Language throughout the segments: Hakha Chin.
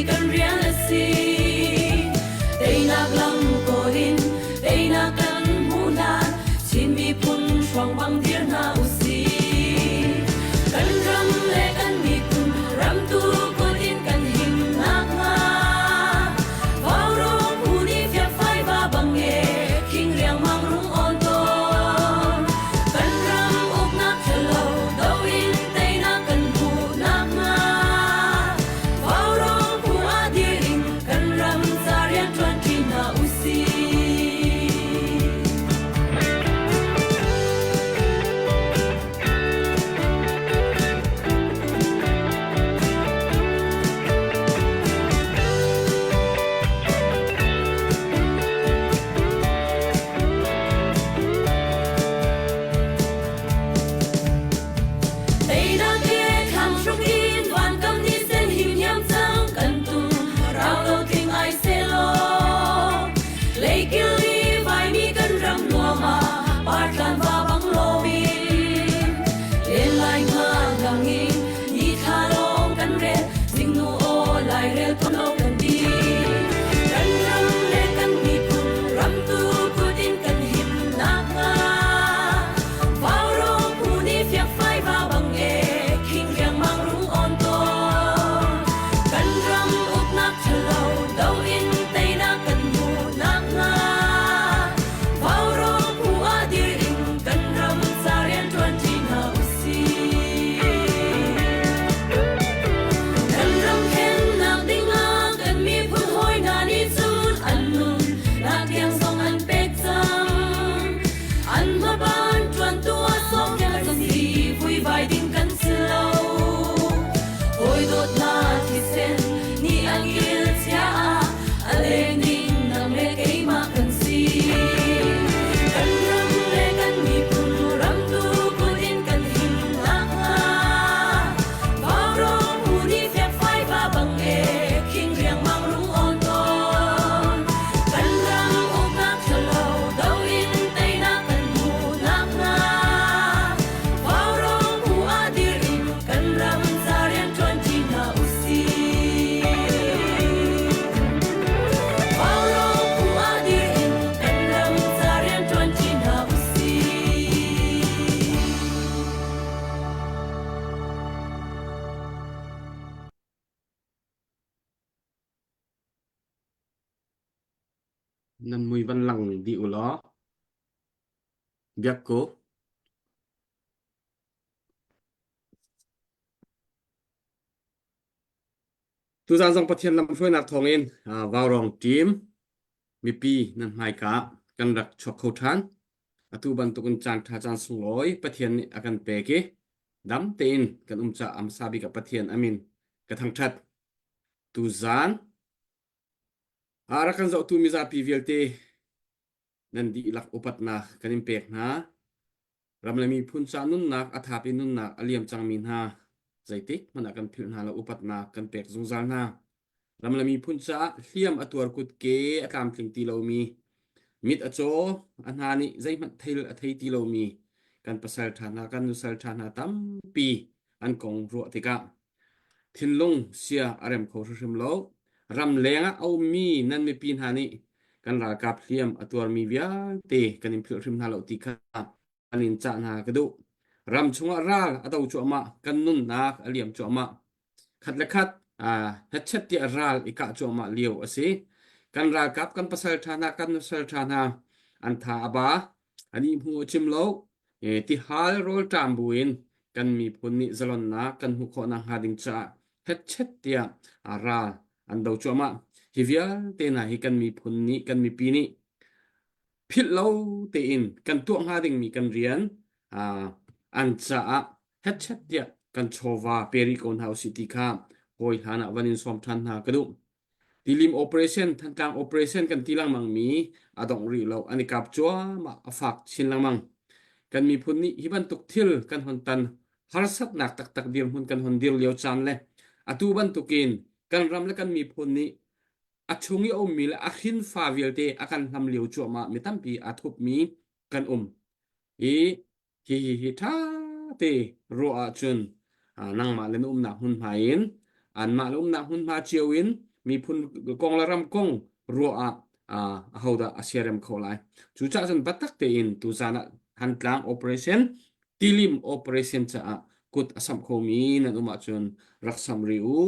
kan rian a si. Teinak lam kawl in teinak kan hmuh hlan Chin miphun hruang bang dir hna usih. Kan ram le kan miphun ramtu kut in kan him nakhnga Vaurawng phu nih fiakfai va bang e khing riangmang rung awn tawn. Kan ram uknak ṭhalo do in teinak kan hmuh nakhnga Vaurawng phu ah dir in kan ram ca rianṭuan ṭi hna usih. Teinak he thlang hruk in vankam ni sen him hiam cang kan tum rau lo tling ai selaw leikil i vaimi kan ram nuam ah partlan va bang lomin len lai nga lang in ni thla lawng kan rel zingnu aw lairel lo kan di kan ram le kan miphun ramtu kut in kan him nakhnga Vaurawng phu nih fiakfai va bang e khing riangmang rung awn tawn. Kan ram uknak ṭhalo do in teinak kan hmuh nakhnga Vaurawng phu ah dir in kan ram ca rianṭuan ṭi hna usih. Kan ram khennak dingah kan miphun hawi hna nih cun an nun nak tiang zong an pek cang. An hmaban ṭuantu ah sawmnak kan si, vuivai ding kan si lo. Hawi dawtnak thisen nih an kil chia ah a leng ding nang le keimah kan si. Kan ram le kan miphun ramtu kut in kan him nakhnga Vaurawng phu nih fiakfai va bang e khing riangmang rung awn tawn. Kan ram uknak ṭhalo do in teinak kan hmuh nakhnga Vaurawng phu ah dir in kan ram ca rianṭuan ṭi hna usih. Vaurawng phu ah dir in kan ram ca rianṭuan ṭi hna usih. Nan mui van lang dih u law biak ko. Tuzaan zong Pathian lamhruainak thawngin Vaurawng team mipi nan hmaika kan rak chuak kho ṭhan. Atu bantukin caan ṭha caan sunglawi Pathian nih a kan pek i dam tein kan um caah a hmasa bik ah Pathian amin ka thangṭhat. Tuzaan a rak kan zohtu mizapi vialte nan dihlak upatnak kan in pek hna. Ram le miphun ca nunnak a thap i nunnak a liam cangmi hna zeitik hmanh ah kan philh hna lo upatnak kan pek zungzal hna. Ram le miphun caah hliam a tuar kutke a tlamtling ti lomi, mit a caw, a hna nih zeihmanh thil a thei ti lomi kan pasal ṭha hna, kan nusal ṭha hna tampi an kong ruah tikah thinlung sia a rem kho hrimhrim lo. Ramleng ah a ummi nan mipi hna nih kan ralkap hliam a tuarmi vialte kan in philh hrim hna lo ti kha an in cah hna ka duh. Ram chungah ral a do cuahmah, kan nunnak a liam cuahmah. Khat le khat hetchet tiah ral i kah cuahmah lio a si. Kan ralkap kan pasal ṭha hna, kan nusal ṭha hna an tha a ba. An i hmu a cim lo. Tihal rawlṭam buin kan miphun nih zalonnak kan hmuh khawh nakhnga ding caah hetchet tiah ral an do cuahmah. Hi vialte hna hi kan miphun nih kan mipi nih philh lo tein kan tuah hnga dingmi kan rian an caah hetchet tiah kan chawva pe rih ko hna usih ti kha hawi hlan ah van in sawm ṭhan hna ka duh. Tilim operation, Thantlang operation kan ti lengmang mi a dongh rih lo. An i kap cuahmah, a fak chin lengmang. Kan miphun nih hi bantuk thil kan hon tan harsatnak taktak dirhmun kan hon dir lio caan le atu bantukin kan ram le kan miphun nih a chung i a ummi le a hrinfa vialte a kan hlam lio cuahmah mi tampi aa thupmi kan um. I hi hi hi ṭha te ruah ahcun nangmah le na umnak hmunhma in anmah le umnak hmunhma cio in. Miphun kong le ram kong ruah ah ahodah a siarem kho lai. Cucaah cun biatak tein tuzan ah Thantlang operation Tilim operation caah kut a samh khomi nan um ahcun rak samh rih u.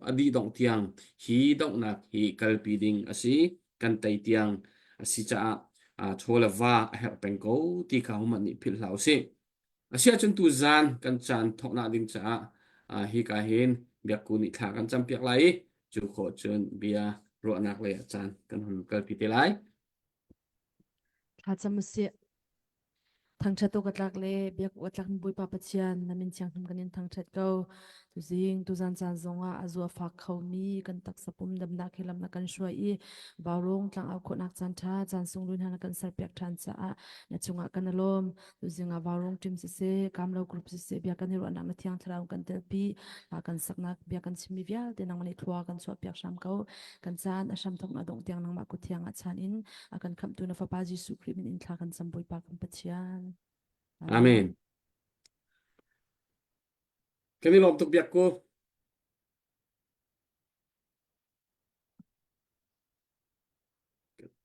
A dih dongh tiang hi donghnak hi kalpi ding a si. Kan tei tiang a si caah chaw le va a herh peng ko ti kha hohmanh nih philh hlah usih. Asiahcun tuzaan kan caan thawknak ding caah hika hin biakku nih thla kan campiak lai i cu khawh cun bia ruahnak lei ah caan kan hun kalpi te lai. Thla cam usih. Thangṭhat awk a tlak le biak awk a tlakmi Bawipa Pathian, na min thianghlim kan in thangṭhat ko. Tuzing, tuzan caan zongah a zua fak khomi kan taksa pum damnak he lam na kan hruai i vaurawng tlangau khawhnak caan ṭha, caan sunglawi hna na kan serpiak ṭhan caah na cungah kan i lawm. Tuzing ah vaurawng ṭim siseh, kamlo group siseh, bia kan i ruahnak na thiang thlarau kan telpi, hla kan saknak bia kan chimmi vialte nangmah nih thlua kan chuahpiak hram ko. Kan caan a hramthawk na dongh tiang nangmah kut thiang ah chan in a kan khamhtu na fapa Jesuh Khrih min in thla kan cam Bawipa kan Pathian. Amen. Kan i lawm tuk biak ku.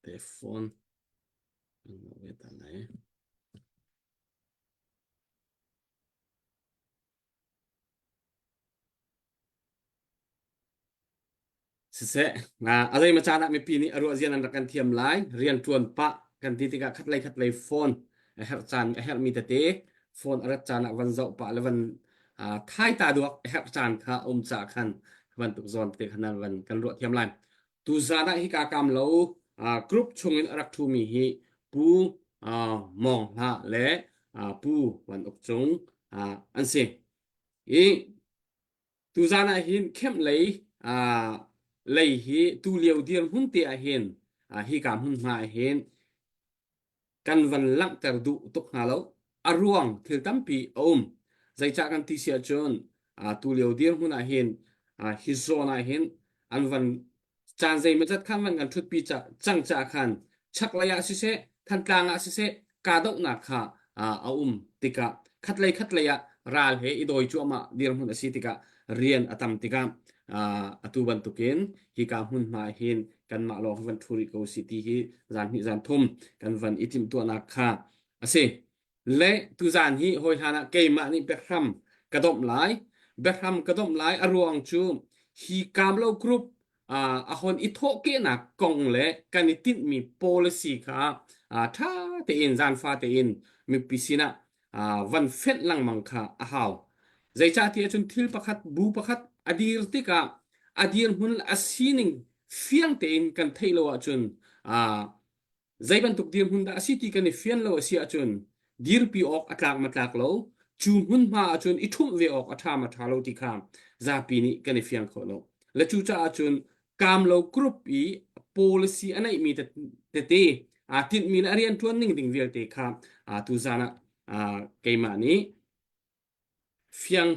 Te phone. Siseh, a zeimaw caan ah mipi nih a ruahzia nan rak kan thiam lai. Rianṭuan pah kan ti tikah khatlei khatlei phone a herh caan a herhmi tete phone a rat caan ah van zoh pah le van thai ta duak a herh caan kha a um caah khan bantuk zawn te khan nan van kan ruah thiam lai. Tuzaan ah hika kam lo group chungin a rak ṭhumi hi Pu Mawng Hlah le Pu Van Uk Cung an si. I Tuzaan ah hin kemh lei lei hi tulio dirhmun te ah hin hika hmunhma ah hin kan van langhter duh tuk hnga lo. A ruang thil tampi a um. Zeicah kan ti si ahcun tulio dirhmun ah hin hi zawn ah hin an van caan zeimawzat khan van kan ṭhutpi cang caah khan chaklei ah siseh, Thantlang ah siseh kahdohnak kha a um tikah khatlei khatlei ah ral he i dawi cuahmah dirhmun a si tikah rian a tam tikah atu bantukin hika hmunhma hin kanmah lawng hi van ṭhu rih ko si ti hi zan hnih zan thum kan van i timhtuahnak kha a si. Le tuzaan hi hawi hlan ah keimah nih biahram ka domh lai. Biahram ka domh lai a ruang cu hi Kamlo Group a hon i thawhkehnak kong le kan i tinhmi policy kha ṭha tein zaanfa tein mipi sinah van fenh lengmang kha a hau. Zeicahtiah cun thil pakhat bu pakhat a dir tikah a dirhmun a sining fiang tein kan theih lo ahcun Zei bantuk dirhmun dah a si ti kan i fian lo a si ahcun dirpi awk a tlak ma tlak lo, cu hmunhma ahcun i ṭhumh ve awk a ṭha ma ṭha lo ti kha zapi nih kan i fiang kho lo. Le cucaah cun Kamlo Group i policy a neihmi tete aa tinhmi le a rianṭuan ning ding vialte kha tuzaan ah keimah nih Fiang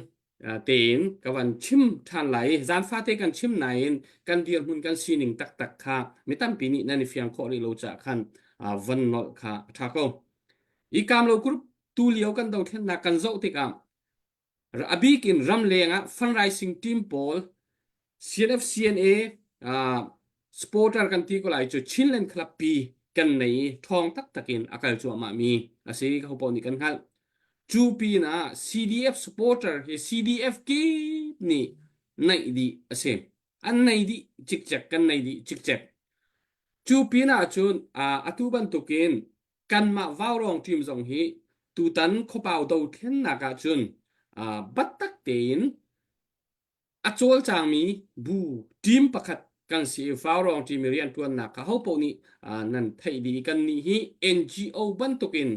tein ka van chim ṭhan lai i zaanfate kan chim nain kan dirhmun kan sining taktak kha mi tampi nih nan i fiang khawh rih lo caah khan von nolh kha a ṭha ko. I Kamlo Group tulio kan dothlennak kan zoh tikah a bik in ramleng ah fundraising team pawl CNF CNA supporter kan ti ko lai cu Chinland Club pi kan nei i ṭhawng taktak in a kal cuahmah mi a si ka hopaoh nih kan hngalh. Cu pinah CDF supporter hi CDF kip nih naih dih a si. An nei dih cikcek kan nei dih cikcek. Cu pinah cun atu bantukin kanmah Vaurawng team zong hi tutan khuapau dothlennak ahcun battak tein a cawlcangmi bu team pakhat kan si i Vaurawng team i rianṭuannak kha hopaoh nih nan theih dih i kannih hi NGO bantukin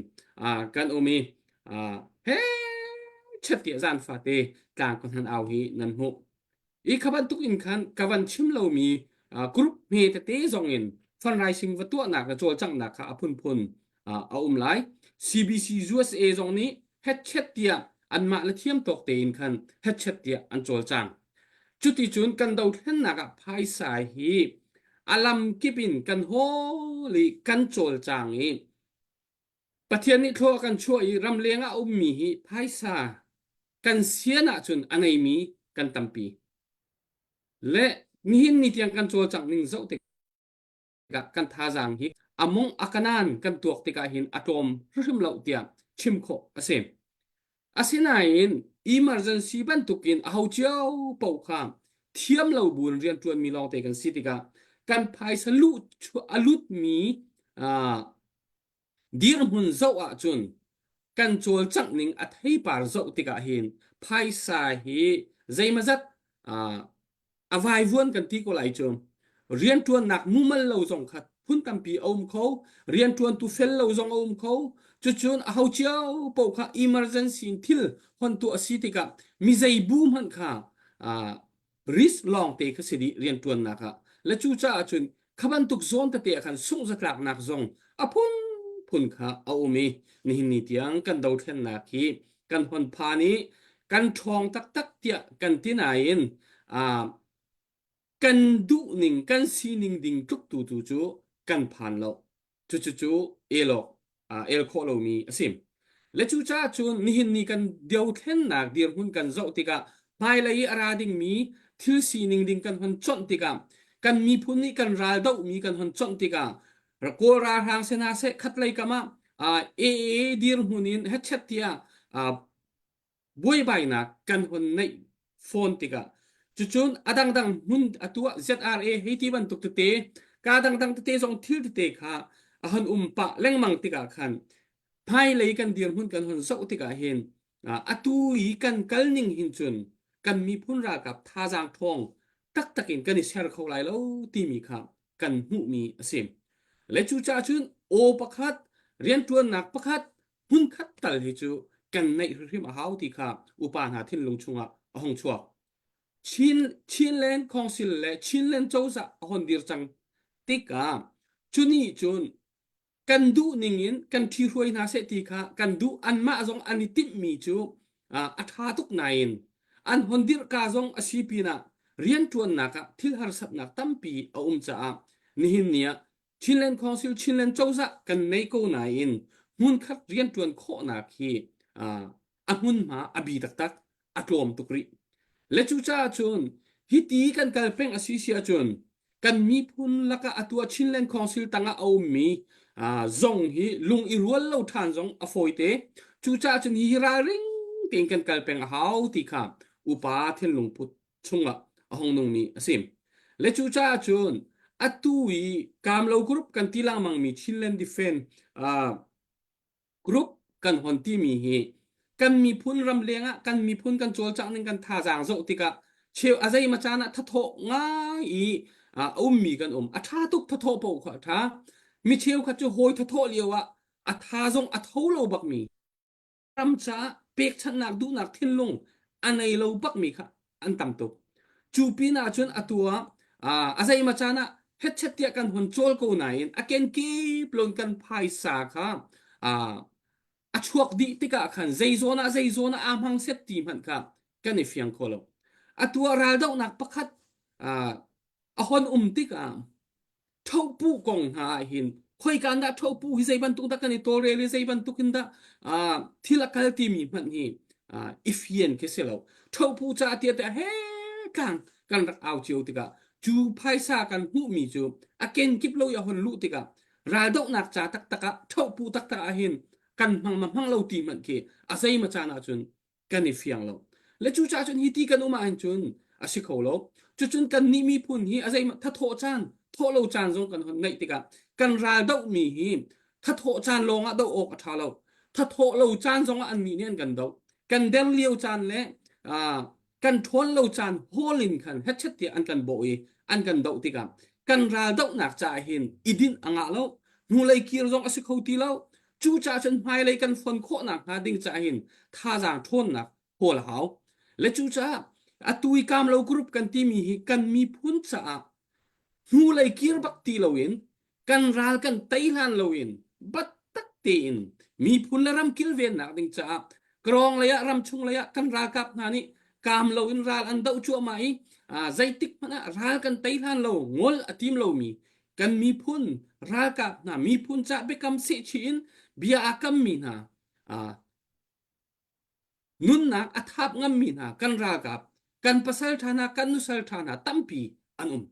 kan um i he chet tiah zan fate tlang ka hnan au hi nan hmuh. I kha bantuk in khan ka van chim lomi group hme tete zong in fundraising va tuahnak le cawlcanghnak kha a phunphun a um lai. CBC USA zong nih hetchet tiah anmah le thiam tawk tein khan hetchet tiah an cawlcang. Cuticun kan dothlennak ah phaisa hi a lam kip in kan hawl i kan cawlcang i Pathian nih thlua a kan chuah i ramleng ah a ummi hi phaisa kan sian ahcun a ngeimi kan tampi. Le Nihin ni tiang kan cawlcangh ning zoh tikah kan thazaang hi a mong a kanan kan tuak tikah hin a tlawm hrimhrim lo tiah chim khawh a si. Asinain emergency bantukin aho cio paoh kha thiam lo buin rianṭuanmi lawngte kan si tikah kan phaisa luh a lutmi dirhmun zoh ahcun kan cawlcangh ning a theipar zoh tikah hin phaisa hi zeimazat a vaivuan kan ti ko lai cu. Rianṭuannak mumal lo zong kha phun tampi a um kho. Rianṭuantu fel lo zong a um kho. Cucun aho cio paoh kha emergency in thil hon tuah a si tikah mi zei bu hmanh kha risk lawngte kha si dih rianṭuannak ah. Le cucaah cun kha bantuk zawn tete ah khan sungh-zatlaknak zong a phunphun kha a um i nihin ni tiang kan dothlennak hi kan hon phan i kan ṭhawng taktak tiah kan ti nain kan duhning kan sining ding tluk tu tu cu kan phan lo. Cucu el awk el khawh lomi a si. Le cucaah cun nihin ni kan dothlennak dirhmun kan zoh tikah hmailei i a ra dingmi thil sining ding kan hon conh tikah kan miphun nih kan ral dohmi kan hon conh tikah Kawl ralhrang sena seh khatlei kam ah AA dirhmun in hetchet tiah buaibainak kan hun neih fawn tikah cucun a dangdang hmun atu ah ZRA hei ti bantuk tete ka dangdang tete zong thil tete kha a hon um pah lengmang tikah khan hmailei kan dirhmun kan hon zoh tikah hin atu i kan kal ning hin cun kan miphun ralkap thazaang ṭhawng taktak in kan i ser kho lai lo timi kha kan hmuhmi a si. Le cucaah cun aw pakhat rianṭuannak pakhat hmunkhat tal hi cu kan neih hrimhrim a hau ti kha upa hna thinlung chungah a hung chuak. Chin, Chinland Council le Chinland cozah a hon dir cang tikah cunih cun kan duh ning in kan ṭhihruai hna seh ti kha kan duh anmah zong an i timhmi cu a ṭha tuk nain an hon dirhka zong a si pinah rianṭuannak ah thil harsatnak tampi a um caah nihin ni ah Chinland Council Chinland cozah kan nei ko nain hmunkhat rianṭuan khawhnak hi a hmunhma a bi taktak a tlawm tuk rih. Le cucaah cun hiti kan kal peng a si si ahcun kan miphun lakah atu ah Chinland Council tangah a ummi zong hi lung i rual lo ṭhan zong a fawite. Cucaah cun hi ralring tein kan kal peng a hau ti kha upa thinlung put chungah a hung nungmi a si. Le cucaah cun atu i Kamlo Group kan ti lengmangmi Chinland Defense uh, Group kan hon timi hi kan miphun ramleng ah kan miphun kan cawlcangh ning kan thazaang zoh tikah cheu a zei ma caan ah thathawh ngai i a ummi kan um a tha tuk thathawh paoh kha a tha mi cheukhat cu hawi thathawh lio ah a tha zong a tho lo bakmi ram caah pekchanhnak duhnak thinlung a nei lo bakmi kha an tam tuk. Cu pin ah cun atu ah a zeima caan ah hetchet tiah kan hun cawl ko nain a kenkip lon kan phaisa kha a chuak dih tikah khan zei zawn ah zei zawn ah aa hmang set ti hmanh kha kan i fiang kho lo. Atu ah raldohnak pakhat a hon um tikah ṭhohpuh kong hna ah hin khoika dah ṭhohpuh hi zei bantuk dah kan i tawlrel i zei bantuk in dah thil a kal timi hmanh hi i fian khi si lo ṭhohpuh ca tiah tiah he tlang kan rak au cio tikah cu phaisa kan hmuhmi cu a kenkip lo i a hon luh tikah raldohnak ca taktak ah ṭhohpuh taktak ah hin kan hmang ma hmang lo ti hmanh khi a zeima caan ah cun kan i fiang lo. Le cucaah cun hi ti kan um ahhin cun a si kho lo. Cucun kan nih miphun hi a zeimah thathawh caan, thawh lo caan zong kan hon ngeih tikah kan ral dohmi hi thathawh caan lawng ah doh awk a ṭha lo. Thathawh lo caan zong ah annih nih an kan doh. Kan der lio caan le kan ṭhawn lo caan hawl in khan hetchet tiah an kan bawh i an kan doh tikah kan ral dohnak caah hin i dinh a ngah lo. Hnulei kir zong a si kho ti lo. Cucaah cun hmailei kan fon khawhnak hnga ding caah hin thazaang ṭhawnnak hawl a hau. Le cucaah atu i Kamlo Group kan timi hi kan miphun caah hnulei kir bak ti loin kan ral kan tei hlan loin battak tein miphun le ram kilvennak ding caah krawng lei ah ramchung lei ah kan ralkap hna nih kaam loin ral an doh cuahmah i zeitik hmanh ah ral kan tei hlan lo ngol a tim lomi kan miphun ralkap hna miphun cah biakam sehchih in bia aa kammi hna nunnak a thap ngammi hna kan ralkap kan pasal ṭha hna kan nusal ṭha hna tampi a. an um.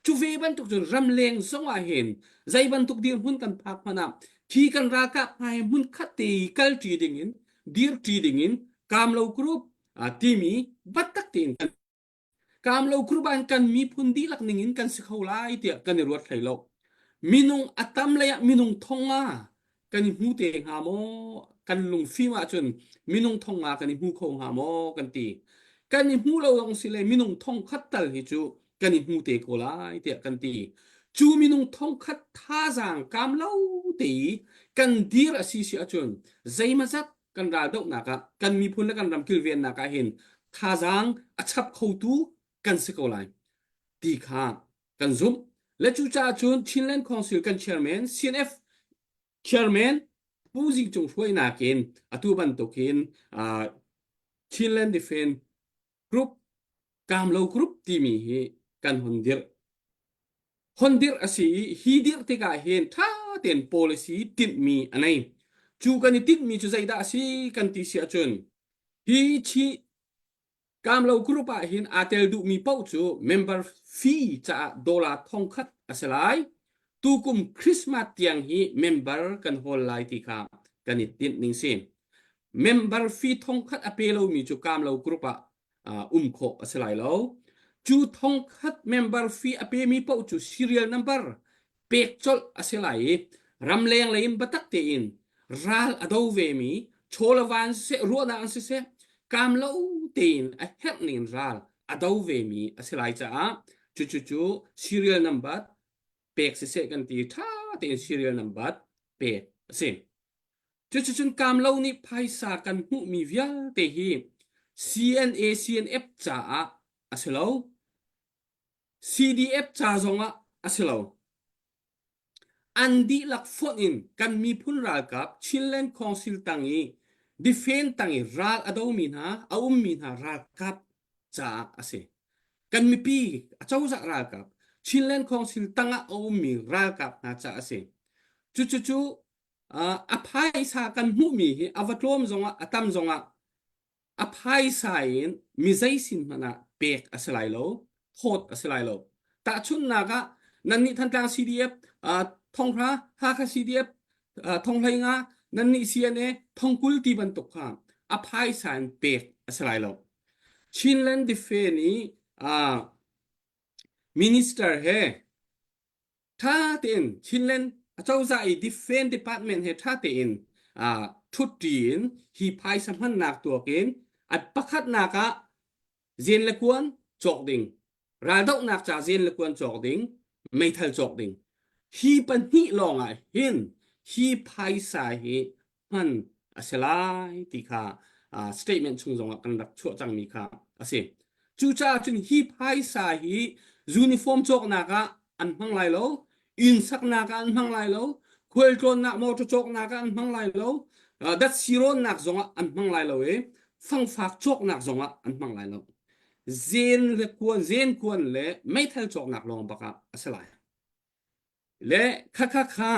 Cu ve bantuk cun ramleng zong ah hin zei bantuk dirhmun kan phak hmanh ah khi kan ralkap hna he hmun khat te i kalṭi ding in dirṭi ding in Kamlo Group timi biatak tein kan Kamlo Group ah kan miphun dihlak ning in kan si kho lai tiah kan i ruat hlei lo. Minung a tam lei ah minung thong ah kan i hmu te hnga maw? Kan lungfim ahcun minung thong nga kan i hmu kho hnga maw kan ti. Kan i hmu lo zong si le minung thong khat tal hi cu kan i hmu te ko lai tiah kan ti. Cu minung thong khat thazaang kaam lo te i kan dir a si si ahcun zeimazat kan raldohnak ah kan miphun le kan ram kilvennak ah hin thazaang a chap khotu kan si ko lai ti kha kan zumh. Le cucaah cun Chinland Council kan chairman CNF chairman Pu Zing Cung hruainak in atu bantukin uh, Chinland Defense Group Kamlo Group timi hi kan hun dirh. Hon dirh a si i hi dirh tikah hin ṭha tein policy tinhmi a nei. Cu kan i tinhmi cu zeidah a si kan ti si ahcun hi chi Kamlo Group ah hin aa tel duhmi paoh cu member fee caah dollar thongkhat a si lai. Tukum Christmas tiang hi member kan hawl lai ti kha kan i tinh ning si. Member fee thongkhat a pe lomi cu Kamlo Group ah uh, um khawh a si lai lo. Cu thongkhat member fee a pemi paoh cu serial number pek colh a si lai i ramleng lei in biatak tein ral a do vemi chawlevan siseh ruahnak an siseh kaam lo tein a herh ning ral a do vemi a si lai caah cucu cu serial number pek siseh kan ti ṭha tein serial number pek a si. Cuticun kaamlo nih phaisa kan hmuhmi vialte hi CNA CNF caah a si lo. CDF ca zongah a si lo. An dihlak fonh in kan miphun ralkap Chinland Council tang i defend tang i ral a domi hna, a ummi hna ralkap caah a si. Kan mipi acozah ralkap Chinland Council tangah a ummi ralkap hna caah a si. Cucucu a phaisa kan hmuhmi hi a va tlawm zongah a tam zongah a phaisa in mi zei sin hmanh ah pek a si lai lo phawt a si lai lo tahchunhnak ah nannih Thantlang CDF thonghra Hakha CDF thonghlei nga nannih CNA thongkul ti bantuk kha a phaisa in pek a si lai lo Chinland Defense i minister he ṭha tein Chinland acozah i Defense Department he ṭha tein ṭhutṭi in hi phaisa hmannak tuak in a pakhatnak ah zen le kuan cawk ding raldohnak ca zen le kuan cawk ding meithal cawk ding hi pahnih lawng ah hin hi phaisa hi hman a si lai ti kha statement chung zongah kan rak chuah cangmi kha a si. Cucaah cun hi phaisa hi uniform cawknak ah an hmang lai lo, inn saknak ah an hmang lai lo, khualtlawnnak motor cawknak ah an hmang lai lo, datsi rawnnak zongah an hmang lai lo i fangfak cawknak zongah an hmang lai lo. Zen le kuan, zen kuan le meithal cawknak lawng bak ah a si lai. Le khakha kha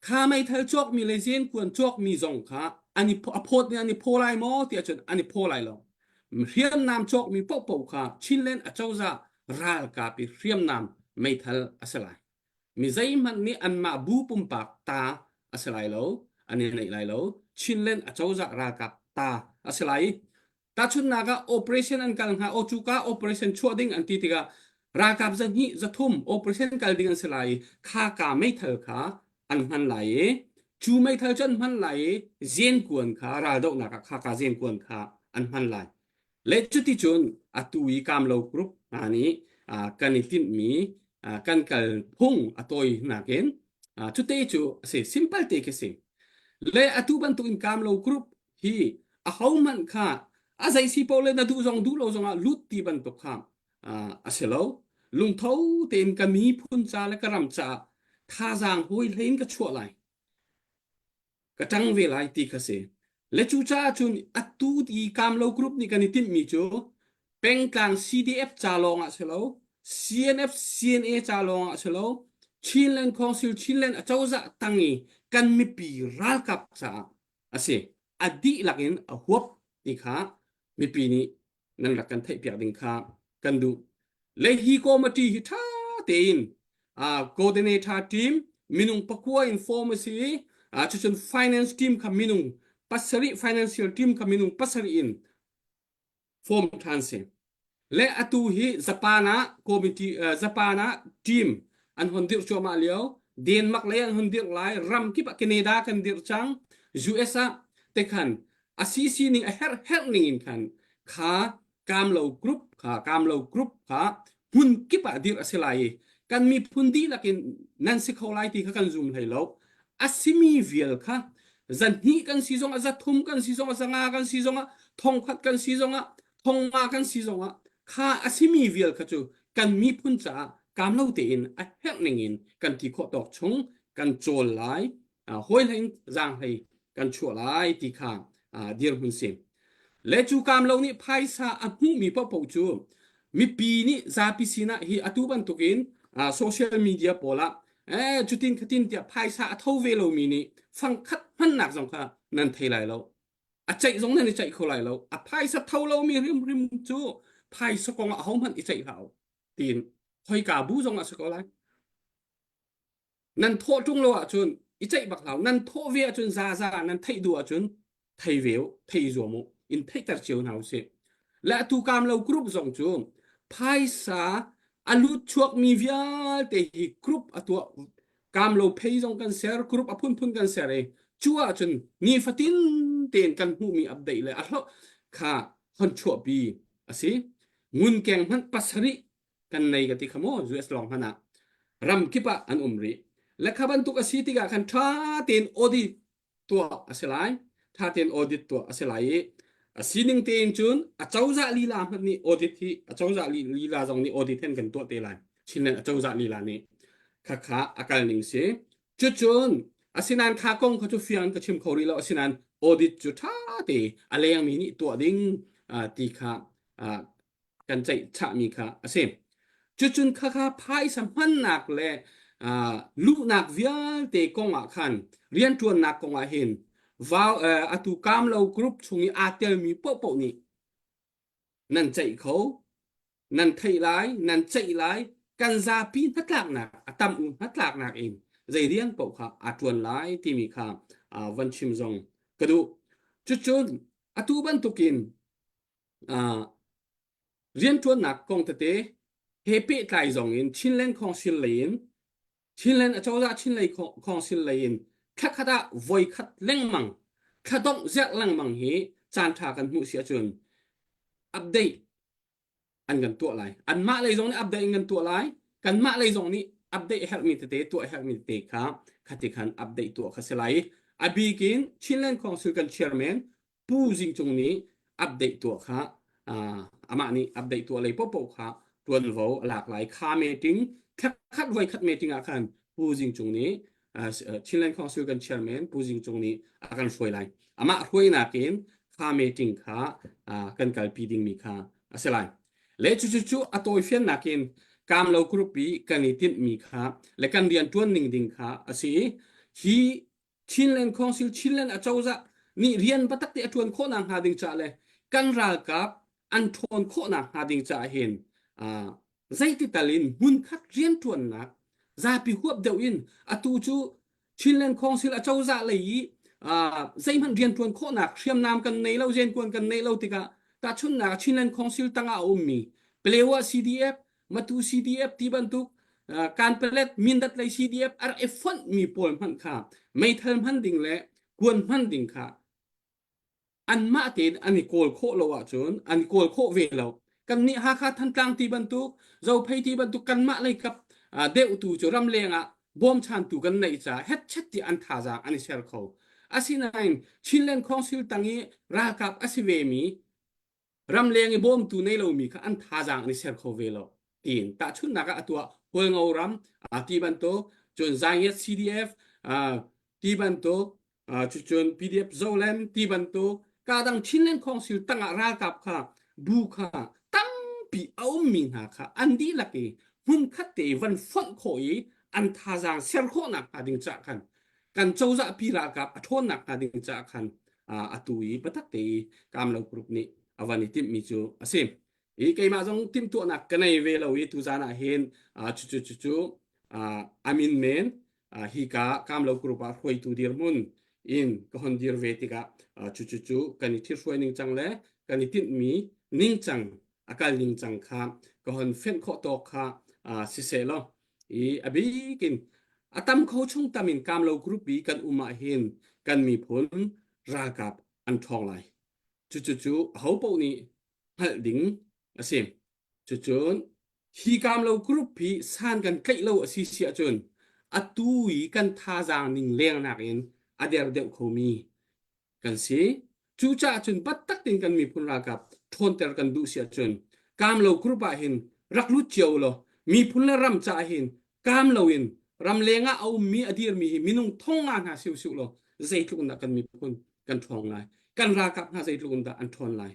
kha meithal cawkmi le zenkuan cawkmi zong kha an i a phawt nih an i phaw lai maw tiah cun an i phaw lai lo. Hriamnam cawkmi paohpaoh kha Chinland acozah ralkap i hriamnam meithal a si lai. Mi zeihmanh nih anmah bu pumpak ta a si lai lo, an i neih lai lo. Chinland acozah ralkap ta a si lai i Tahchunhnak ah operation an kal hnga, aw cuka operation chuah ding an ti tikah ralkap zahnih zathum operation kal ding an si lai i kha ka meithal kha an hman lai i cu meithal cu an hman lai i zenkuan kha raldohnak ah kha ka zenkuan kha an hman lai. Le cuticun atu i Kamlo group hna nih kan i tinhmi kan kal phung a tawi nakin cute cu a si simple te khi si. Le atu bantuk in Kamlo group hi ahohmanh kha a zei si paoh le na duh zong duh lo zongah lut ti bantuk kha a si lo lungtho tein ka miphun ca le ka ram caah thazaang hawi hlei in ka chuah lai ka ṭang ve lai ti kha si le cu caah cun atu ti kamlo group nih kan i timhmi cu pengtlang CDF ca lawng ah si lo CNF CNA ca lawng ah si lo Chinland Council Chinland acozah tang i kan mipi ralkap caah a si. A dihlak in a huap ti kha mipi nih nan rak kan theihpiak ding kha kan duh. Le hi committee hi ṭha tein uh, coordinator team minung pakua in form a si i uh, cucun finance team kha minung pasarih financial team kha minung pasarih in form ṭhan si. Le atu hi Japan ah committee uh, Japan ah team an hon dirh cuahmah lio Denmark lei an hon dirh lai ram kip ah Canada kan dirh cang US ah te khan a CC ning a herh herh ning in khan kha kamlo group kha kamlo group kha hmun kip ah dirh a si lai i kan miphun dihlak in nan si kho lai ti kha kan zum hlei lo a simi vial kha zahnih kan si zong ah zathum kan si zong ah zanga kan si zong ah thongkhat kan si zong ah thonga kan si zong ah kha a simi vial kha cu kan miphun caah kamlo tein a herh ning in kan ti khawh tawk chung kan cawl lai hawi hlei zaanghlei kan chuah lai ti kha dirhmun si. Le cu kam lo nih phaisa a hmuhmi paohpaoh cu mipi nih zapi sinah hi atu bantukin social media pawl ah eh cutin khatin tiah phaisa a tho ve lomi nih fangkhat hmannak zong kha nan thei lai lo. A ceih zong nan i ceih kho lai lo. A phaisa tho lomi hrimhrim cu phaisa kong ah ahohmanh i ceih hlah u tiin khoika bu zong ah si ko lai. Nan thawh ṭung lo ahcun i ceih bak hlah u. Nan thawh ve ahcun zaza nan theih duh ahcun thei ve u, thei i zuam u, in theihter cio hna usih. Le atu kaam lo group zong cu phaisa a lut chuakmi vialte hi group a tuah kaam lo phei zong kan ser group a phunphun kan ser i cu ahcun nifatin tein kan hmuhmi update le a hloh kha hon chuahpi a si. Ngunkeng hmanh pasarih kan nei ka ti kha maw US lawng hmanh ah ram kip ah an um rih le kha bantuk a si tikah khan ṭha tein audit tuah a si lai ṭha tein audit tuah a si lai i a sining tein cun a cozah lila hmanh nih audit hi a cozah lila zong nih audit hen kan tuah te lai Chinland a cozah lila nih khakha a kal ning si cucun asinain kha kong kha cu fiang ka chim kho rih lo asinain audit cu ṭha te a lengmi nih tuah ding ti kha kan ceih chahmi kha a si. Cucun khakha phaisa hmannak le uh, luhnak vialte kong ah khan rianṭuannak kong ah hin vau uh, atu kamlo group chung i aa telmi paohpaoh nih nan ceih kho nan theih lai nan ceih lai kan zapi hnatlaknak a tam u hnatlaknak in zei rian paoh kha aa ṭuan lai timi kha uh, van chim zong ka duh cucun atu bantukin Uh, rianṭuannak kong tete he pehtlai zong in Chinland Council lei in Chinland acozah Chinlei Council lei in thlakhat ah voikhat lengmang thladongh zerh lengmang hi caan ṭha kan hmuh si ahcun update an kan tuah lai. Anmah lei zong nih update in kan tuah lai. Kanmah lei zong nih update herhmi tete tuah herhmi tete kha khati khan update tuah kha si lai. A bik in Chinland Council kan chairman Pu Zing Cung nih update tuah kha uh, amah nih update tuah lei popo kha tuanvo a lak lai. Kha meeting thlakhat voi khat meeting ah khan Pu Zing Cung nih uh, Chinland Council kan chairman Pu Zing Cung nih a kan hruai lai. Amah hruainak in kha meeting kha uh, kan kalpi dingmi kha a si lai. Le cucu cu a tawifiannak in Kamlo Group i kan i tinhmi kha le kan rian ṭuan ning ding kha a si i hi Chinland Council Chinland acozah nih rian biatak te a ṭuan khawhnak hnga ding caah le kan ralkap an ṭhawn khawhnak hnga ding caah hin uh, zeiti tal in hmunkhat rianṭuannak zapi huap deuh in atu cu Chinland Council acozah lei i uh, zeihmanh rianṭuan khawhnak hriamnam kan nei lo zenkuan kan nei lo tikah tahchunhnak Chinland Council tangah a ummi Palewa CDF Matu CDF ti bantuk uh, Kanpalet Mindat lei CDF ar i fonh mi pawl hmanh kha meithal hman ding le kuan hman ding kha anmah tein an i kawl khawh lo ahcun an i kawl khawh ve lo. Kannih Hakha Thantlang ti bantuk, Zophei ti bantuk kanmah lei kap deuhtu cu ramleng ah bawmchantu kan neih caah hetchet ti an thazaang an i ser kho. Asinain Chinland Council tang i ralkap a si vemi ramleng i bawmtu nei lomi kha an thazaang an i ser kho ve lo tiin tahchunhnak ah a tuah Hualngo ram ti bantuk cun Zainget CDF ti bantuk cucun PDF Zoland ti bantuk kadang Chinland Council tangah ralkap kha bu kha tampi a ummi hna kha an dihlak i hmunkhat te i van fonh khawh i an thazaang ser khawhnak hnga ding caah khan kan cozah pi ralkap a ṭhawnnak hnga ding caah khan atu i biatak te i Kamlo Group nih a van i timhmi cu a si. I keimah zong timhtuahnak ka nei ve lo i tuzan ah hin cu cu cu cu amin men hi ka kamlo group ah hruaitu dirhmun in ka hon dir ve tikah cu cu cu kan i thithruai ningcang le kan i tinhmi ningcang a kal ningcang kha ka hon fenh khawh tawk kha siseh law i a bikin a tam kho chung tam in kamlo group i kan um ah hin kan miphun ralkap an ṭhawng lai. Cucu cu aho paoh nih hngalh ding a si. Cucun hi kamlo group hi san kan tlaih lo a si si ahcun atu i kan thazaang ning lengnak in a der deuh khomi kan si. Cucaah cun battak tein kan miphun ralkap ṭhawnter kan duh si ahcun kamlo group ah hin rak lut cio law miphun le ram caah hin kaam loin ramleng ah a ummi a dirmi hi minung thong nga hna si usih law zeitluk in dah kan miphun kan ṭhawng lai kan ralkap hna zeitluk in dah an ṭhawn lai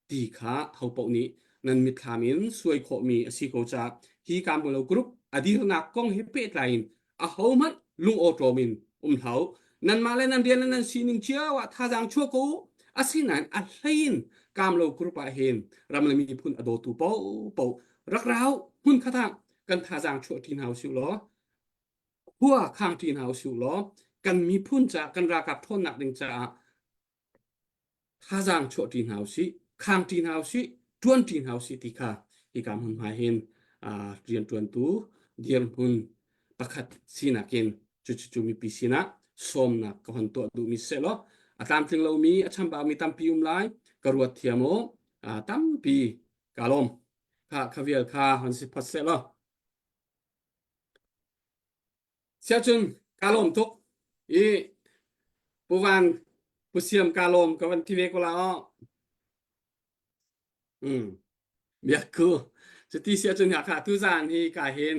ti kha hopaoh nih nan mitthlam in suai khawhmi a si ko caah hi Kambulo group a dirnak kong he pehtlai in ahohmanh lungawṭawm in um hlah u. Nanmah le nan rian le nan sining cio ah thazaang chuah ko u. Asinain a hlei in Kamlo group ah hin ram le miphun a dawtu paohpaoh rak rau hmun khat ah kan thazaang chuahṭi hna usih law khua khangṭi hna usih law kan miphun caah kan ralkap ṭhawnnak ding caah thazaang chuahṭi hna usih khangṭi hna usih ṭuanṭi hna usih ti kha hika hmunhma hin rianṭuantu dirhmun pakhat sinak in cucu mipi sinah sawmnak ka hon tuah duhmi seh law a tlamtling lomi a chambaumi tampi um lai ka ruat thiam u tampi ka lawm kha kha vial kha hon si phot seh law siacun ka lawm tuk i Pu Van Pu Siam ka lawm ka van ti ve ko la aw mm biakku cuti si ahcun kha tu zan hi ka hin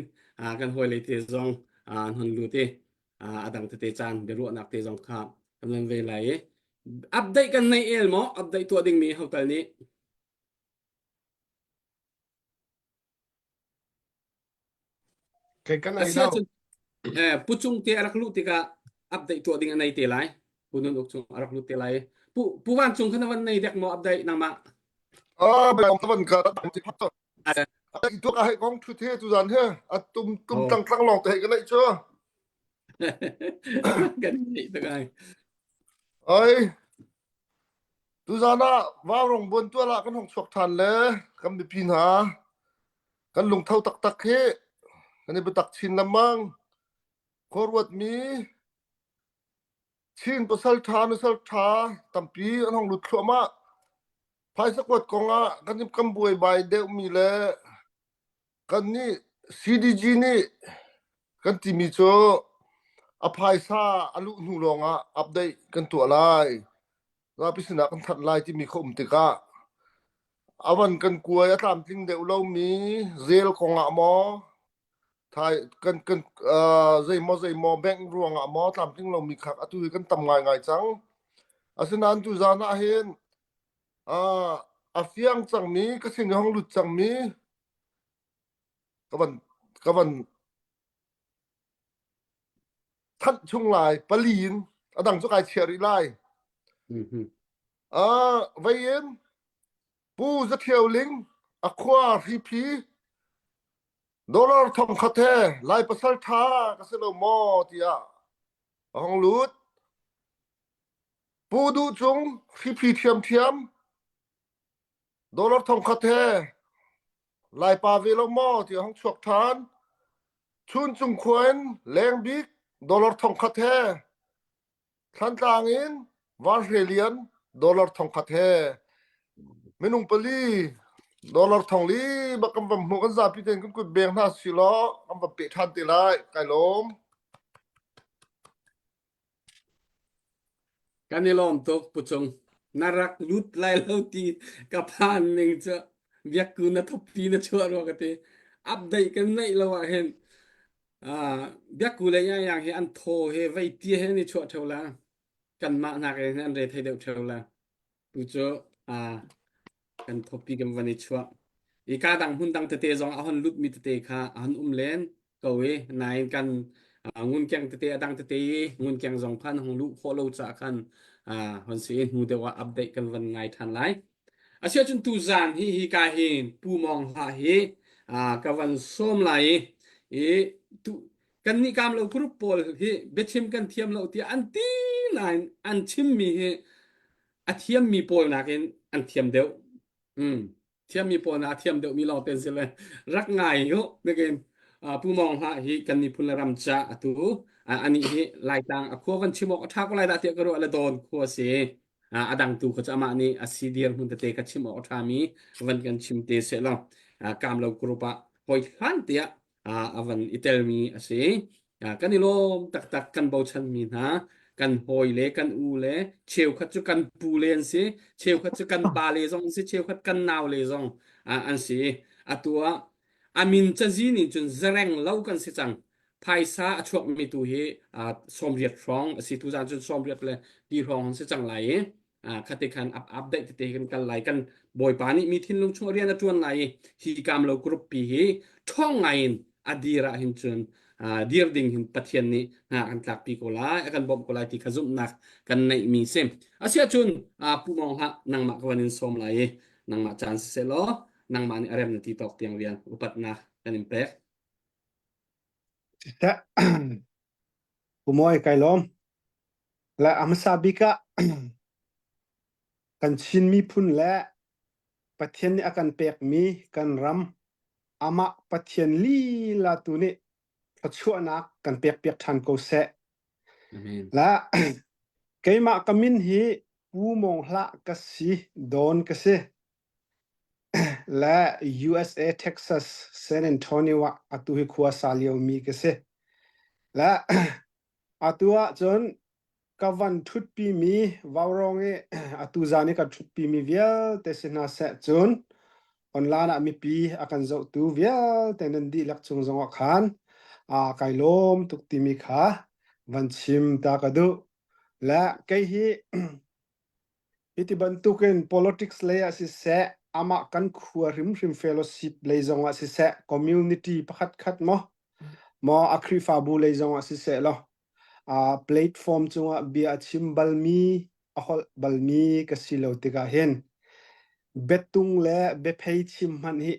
kan hawi le te zong an hon lut i a dang tete caan biaruahnak te zong kha kan van ve lai i update kan nei el maw update tuah dingmi hotel nih Kei kan ei Asi lo. ahcun eh, Pu Cung te a rak luh tikah update tuah ding a nei te lai. Pu Nun Uk Cung a rak lut te lai. Pu Pu Van Cung kha na van nei dek maw update nangmah? Ah, bang van ka ai tu ka hai kong thu the tu zan he a tum tum Oh. tlang tlang long te ka nei chu. Kan nei tak ai. Ai Tuzaan ah vaurong buantual ah kan hung chuak ṭhan le kan mipi hna kan lungtho taktak hi kan i biatak chin lengmang. Khuaruatmi Chin pasal ṭha nusal ṭha tampi an hung lut thluahmah. Phaisa kuat kong ah kan kan buaibai deuhmi le Kannih CDG nih kan timi cu a phaisa a luh hnu lawngah update kan tuah lai. Zapi sinah kan thanh lai timi kha um tikah a van kan kuai a tlamtling deuh lomi zel kongah maw thai kan kan uh, zeimaw zeimaw bank ruangah maw tlamtling lomi kha atu hi kan tam ngaingai cang. Asinain tu zan ah hin uh, a fiang cangmi ka sin i hong lut cangmi ka van ka van thanh chung lai pali in a dang cu kai chiah rih lai Mhm. uh, vei in pu zathio ling a khua hriphi dollar thong khat he lai pasal tha ka si lo maw tiah a hong lut pu duh cung hriphi thiam thiam Dollar thongkhat he Laipa ve lo maw ti a hung chuak ṭhan. Chuncung khua in lengbik dollar thongkhat he Thlantlang in Vanhre Lian dollar thongkhat he minung pali dollar thong li bak kan van hmuh kan zapi tein kan kut beng hna si law kan van peh ṭhan te lai kai lawm. Kan i lawm tuk Pu Cung. Na rak lut lai lo ti ka phan ning cu biakku na thoppi na chuah rua ka ti. Update kan neih lo ah hin ah biakku le yang hi an thaw he vei ti he ni chuah theo la. Kanmah nak in an re thei deuh theo la. Tu cu ah kan thawpi kan van i chuah. I ka dang hmun dang tete zong a hon lutmi tete kha a hon um len ko i nain kan ngunkeng tete a dang tete i ngunkeng zong khan hong luh khawh lo caah khan hon si i hnu deuh ah update kan van ngai ṭhan lai. Asiahcun tuzaan hi hika hin Pu Mawng Hlah hi ka van sawm lai i, i tu, kannih kaam lo group pawl hi biachim kan thiam lo tiah an ti nain an chimmi hi a thiammi pawl nakin an thiam deuh. Mm. Thiammi pawl na a thiam deuhmi lawng te si le rak ngai u nakin Pu Mawng Hlah hi kan miphun le ram ca atu anih hi Laitlang a khua kan chim awk a ṭha ko lai dah tiah ka ruah le Dawn khua si. A dang tu kha cu amah nih a si dir hmun tete ka chim awk a ṭhami van kan chim te seh law kaam lo group ah hoi hlan tiah a van i telmi a si. Kan i lawm taktak kan bochanmi hna kan hawi le kan u le cheukhat cu kan pu le an si cheukhat cu kan pa le zong an si cheukhat kan nau le zong an si atu ah a min cazin in cun zereng lo kan si cang phaisa a chuakmi tu hi 80 hrawng a si tuzan cun 80 le ti hrawng an si cang lai i khate khan up update tete kan kal lai kan bawipa nih mi thinlung chung rian a tuan lai i hi kam lo group pi hi ṭhawng ngai in a dir ah hin cun dir ding hin Pathian nih hna kan tlak pi ko lai a kan bawmh ko lai ti kha zumhnak kan neih mi si asiahcun pu mong hlah nangmah ka van in sawm lai i nangmah caan siseh law nangmah nih a rem na ti tawk tiang rian upatnak kan in pek Siseh, Pu Mawi kai lawm. Le a hmasa bik ah kan Chin miphun le Pathian nih a kan pekmi kan ram amah Pathian lila tu nih thluachuahnak kan pekpiak ṭhan ko seh. Amen. Le keimah ka min hi Pu Mawng Hlah ka si, Dawn ka si. Le USA Texas San Antonio ah atu hi khua sa liomi ka si. Le atu ahcun ka van ṭhutpimi vaurawng i atu zan i ka ṭhutpimi vialte si hna seh cun online ah mipi a kan zohtu vialte nan dihlak chung zongah khan aa kai lawm tuk timi kha van chim ta ka duh. Le kei hi Hiti bantukin politics lei ah siseh, amah kan khua hrimhrim fellowship lei zongah siseh, community pakhatkhat maw, maw a Khrihfabu lei zongah siseh law, uh, platform cungah bia a chim balmi, a holh balmi ka si lo tikah hin biatung le biaphei chim hmanh hi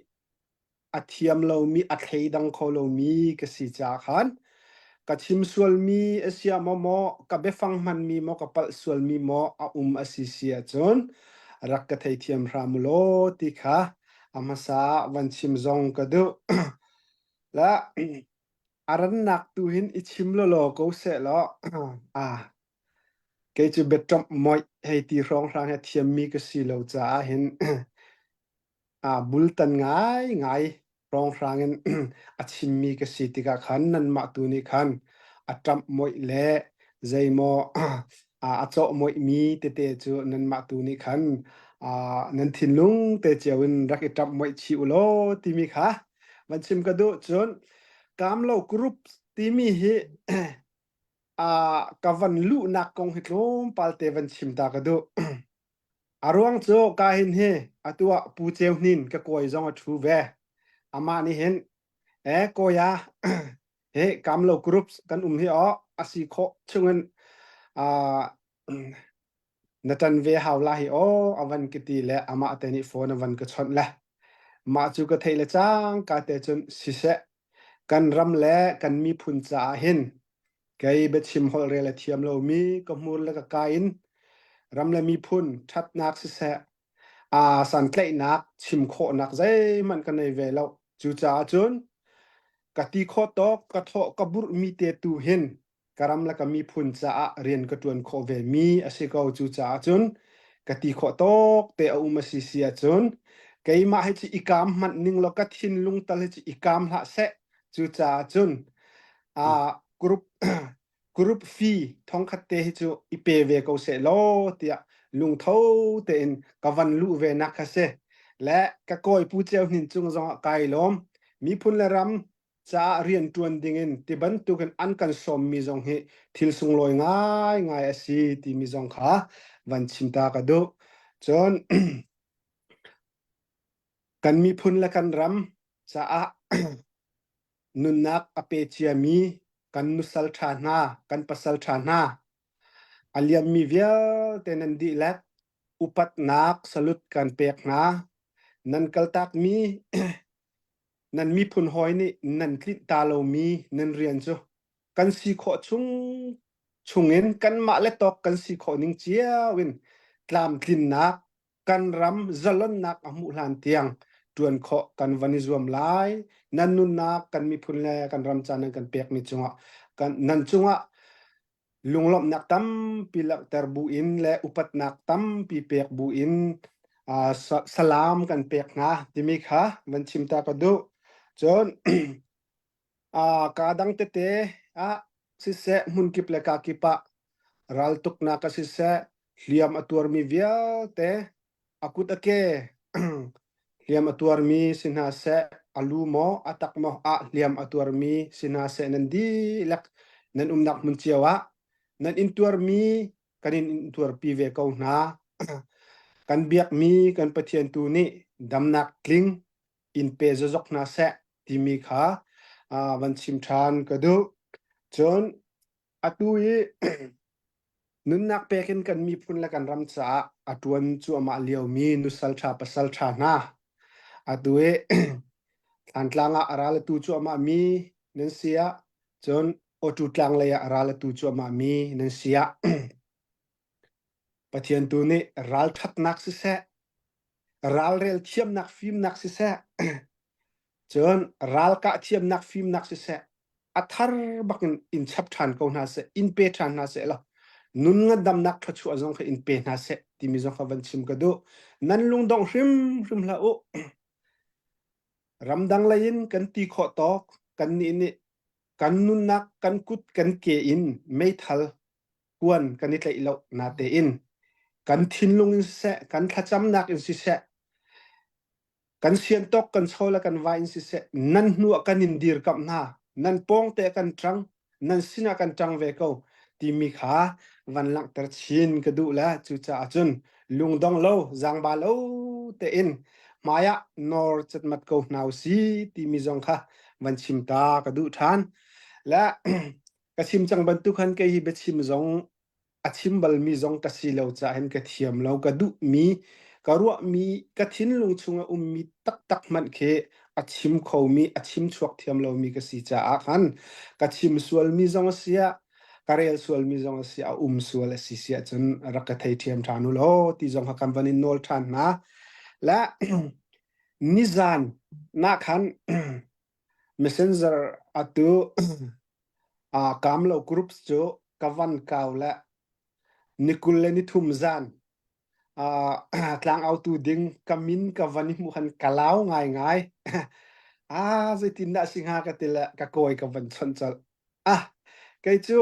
a thiam lomi a thleidang kho lomi ka si caah khan ka chim sualmi a si ah maw maw ka biafang hmanmi maw ka palh sualmi maw a um a si si ahcun rak ka theithiam hram u law ti kha a hmasa ah van chim zong ka duh. La a rannak tu hin i chim lawlaw ko seh law ah kei cu biaṭamh moih hei ti hrawnghrang hi a thiammi ka si lo caah hin aa bultan ngaingai hrawnghrang in a chimmi ka si tikah khan nanmah tu nih khan a ṭamh mawih le zeimaw a cawh mawihmi tete cu nanmah tu nih khan nan thinlung te cio in rak i ṭamh mawih chih u law timi kha van chim ka duh. Cun Kamlo Group timi hi ka van luhnak kong hi tlawmpal te van chim ta ka duh. A ruang cu ka hin hi atu ah Pu Ceu Hnin ka kawi zong a ṭhu ve. Amah nih hin eh kawia hi Kamlo groups kan um hi aw a si khawh chungin uh, na ṭan ve hau la hi aw a van ka ti le amah te nih phone a van ka chawnh le mah cu ka theih le cangka te cun siseh kan ram le kan miphun caah hin Kei biachim holhrel a thiam lomi ka hmur le ka ka in ram le miphun ṭhatnak siseh, aa santlaihnak chim khawhnak zeihmanh ka nei ve lo. Cucaah cun ka ti khawh tawk ka thawh ka burhmi te tu hin ka ram le ka miphun caah rian ka ṭuan khawh ve mi a si ko. Cucaah cun ka ti khawh tawk te a um a si si ahcun keimah hi cu i kaam hmanh ning law ka thinlung tal hi cu i kaam hlah seh. Cucaah cun uh, group group fee thongkhat te hi cu i pe ve ko seh law tiah lungtho tein ka van luh ve nak kha si le ka kawi pu ceu hnin cung zongah kai lawm miphun le ram caah rian ṭuan dingin ti bantukin an kan sawmmi zong hi thil sunglawi ngai ngai a si timi zong kha van chim ta ka duh cun kan miphun le kan ram caah nunnak a pe ciami kan nusal ṭha hna, kan pasal ṭha hna, a liammi vialte nan dihlak. Upatnak salut kan pek hna. Nan kaltakmi nan miphun hawi nih nan tlinh ta lomi nan rian cu kan si khawh chung chungin kanmah le tawk kan si khawh ning cio in tlamtlinnak kan ram zalonnak a hmuh hlan tiang ṭuan khawh kan van i zuam lai. Nan nunnak kan miphun le kan ram ca nan kan pekmi cungah kan nan cungah lunglawmhnak tampi langhter buin le upatnak tampi pek buin uh, salam kan pek hna timi kha van chim ta ka duh. Cun uh, ka dang tete ah siseh hmunkip le kakip ah raltuknak ah siseh hliam a tuarmi vialte a kut a ke hliam a tuarmi si hna seh a lu maw a tak maw ah hliam a tuarmi si hna seh nan dihlak nan umnak hmun cio ah nan intuarmi kan in intuarpi ve ko hna kan biakmi kan Pathian tu nih damnak tling in pe zozok hna seh timi kha van chim ṭhan ka duh. Cun atu i nunnak pek in kan miphun le kan ram caah a ṭuan cuahmah liomi nusal ṭha pasal ṭha hna atu i Thlantlang ah a ral atu cuahmah mi nan si ah cun Awṭu tlang lei ah a ral atu cuahmah mi nan si ah Pathian tu nih ralṭhatnak siseh ralrel thiamnak fimnak siseh cun ralkah thiamnak fimnak siseh a thar bakin in chap ṭhan ko hna seh in pe ṭhan hna seh law nun ngandamnak thluachuah zong kha in pe hna seh timi zong kha van chim ka duh nan lungdong hrimhrim hlah u ramdang lei in kan ti khawh tawk kan nih nih kan nunnak kan kut kan ke in meithal kuan kan i tlaih lo natein kan thinlung in siseh kan thlacamnak in siseh kan siantawk kan chaw le kan vai in siseh nan hnu ah kan in dirkamh hna nan pawngte ah kan ṭang nan sinah kan ṭang ve ko timi kha van langhter chin ka duh le cucaah cun lungdong lo zaangba lo tein hmaiah nawr catmat ko hna usi timi zong kha van chim ta ka duh ṭhan le Ka chim cang bantuk khan kei hi biachim zong a chim balmi zong ka si lo caah hin ka thiam lo. Ka duhmi, ka ruahmi, ka thinlung chung a ummi taktak hmanh khi a chim khomi, a chim chuak thiam lomi ka si caah khan ka chim sualmi zong a si ah, ka rel sualmi zong a si ah, a um sual a si si ahcun rak ka thei thiam ṭhan u law ti zong kha kan van in nawl ṭhan hna. Le nizan na khan Messenger atu aa kaam lo groups cu ka van kau le ni 23 zan tlangautu ding ka min ka van i hmuh khan ka lau ngaingai. Ah, zeitindah si hnga ka ti le ka kawi ka van chawnh colh. Ah, kei cu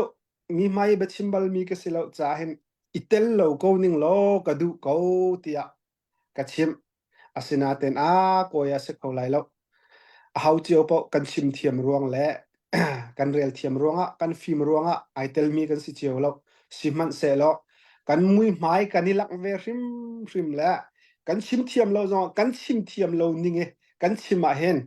mi hmai biachim balmi ka si lo caah hin i tel lo ko ning law ka duh ko tiah ka chimh. Asinain a kawi a si kho lai lo. Aho cio paoh kan chim thiam ruang le kan rel thiam ruangah kan fim ruangah ai telmi kan si cio lo. Sihmanhsehlaw kan muihmai kan i langh ve hrimhrim le kan chim thiam lo zongah kan chim thiam lo ning i kan chim ah hin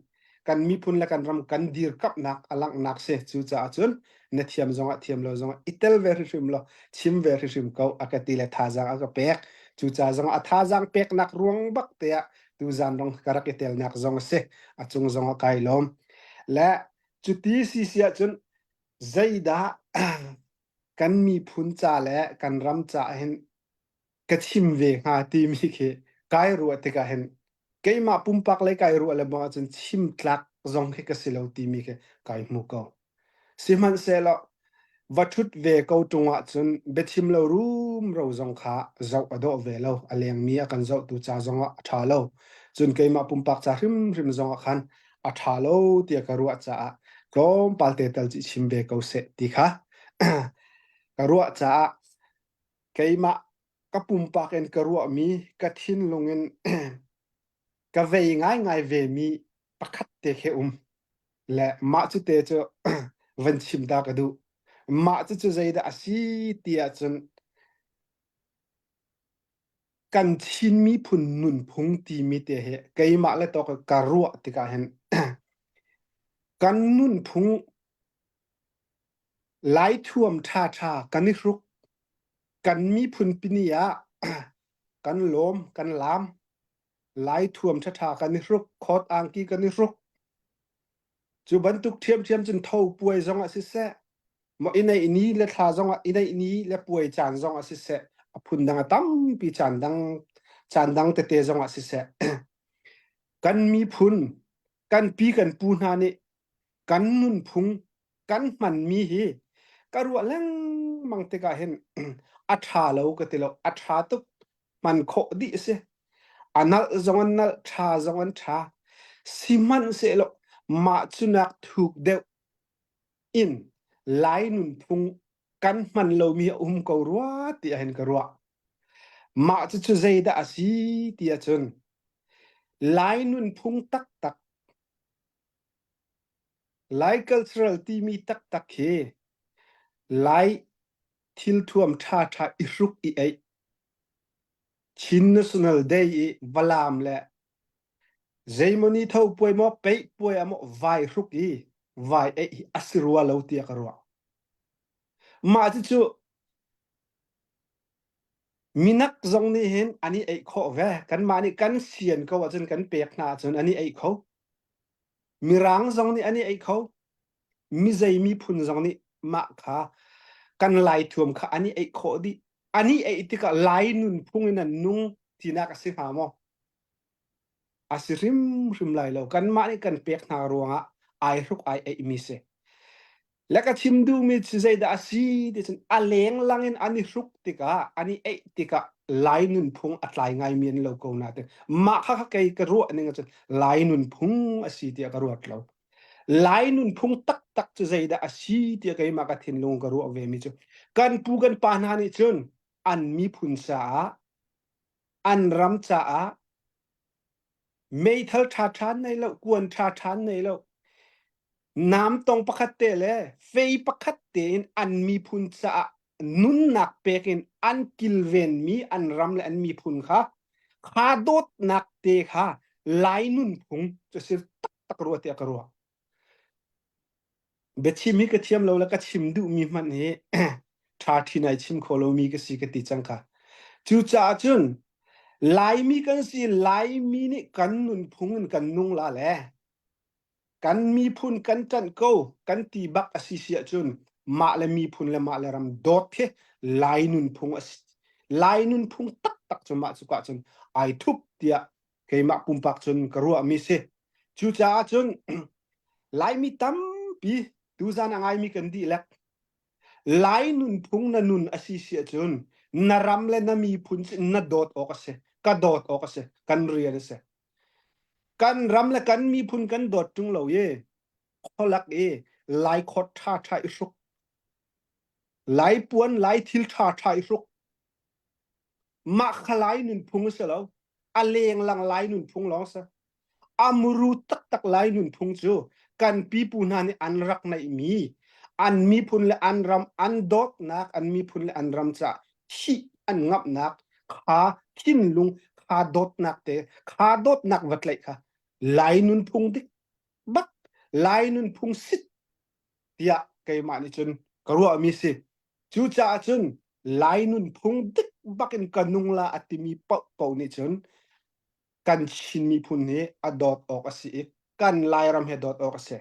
kan miphun le kan ram kan dirkamhnak a langhnak si. Cucaah cun na thiam zongah thiam lo zongah i tel ve hrimhrim law chim ve hrimhrim ko a ka ti le thazaang a ka pek. Cucaah zongah a thazaang peknak ruang bak te ah tuzan rong ka rak i telnak zong a si. A cung zongah kai lawm. Le cuti si si ahcun zeidah kan miphun ca le kan ram ca hin ka chim ve hnga timi khi kai ruah tikah hin keimah pumpak lei kai ruah le bang ahcun chim tlak zong khi ka si lo timi khi kai hmu ko. Sihmanhsehlaw va ṭhut ve ko ṭung ahcun biachim lo rumro zong kha zoh a dawh ve lo. A lengmi a kan zohtu ca zongah a ṭha lo. Cun keimah pumpak ca hrimhrim zongah khan a ṭha lo tiah ka ruah caah tlawmpal te tal cu chim ve ko seh ti kha ka ruah caah keimah ka pumpak in ka ruahmi ka thinlung in ka vei ngaingai vemi pakhat te khi um le mah cu te cu van chim ta ka duh mah cu cu zeidah a si ti ahcun kan Chin miphun nunphung timi te hi keimah le tawk ka ruah tikah hin kan nunphung Laithuam ṭhaṭha kan i hruk. Kan miphun pini ah. Kan lawm, kan laam. Lai thuam ṭhaṭha kan i hruk, khawt angki kan i hruk. Cu bantuk ṭhiamṭhiam cun tho puai zong ah siseh, maw i neih ni le thla zong ah i neih ni le puai caan zong ah siseh, a phun dang a tampi caan dang caan dang tete zong ah siseh, kan miphun, kan pi kan pu hna nih kan nunphung kan hmanmi hi ka ruah lengmang tikah hin a ṭha lo ka ti lo, a ṭha tuk hman khawh dih a si. A nalh zong an nalh, ṭha zong an ṭha. Sihmanhsehlaw mah cu nak thuk deuh in Lai nunphung kan hman lomi a um ko rua ti ahhin ka ruah. Mah cucu zeidah a si ti ahcun Lai nunphung taktak Lai cultural timi taktak hi Lai thilthuam ṭhaṭha i hruk i eih Chin National Day i Valam le zeimaw ni tho puai maw peih puai ah maw vai hruk i vai eih hi a si rua lo tiah ka ruah. Mah cucu minak zong nih hin an i eih khawh ve. Kanmah nih kan sian ko ahcun kan pek hna ahcun an i eih kho. Mirang zong nih an i eih kho. Mizei miphun zong nih mah kha kan Lai thuam kha an i eih khawh dih. An i eih tikah Lai nunphung in an nung tinak a si hnga maw? A si hrimhrim lai lo. Kanmah nih kan pek hna ruangah ai hruk ai eihmi si. Le ka chim duhmi cu zeidah a si ti cun a lenglang in an i hruk tikah an i eih tikah Lai nunphung a tlai ngaimi an lo ko nain mah kha kha kei ka ruah ning ahcun Lai nunphung a si tiah ka ruat lo. Lai nunphung taktak cu zeidah a si tiah keimah ka thinlung ka ruah vemi cu kan pu kan pa hna nih cun an miphun caah an ram caah meithal ṭhaṭha an nei lo, kuan ṭhaṭha an nei lo. Namtong pakhat te le fei pakhat tein an miphun caah nunnak pek in an kilvenmi an ram le an miphun kha kha dawtnak te kha Lai nunphung cu si taktak rua tiah ka ruah. Biachim hi ka thiam lo le ka chim duhmi hmanh hi ṭha ṭhin ai chim kho lomi ka si ka ti cang kha. Cucaah cun Laimi kan si, Laimi nih kan nunphung in kan nung la le kan miphun kan ṭanh ko kan ti bak a si si ahcun mah le miphun le mah le ram dawt khi Lai nunphung a si. Lai nunphung taktak cu mah cuka cun ai thup tiah keimah pumpak cun ka ruahmi si. Cucaah cun Laimi tampi tuzan a ngaimi kan dihlak Lai nunphung na nun a si si ahcun na ram le na miphun cu na dawt awk a si. Ka dawt awk a si. Kan rian a si. Kan ram le kan miphun kan dawt ṭung lo i khualak i Lai khawt ṭhaṭha i hruk. Lai puan, Lai thil ṭhaṭha i hruk. Mah kha Lai nunphung a si lo. A lenglang Lai nunphung lawng a si. A muru taktak Lai nunphung cu kan pipu hna nih an rak neihmi an miphun le an ram an dawtnak an miphun le an ram caah thih an ngamhnak kha thinlung kha dawtnak te kha dawtnak va tlaih kha Lai nunphung dik bak Lai nunphung sit tiah keimah nih cun ka ruahmi si. Cucaah cun Lai nunphung dik bak in ka nung la a timi paohpaoh nih cun kan Chin miphun hi a dawt awk a si i kan Lairam hi a dawt awk a si.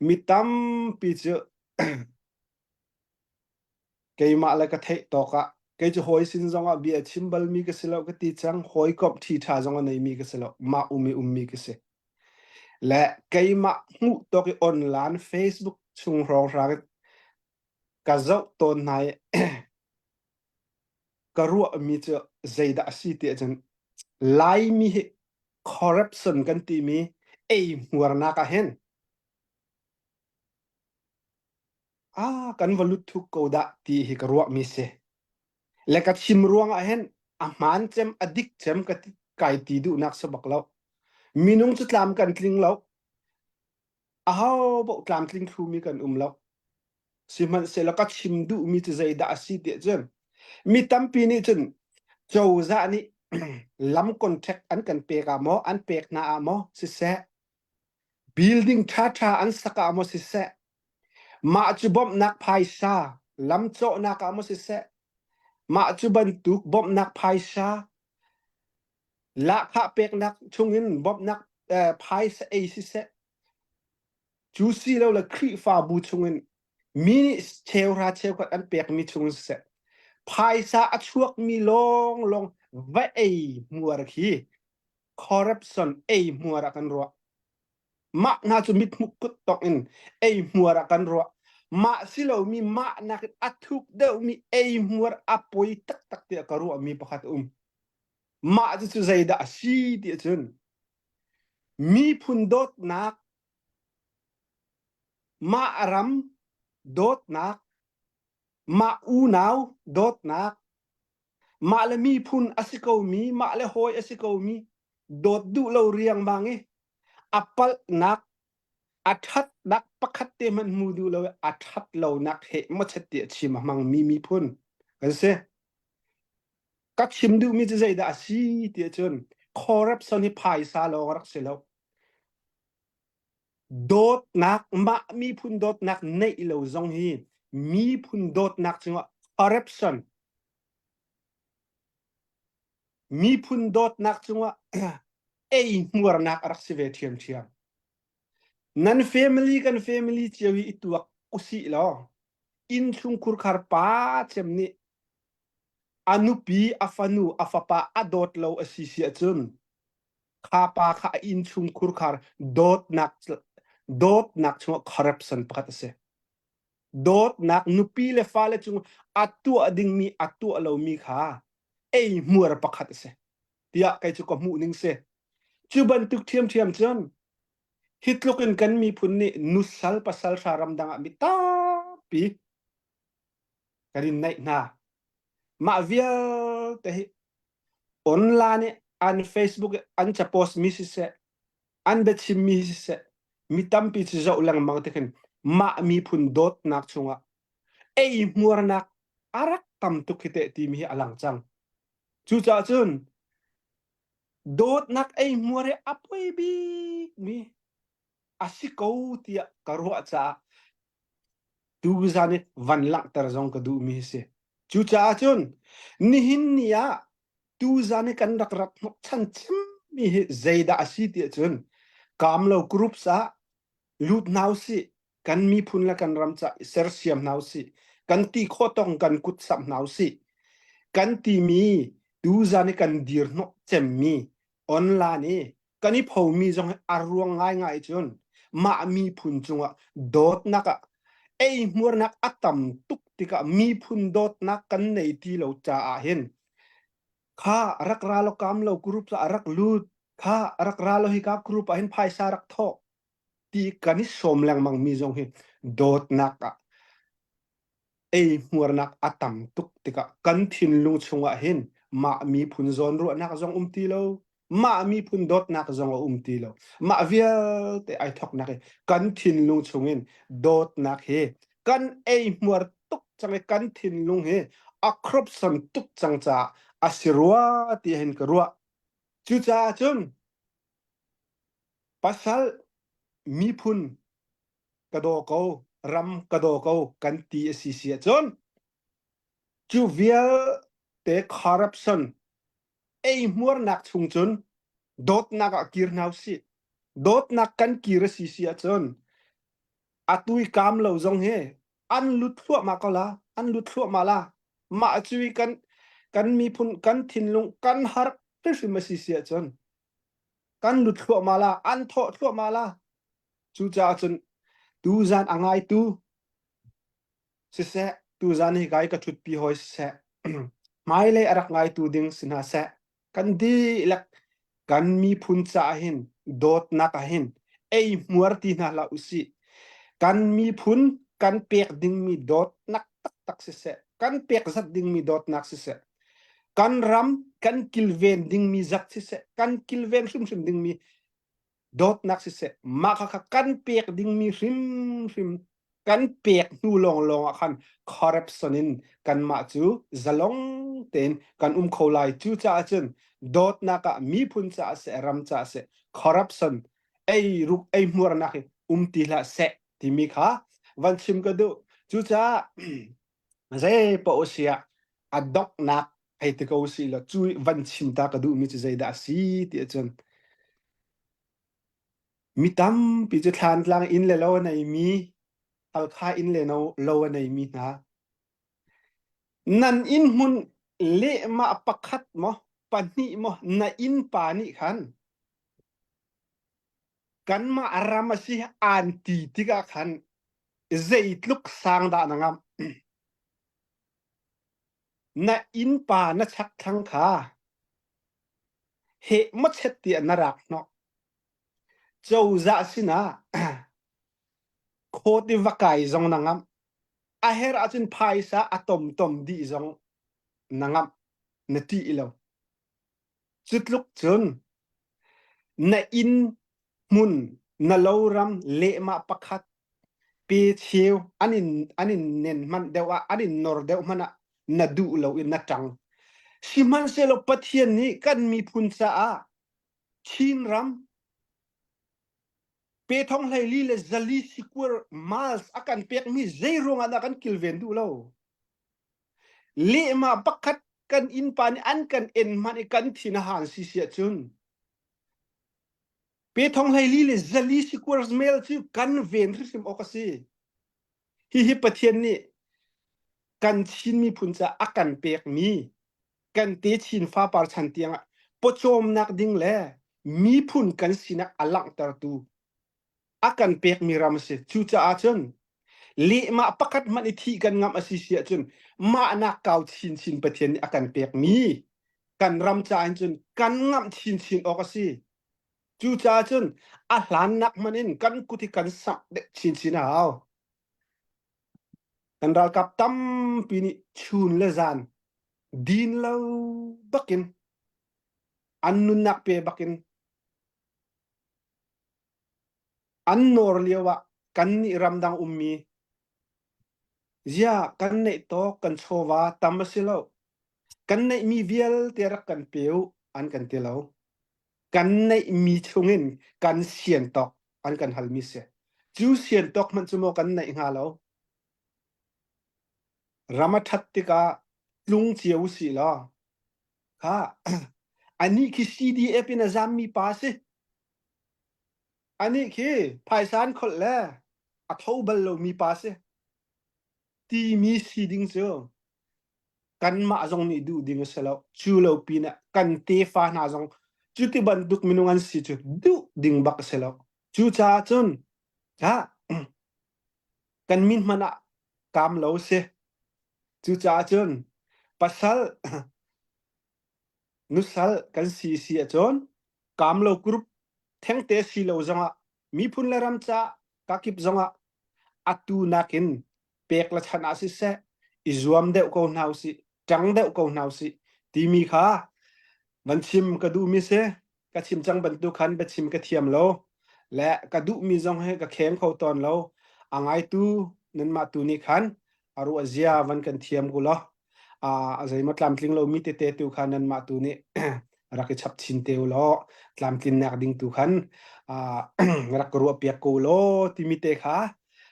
Mi tampi cu keimah le ka theih tawk ah kei cu hawi sin zong ah bia a chim balmi ka si lo ka ti cang hawikomh ṭhi ṭha zong a neimi ka si lo mah um i ummi ka si. Le keimah hmuh tawk i online Facebook chung hrawnghrang ka zoh tawn hna i ka ruahmi cu zeidah a si ti ahcun Laimi hi corruption kan timi eihmuarnak ah hin ah kan va lut thuk ko dah ti hi ka ruahmi si. Le ka chim ruang ah hin a hmaan cem a dik cem ka ti, kai ti duhnak si bak lo. Minung cu tlam kan tling lo. Aho paoh tlamtling thlumi kan um lo. Sihmanhsehlaw ka chim duhmi cu zeidah a si tiah cun mi tampi nih cun cozah nih lam contract an kan pek ah maw an pek hna ah maw siseh building ṭhaṭha an sak ah maw siseh mah cu bawmhnak phaisa lam cawhnak ah maw siseh. Mah cu bantuk bawmhnak phaisa lahkhah peknak chungin bawmhnak eh, phaisa ei siseh, cu si lo le Khrihfabu chungin mi nih cheuhra cheukhat an pekmi chungin siseh, phaisa a chuakmi lawnglawng va ei hmuar khi corruption ei hmuar ah kan ruah. Mah hna cu mithmuh kuttok in eihmuar ah kan ruah. Mah si lomi mah nakin a thuk deuhmi eihmuar a poi taktak tiah ka ruahmi pakhat a um. Mah cucu zeidah a si ti ahcun miphun dawtnak, mah ram dawtnak, mah unau dawtnak, mah le miphun a si komi, mah le hawi a si komi dawt duh lo riangmang i a palhnak a ṭhatnak pakhat te hmanh hmu duh lo i a ṭhat lonak he mawchet tiah chim a hmangmi miphun kan si. Ka chim duhmi cu zeidah a si ti ahcun corruption hi phaisa lawng a rak si lo. Dawtnak, mah miphun dawtnak neih lo zong hi miphun dawtnak cungah corruption miphun dawtnak cungah eihmuarnak a rak si ve ṭhiamṭhiam. Nan family kan family cio hi i tuak usih law innchung khurkhar pa cem nih a nupi, a fanu, a fapa a dawt lo a si si ahcun kha pa kha a innchung khurkhar dawtnak dawtnak chungah corruption pakhat a si. Dawtnak nupi le fale cung a tuah dingmi a tuah lomi kha eihmuar pakhat a si tiah kei cu ka hmuh ning si. Cu bantuk ṭhiamṭhiam cun hi tluk in kan miphun nih nusal pasal hra ramdang ah mi tampi kan in neih hna. Mah vialte hi online i an Facebook i an capost mi siseh, an biachim mi siseh, mi tampi cu zoh lengmang te khin mah miphun dawtnak chungah eihmuarnak a rak tam tuk hi teh timi hi a lang cang. Cucaah cun dawtnak eihmuar hi a poi bikmi a si ko tiah ka ruah caah tuzan i van langhter zong ka duhmi hi si. Cucaah cun nihin ni ah tuzan i kan rak rak hnawhchan cemmi hi zeidah a si tiah cun kaamlo groups ah lut hna usih kan miphun le kan ram ca sersiam hna usih kan ti khawh tawk kan kut samh hna usih kan timi tuzan i kan dir hnawh cemmi online i kan i phomi zong hi a ruang ngaingai cun mah miphun cungah dawtnak ah eihmuarnak a tam tuk tikah miphun dawtnak kan nei ti lo caah hin kha rak ra lo kam lo group ah rak lut kha rak ra lo hika group ah hin phaisa rak thawh ti kan i sawm lengmang mi zong hi dawtnak ah eihmuarnak a tam tuk tikah kan thinlung chungah hin mah miphun zawnruahnak zong um ti lo mah miphun dawtnak zong a um ti lo mah vialte ai thoknak hi kan thinlung chungin dawtnak hi kan eihmuar tuk cang i kan thinlung hi a corruption tuk cang caah a si rua ti hin ka ruah cucaah cun Pasal miphun ka daw ko, ram ka daw ko kan ti a si si ahcun cu vialte corruption eihmuarnak chung cun dawtnak ah kir hna usih. Dawtnak kan kir a si si ahcun atu i kaam lo zong hi an lut thluahmah ko la, an lut thluahmah la. Mah cu i kan kan miphun kan thinlung kan harh hrimhrim a si si ahcun kan lut thluahmah la an thawh thluahmah la cucaah cun tuzan a ngaitu siseh tuzan hi kai ka ṭhutpi hawi siseh hmailei a rak ngaitu ding si hna seh kan dihlak kan miphun caah hin dawtnak ah hin eihmuar ti hna hlah usih kan miphun kan pek dingmi dawtnak taktak siseh kan pek zat dingmi dawtnak siseh kan ram kan kilven dingmi zat siseh kan kilven hrimhrim dingmi dawtnak siseh mah kha kan pek dingmi hrimhrim kan pek hnu lawnglawng ah khan corruption in kanmah cu zalong tein kan um kho lai cucaah cun dawtnak ah miphun caah seh ram caah seh corruption ei ruk ei hmuarnak hi um ti hlah seh timi kha van chim ka duh cucaah zei paoh siah. A donghnak hei ti ko si law cu van chim ta ka duhmi cu zeidah a si ti ahcun mi tampi cu thlantlang inn le lo a neimi Halkha inn le lo a neimi hna nan inn hmun lehmah pakhat maw pahnih maw na innpa nih khan kanmah ram a si aan ti tikah khan zeitluk sang dah na ngamh? Na innpa na chakthlang kha heh maw chet tiah na rak hnawh. Cozah sinah khawt i va kai zong na ngamh. A herh ahcun phaisa a tomtom dih zong na ngamh. Na ṭih lo. Cu tluk cun na inn hmun na loram lehmah pakhat pe cheu an in an in nen hmanh deuh ah an in nor deuh hmanh ah na duh lo in na ṭang. Sihmanhsehlaw Pathian nih kan miphun caah Chinram pe thong 14 le 400 square miles a kan pekmi zei ruangah dah kan kilven duh lo? Lehmah pakhat kan innpa nih an kan en hmanh i kan thin a han si si ahcun pe thong 14 le 400 square mile cu kan ven hrimhrim awk a si. Hihi Pathian nih kan Chin miphun caah a kan pekmi kan techin fapar chan tiangah pawcawmnak ding le miphun kan sinak a langhtertu a kan pekmi ram a si. Cucaah cun lehmah pakhat hmanh i thih kan ngamh a si si ahcun mahnak kau chinchin Pathian nih a kan pekmi kan ram caah hin cun kan ngamh chinchin awk a si. Cucaah cun a hlannak hmanh in kan kut hi kan samh deuh chinchin a hau. Kan ralkap tampi nih chun le zan din lo bakin an nunnak pe bakin An nawr lioah kannih ramdang ummi ziah kan neih tawk kan chawva tam a si lo. Kan neihmi vialte rak kan pe u an kan ti lo. Kan neihmi chungin kan sian tawk an kan halmi si. Cu sian tawk hmanh cu maw kan neih hnga lo. Ram a ṭhat tikah tlung cio usih law kha anih khi CDF in a zammi pa a si. Anih khi phaisa an kholh le a tho bal lomi pa si. Timi si ding cu kanmah zong nih duh ding a si lo. Cu lo pinah kan tefa hna zong cuti bantuk minung an si cu duh ding bak a si lo. Cucaah cun ha kan min hmanh ah kaam lo si. Cucaah cun pasal nusal kan si si ahcun kaamlo group thengte si lo zongah miphun le ram ca kakip zongah atu nakin pek le chan ah siseh i zuam deuh ko hna usih ṭang deuh ko hna usih timi kha van chim ka duhmi si ka chim cang bantuk khan biachim ka thiam lo le ka duhmi zong hi ka kheng kho tawn lo a ngaitu nanmah tu nih khan a ruah zia van kan thiam ku law a zeimaw tlamtling lomi tete tu kha nanmah tu nih rak i chap chin te u law tlamtlinnak ding tu khan rak ka ruah piak ko law timi te kha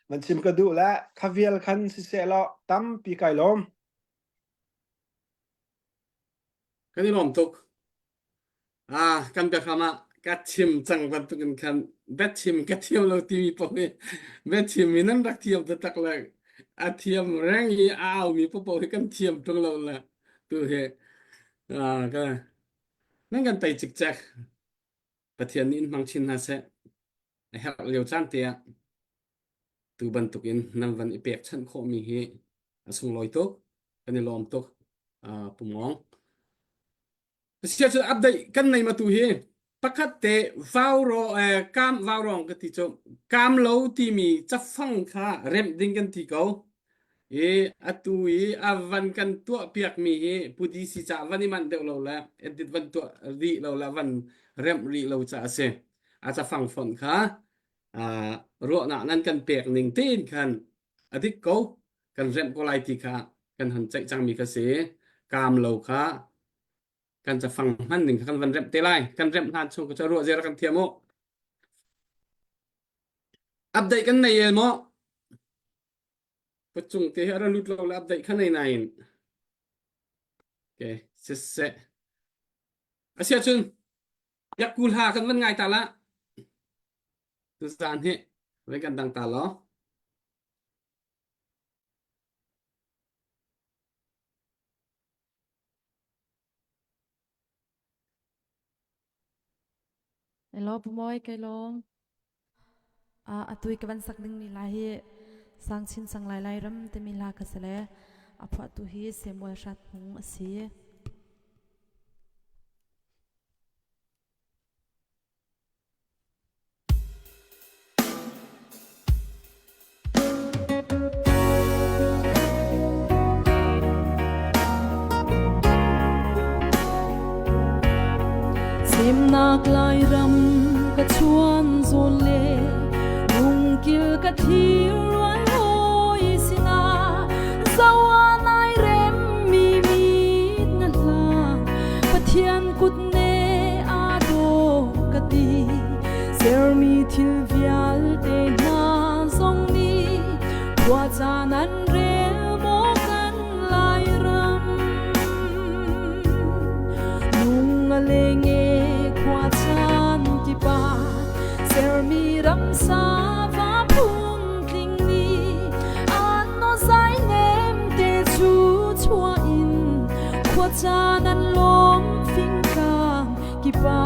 van chim ka duh le kha vial khan siseh law tampi kai lawm. Kan i lawm tuk. Ah, kan biakam ah ka chim cang bantukin khan biachim ka thiam lo timi paoh hi biachim in nan rak thiam taktak le a thiam reng i a aumi paohpaoh hi kan thiam ṭung lo le tu hi ah, ka nan kan tei cikcek. Pathian nih in hmang chin hna seh. A herh lio caan te ah tu bantukin nan van i pekchanh khawhmi hi a sunglawi tuk. Kan i lawm tuk. Uh, Pumawng. Siah cun update kan nei ma tu hi pakhat te vau ro eh, kam vau rong ka ti cu kam lo timi cafang kha remh ding kan ti ko i atu i a van kan tuah piak mi hi pu DC ca van i manh deuh lo le edit van tuah rih lo le van remh rih lo ca a si a cafang font kha uh, ruahnak nan kan pek ning tein khan a dik ko kan remh ko lai ti kha kan hon ceih cangmi kha si kaam lo kha kan cafang hman ning kha kan van remh te lai kan remh hlan chung ka ruah zera kan thiam u update kan nei el maw pachung te hi ara lut lo le update kha nei nain. Okay, siseh. Asiahcun biakku hla kan van ngai ta la. Tuzaan hi van kan dang ta law. Hello, Pu Mawi, kai lawm. Atu i ka van sak dingmi hla hi Sang Chin Sang Lai Lai Ram timi hla ka si le a phuahtu hi Samuel Hrat Hmung a si. Semnak Lairam ka chuan zawn le lungkil ka thlir rual hawi sinah zawa nai rem mi mit na hla Pathian kut ne aa dawh ka ti Sermi thil vialte hna zong nih khua caan an rel maw kan Lairam. Nung a leng e khua caan kipa sermi ramsa va phun tling nih an no zai nem te chu chua in khua caan an lawm fingtlang kipa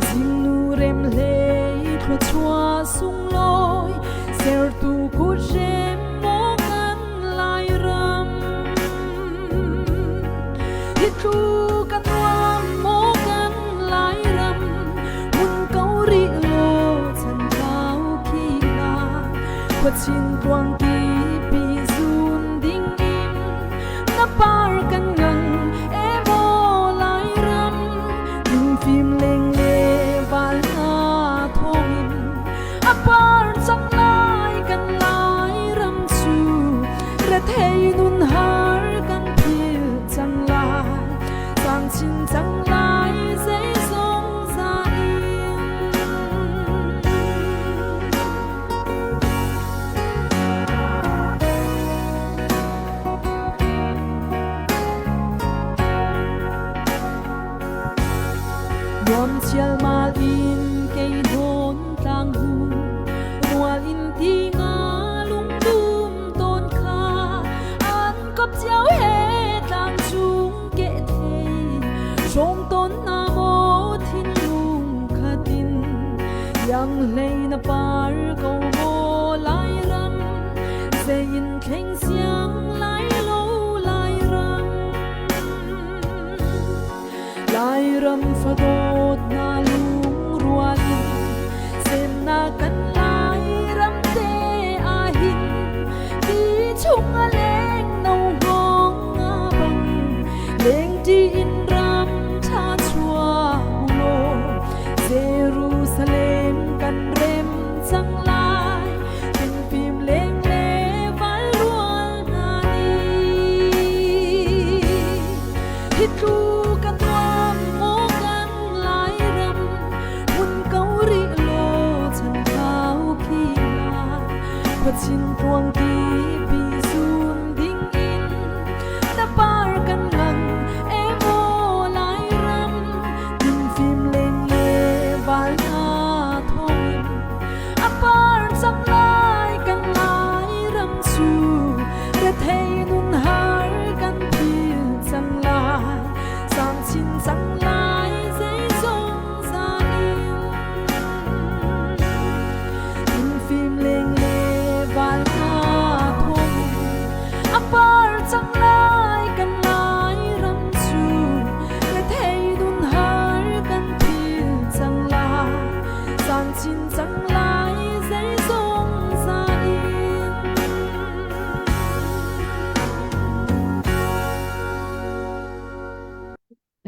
zingnu rem hlei thluachuah sunglawi sertu kut rem maw kan Lairam hi tlu ka nuam maw kan Lairam hun ko rih law chan thlau khi la khuachin tluang ti pi zun ding in na par kan ngang e maw Lairam Lungfim leng le val hna thawngin a par cang lai kan lai ram cu rethei nun har kan phil cang lai sang chin cang lai zeizong za in. Nuam chialmal in kei hnawn tlang hu mual in ti nga lungdum tawn kha an kop cio he tlang cung ke thei hrawng ton na maw thinlung khatin yang hlei na par ko maw Lairam zei in thleng siang lai lo Lairam Lairam fadawt na lungrual in semnak kan Lairam te ahhin ti chung a leng no hngawng nga bang lengṭi in ram ṭha chuah u law Jerusalem kan rem cang lai Tinfim leng le val rual hna nih hi tlu ka nuam maw kan Lairam hmun ko rih law chan thau khi la khuachin tluang ti pi zun ding in na par kan lang e maw Lairam Tinfim leng le val hna thawngin a par cang lai kan Lairam cu rethei nun har kan phil cang lai sang chin cang lai zeizong za in Tinfim leng le val hna thawngin a par cang lai kan Lairam cu rethei nun har kan phil cang lai sang chin cang lai zeizong za in.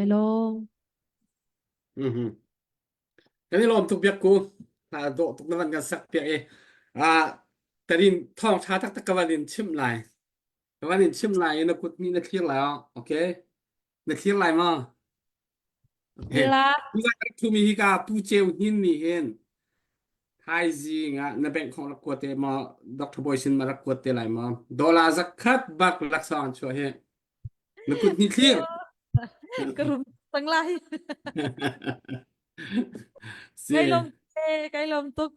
Hello. Mhm. Kan i lawm tuk biak ku. Hla dawh tuk na van kan sak piak i. Ah, tarin thawng tha taktak ka van in chimh lai. Ka van in chimh lai i na kut nih na thlir lai oh. Okay. Na thlir lai maw? Okay. La. Thumi hi ka Pu Ceu Hnin nih hin thaizing ah na bank khong rak kuat te maw Dr. Boy sin ma rak kuat te lai maw dollar zakhat bak laksawng an chuah hi na kut hnih thlir. Ka rum cang lai. Si. Kai lom te, kai lom tuk.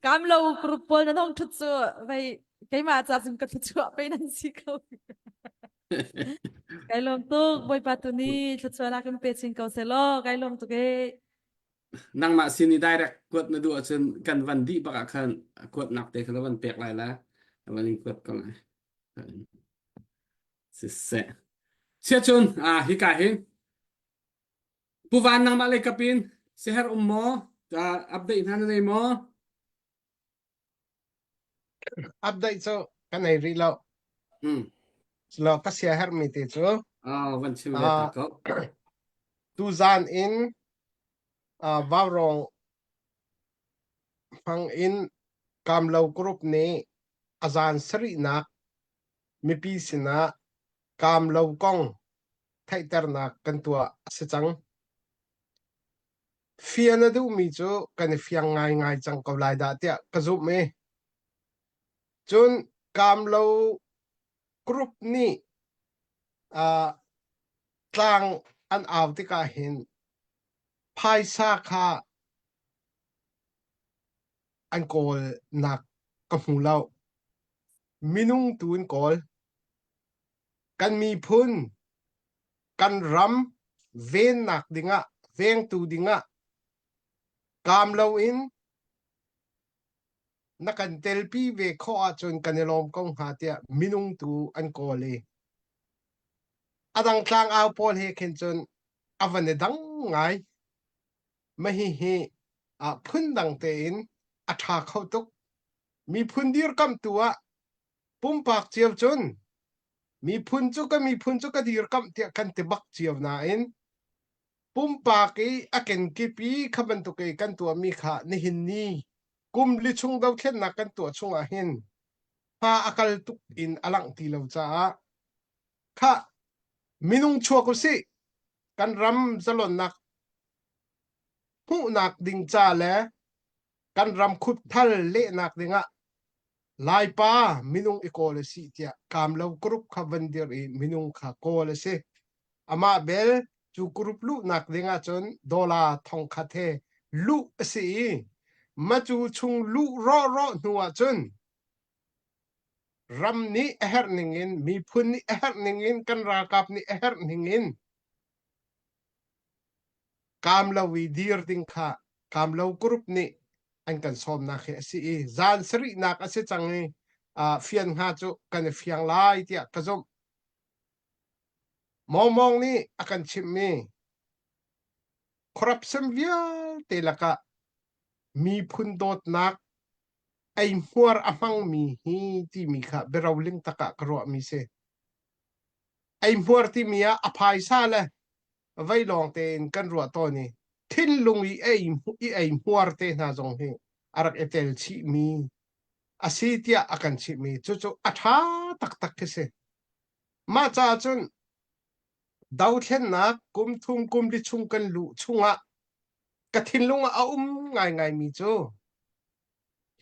Kam lo group pawl nan hong thut cu vei keimah ca cun ka thluachuah pe nan si ko. Kai lom tuk Bawipa tu ni thluachuahnak in pe chin ko seh law kai lom tuk e. Nangmah sin i direct kuat na duh ahcun kan van dih bak ah khan kuatnak te kha na van pek lai la. Na van in kuat ko lai. Siseh. Siacun ah hika hin Pu Van nangmah lei kap in siaherh um maw? Update hna na nei maw? Update cu ka nei rih lo. Mm. Lo ka siaherh mi te cu. Oh, van chim ve ta ko. Tuzan in uh, Vaurawng hmang in Kamlo Group nih a zan sarihnak mipi sinah Kamlo kong theihternak kan tuah a si cang. Fian a duhmi cu kan i fiang ngaingai cang ko lai dah tiah ka zumh i cun Kamlo group nih uh, tlang an au tikah hin phaisa kha an kawlnak ka hmu lo. Minung tu in kawl. Kan miphun, kan ram vennak dingah, vengtu dingah kaam loin na kan telpi ve khawh ahcun kan i lawm ko hnga tiah minung tu an kawl i a dang tlangau pawl he khin cun a van i dang ngai. Mahihi ah phundang tein a ṭha kho tuk. Miphun dirkamhtu ah pumpak cio cun miphun cu ka miphun cu ka dirkamh tiah kan ti bak cio nain pumpak i a kenkip i kha bantuk i kan tuahmi kha nihin ni kum li chung dothlennak kan tuah chungah hin hma a kal tuk in a langh ti lo caah khah minung chuak usih kan ram zalonnak hmuhnak ding ca le kan ram khupthal lehnak dingah Laipa minung i kawl a si tiah Kamlo group kha van dir i minung kha kawl a si. Amah bel cu group luhnak ding ahcun dollar thongkhat he luh a si i macu chung luh rawhrawh hnu ahcun ram nih a herh ning in miphun nih a herh ning in kan ralkap nih a herh ning in Kamlo i dir ding kha Kamlo group nih an kan sawmnak hi a si i zan sarihnak a si cang i uh, fian hnga cu kan i fiang lai tiah ka zumh. Mawngmawng nih a kan chimhmi corruption vialte lakah miphun dawtnak eihmuar a hmangmi hi timi kha biaroling takah ka ruahmi si. Eihmuar timi ah a phaisa le vei lawng tein kan ruah tawn i thinlung i ei i eihmuar te hna zong hi a rak i tel chihmi a si tiah a kan chimhmi cucu a ṭha taktak khi si. Mah caah cun dothlennak kum thum kum li chung kan luh chungah ka thinlung ah a um ngaingaimi cu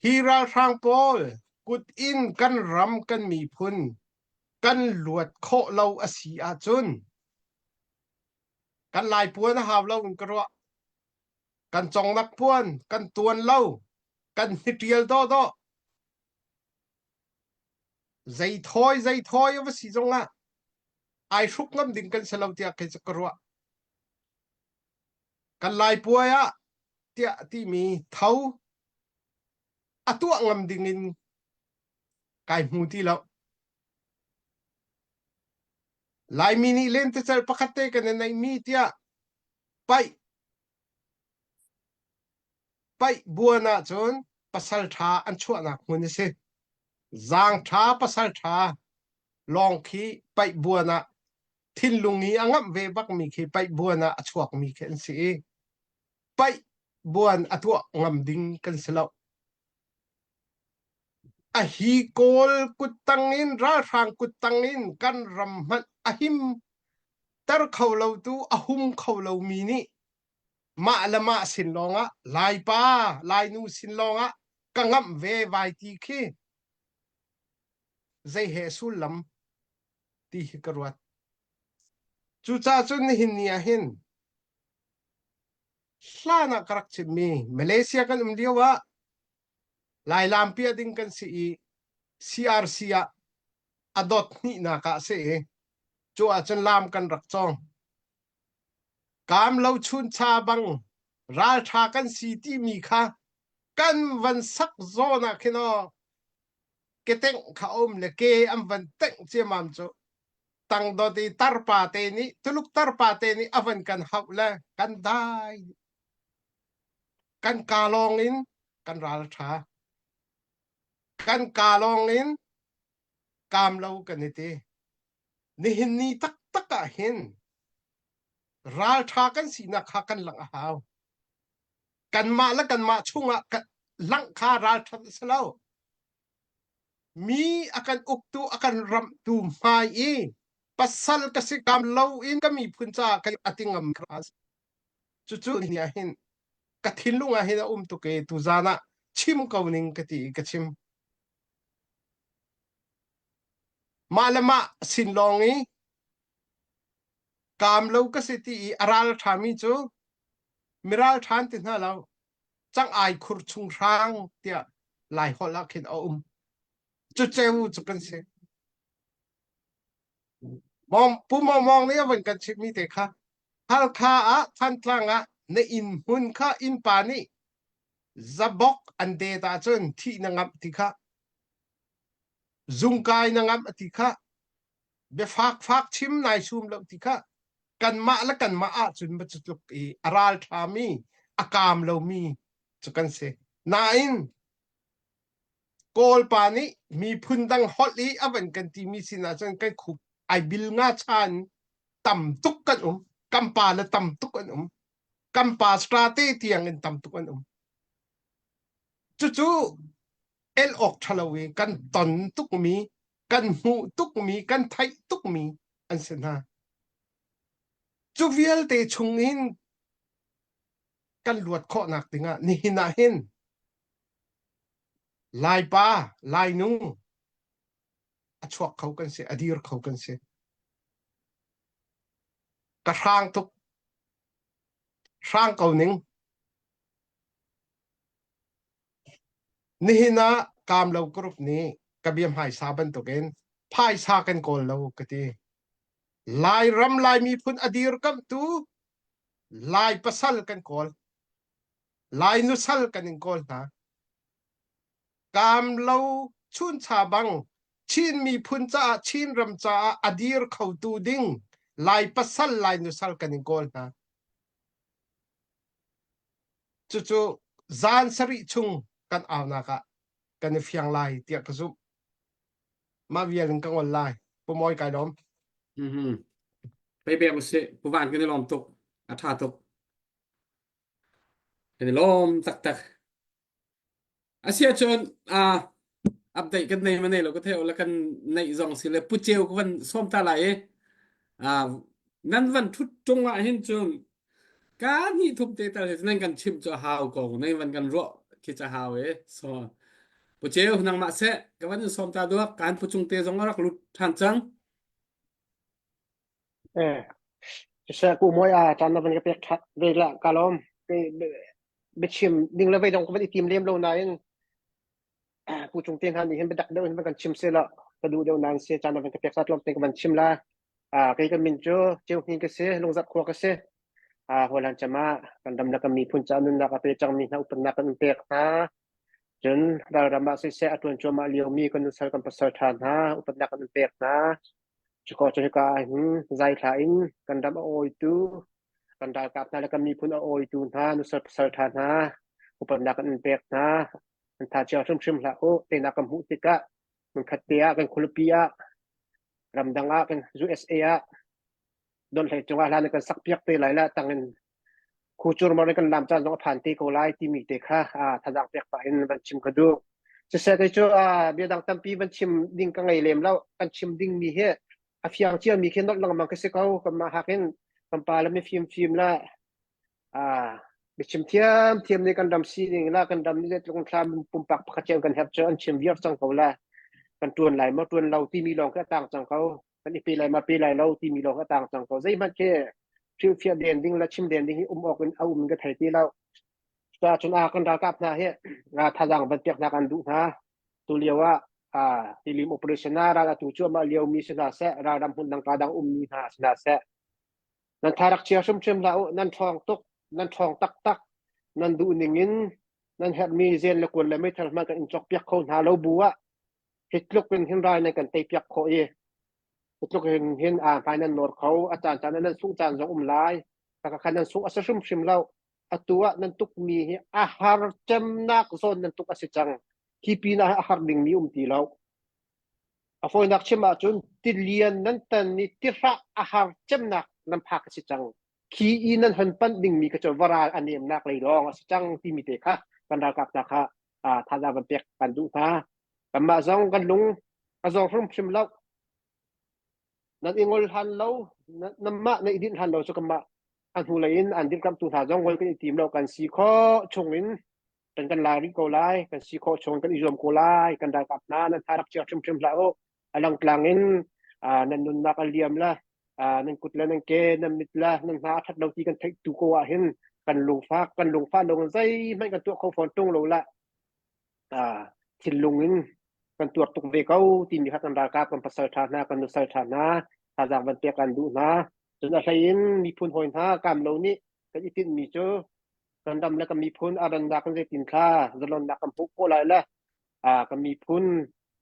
hi ralhrang pawl kut in kan ram kan miphun kan luat khawh lo a si ahcun kan lai puan a hau lo in ka ruah kan congnak puan kan tuan lo kan hniṭial dawhdawh zei thawi zei thawi a va si zongah ai hruk ngam ding kan si lo tiah kei cu ka ruah kan lai puai ah tiah timi tho a tuah ngam ding in kai hmu ti lo. Laimi nih lentecelh pakhat te kan i neihmi tiah paih paih buan ahcun pasal ṭha an chuahnak hmun a si. Zaang ṭha pasal ṭha lawng khi paih buan ah thinlung i a ngamh ve bakmi khi paih buan ah a chuakmi khi an si i paih buan a tuah ngam ding kan si lo. A hi Kawl kuttang in ralhrang kuttang in kan ram hmanh a him ter kho lotu a hum kho lomi nih mah le mah sin lawngah Laipa Lainu sin lawngah ka ngamh ve vai ti khi zei he sullam ti hi ka ruat. Cucaah cun nihin ni ah hin hlan ah ka rak chimmi Malaysia kan um lio ah Lailam piah ding kan si i CRC ah a dot hnihnak ah a si i cu ahcun lam kan rak cawng. Kaam lo chuncha bang ralṭha kan si timi kha kan van sak zawn ah khin aw ketengh kha a um le ke an van tengh ciammam cu tangdot i tarpa te nih Tuluk tarpa te nih a van kan hauh le kan dai kan kaa lawng in kan ral ṭha kan kaa lawng in kaam lo kan i ti nihin ni taktak ah hin ralṭha kan sinak kha kan langh a hau kanmah le kanmah chungah langh kha ralṭhat a si lo mi a kan uktu a kan ramhtu hmai i pasal ka si kam lo in ka miphun caah ka a ti ngam cucu ni ah hin ka thinlung ah hin a um tuk i tuzan ah chim ko ning ka ti i ka chim mah le mah sin lawng i kaam lo ka si ti i a ral ṭhami cu miral ṭhan ti hna lo cang ai khur chung hrang tiah lai holh ah khin a um cu ceu cu kan si Mong Pu Mong Mong nih a van kan chimhmi te kha Halkha ah Thantlang ah na inn hmun kha innpa nih zabok an det ahcun thih na ngamh ti kha zungkai na ngamh ti kha biafak fak chim nai sum lo ti kha kanmah le kanmah ahcun ma cu tluk i a ral ṭhami a kaam lomi cu kan si nain Kawl pa nih miphun dang holh i a van kan timi sinah cun kan khup ai bil nga chan tam tuk kan um kan pa le tam tuk an um kan pa strate tiang in tam tuk an um cucu el awk ṭhalo i kan ton tukmi kan hmuh tukmi kan theih tukmi an si hna cu vialte chung in kan luat khawhnak dingah nihin ah hin Laipa, Lainu a chuak kho kan si, a dir kho kan si. Ka hrang tuk. Hrang ko ning. Nihin ah Kamlo group nih ka bia hmaisa bantukin phaisa kan kawl lo ka ti. Lairam Lai miphun a dirkamhtu Lai pasal kan kawl. Lai nusal kan in kawl hna. Kamlo chuncha bang Chin miphun caah Chin ram caah a dir khotu ding Lai pasal Lai nusal kan in kawl hna. Cucu zan sarih chung kan aunak ah kan i fiang lai tiah ka zumh. Mah vial in ka ngol lai. Pu Mawi kai lawm. Mhm. Pei pek usih. Pu Van kan i lawm tuk. A ṭha tuk. Kan i lawm taktak. Asiahcun uh, update kan nei ma nei lo ka thei la kan neih zong si le pu ceu ka van sawm ta lai i uh, nan van thut tung ah hin cun ka hnih thum te tal nan kan chimh cu hau ko nei van kan ruah khi ca hau e so pu ceu nangmah seh ka van in sawm ta duak kan pu cung te zong a rak lut than cang Eh, siseh ku moi a caan na van ka pek ṭhat ve la ka lawm. Biachim ding le vei dong ka van i tim lem lo nain pu cung te hna nih hin biatak deuh in van kan chim seh law ka duh deuh nain si caan na van ka pek zat lawm te ka van chim la. Ah, kei ka min cu Ceu Hnin ka si, Lungzarh khua ka si. Ah, Hawlan cem ah kan ram le kan miphun caah nunnak a pe cangmi hna upatnak kan in pek hna. Cun ralram ah siseh a ṭuan cuahmah liomi kan nusal kan pasal ṭha hna upatnak kan in pek hna. Cuka cu hika ah hin zaithla in kan ram a awitu, kan ralkap hna le kan miphun a awitu hna, nusal pasal ṭha hna, upatnak kan in pek hna. An tha cio hrimhrim hlah u. Teinak kan hmuh tikah hmunkhat te ah kan khualipi ah ramdang ah kan USA ah donhlei cungah hlan in kan sakpiak te lai la tangin khucur mar in kan lam caan zong a phan te ko lai timi te kha thazaang pek pah in van chim ka duh. Siseh kei cu bia dang tampi van chim ding ka ngei lem lo. Kan chim ding mi hi a fiang cia mi khi nolh lengmang ka si ko. Kanmah hak in kan pa le mifim fim la biachim thiam thiam nih kan ram sining la kan ram nih zeitluk thlam pumpak pakhat cio kan herh cu an chim viar cang ko la. Kan tuan lai maw tuan lo timi lawng khi a tang cang ko. Kan i pe lai ma pe lai lo timi lawng a tang cang ko. Zeihmanh khi hrilhfiah den ding le chim den ding hi um awk in a um in ka thei ti lo. Cucaah cun a kan ralkap hna hi thazaang van pek hna kan duh hna. Tu lio ah tilim operation ah ral atu cuahmah lio mi si hna seh, ralram hmun dang ka dang ummi hna si hna seh. Nan tha rak chia hrimhrim hlah u, nan ṭhawng tuk, nan ṭhawng taktak, nan duh ning in nan herhmi zen le kuan le meithal hmanh kan in cawkpiak kho hna lo bu ah hi tluk in hin rai nan kan teipiak khawh i hi tluk in hin aa hmai nan nawr kho a caan caan ah nan sungh caan zong um lai kha kha nan sungh a si hrimhrim lo atu ah nan tukmi hi a har cemnak zawn nan tuk a si cang hi pin ah a har dingmi um ti lo a fawinak chim ahcun tilian nan tan i tihrah a har cemnak nan phak a si cang khi i nan hon panh dingmi kha cu varal a nemnak lei lawng a si cang timi te kha kan ralkap hna kha thazaang van pek kan duh hna. Kanmah zong kan lung a zawng hrimhrim lo. Nan i ngol hlan lo, nanmah na i dinh hlan lo cu kanmah a hnulei in an dirkamhtu hna zong ngol kan i tim lo. Kan si khawh chung in kan kan la rih ko lai. Kan si khawh chung in kan i zuam ko lai. Kan ralkap hna nan tha rak chia hrimhrim hlah u. A langtlang in nan nunnak a liam la nan kut le nan ke nan mit le nan hna a ṭhat lo ti kan theih tu ko ah hin kan lungfak kan lungfah lo zeihmanh kan tuah kho fawn ṭung lo la thinlung in kan tuar tuk ve ko timi kha kan ralkap kan pasal ṭha hna kan nusal ṭha hna thazaang van pek kan duh hna cun a hlei in miphun hawi hna kam lo nih kan i tinhmi cu kan ram le kan miphun a rannak kan zeitin thla zalonnak kan hmuh khawh lai le kan miphun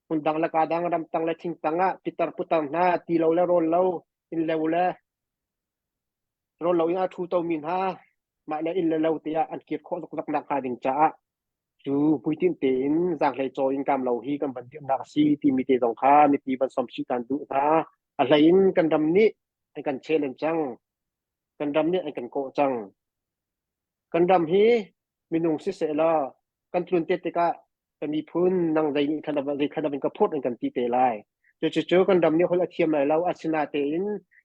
hmundang le kadang ramtang le thingtang ah pitar putar hna ti lo le rawl lo inn lo le rawl lo in a thu tomi hna mah le inn le lo tiah an kir khawh zokzok nak hnga ding caah cu hmuitinh tein zaanghlei caw in kam lo hi kan van dirhnak a si timi te zong kha mipi van som chih kan duh hna. A hlei in kan ram nih an kan challenge cang. Kan ram nih an kan kawh cang. Kan ram hi minung siseh law kan tlun te tikah ka miphun nang zei nih khan zei khan in ka phut an kan ti te lai. Cucu kan ram nih holh a thiam lai lo asinatein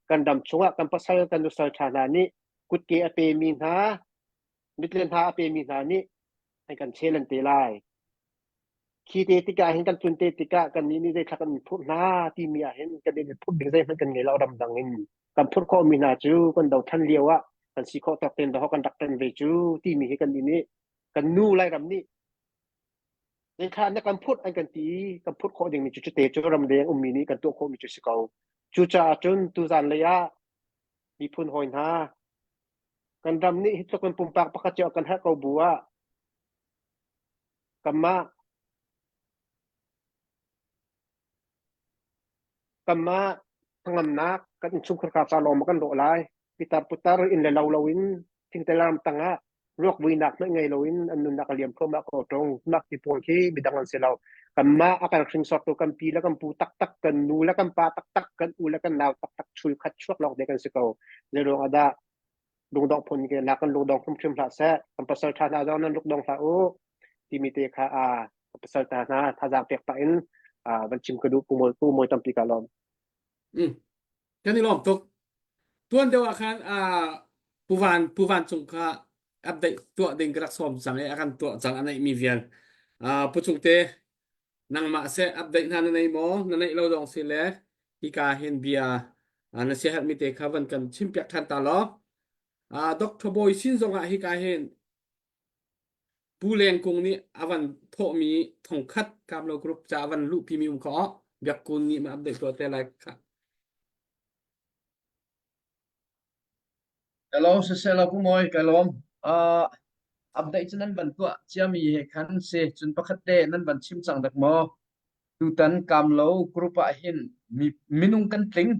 kan ram chungah kan pasal kan nusal ṭha hna nih kutke a pemi hna mit le hna a pemi hna nih an kan challenge te lai. Khi te tikah hin kan tlun te tikah kan nih nih zeithla kan phurh hna timi ah hin kan i phurh ding zeihmanh kan ngei lo ramdang in kan phurh khawhmi hna cu kan dothlan lio ah kan si khawh tawk tein dahawk kan rak tan ve cu timi hi kan nih nih kan nu Lairam nih zeithla na kan phurh an kan ti i kan phurh khawh dingmi cu cute cu ramleng ummi nih kan tuah khawhmi cu si ko. Cucaah cun tuzan lei ah miphun hawi hna kan ram nih hi tluk in pumpak pakhat cio kan herh ko bu ah kanmah kanmah hnangamnak kan innchungkhar ka ca lawng ma kan rawh lai pitar putar inn le lo loin thingtelarm tangah ruak vuinak hmanh ngei loin an nunnak a liam thluahmah ko ṭung nak ti pawl khi midang an si lo kanmah a kan hringsortu kan pi le kan pu taktak kan nu le kan pa taktak kan u le kan nau taktak chul khat chuak lawng te kan si ko zeiruang ah dah lungdong phun ke nak kan lungdong hrimhrim hlah seh kan pasal ṭha hna zong nan lungdong hlah u timi te kha a pasal ta hna thazaang pek pah in van chim ka duh pu mawi pu mawi tampi ka lawm Mm. Kan i lawm tuk. Tuan deuh ah khan Pu Van Pu Van Cung kha update tuah ding ka rak sawm cang i a kan tuah cang a neihmi vial. Pu Cung te nangmah seh update hna na nei maw? Na neih lo dong si le hika hin bia na siaherhmi te kha van kan chimpiak ṭhan ta law. Dr. Bawi sin zongah hika hin Pu Leng Kung nih a van thawhmi thongkhat Kamlo Group ca a van luhpimi um kha Biak Kun nih ma update tuah te lai kha. Hello, siseh Pu Mawi, ka lawm. Uh, update cu nan van tuah ciami he khan si cun pakhat te nan van chim cang dak maw? Tutan Kamlo group ah hin mi, minung kan tling,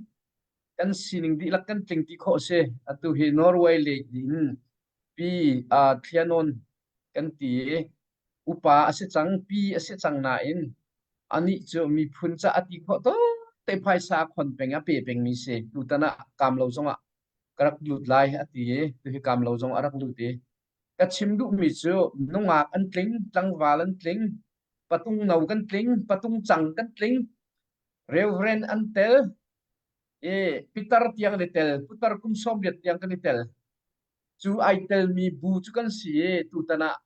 kan sining dihlak kan tling ti khawh si. Atu hi Norway le in pi uh, Thlianon kan ti i upa a si cang, pi a si cang nain anih cu miphun ca a ti khawh tuk te phaisa a khon peng a pe pengmi si. Tutan ah Kamlo zongah ka rak lut lai a ti i tuhi Kamlo zong a rak lut i ka chim duhmi cu nungak an tling, tlangval an tling, patung no kan tling, patung cang kan tling, reverend an tel, i pitar tiang an i tel, putar kum 80 tiang kan i tel. Cu ai telmi bu cu kan si i tutan ah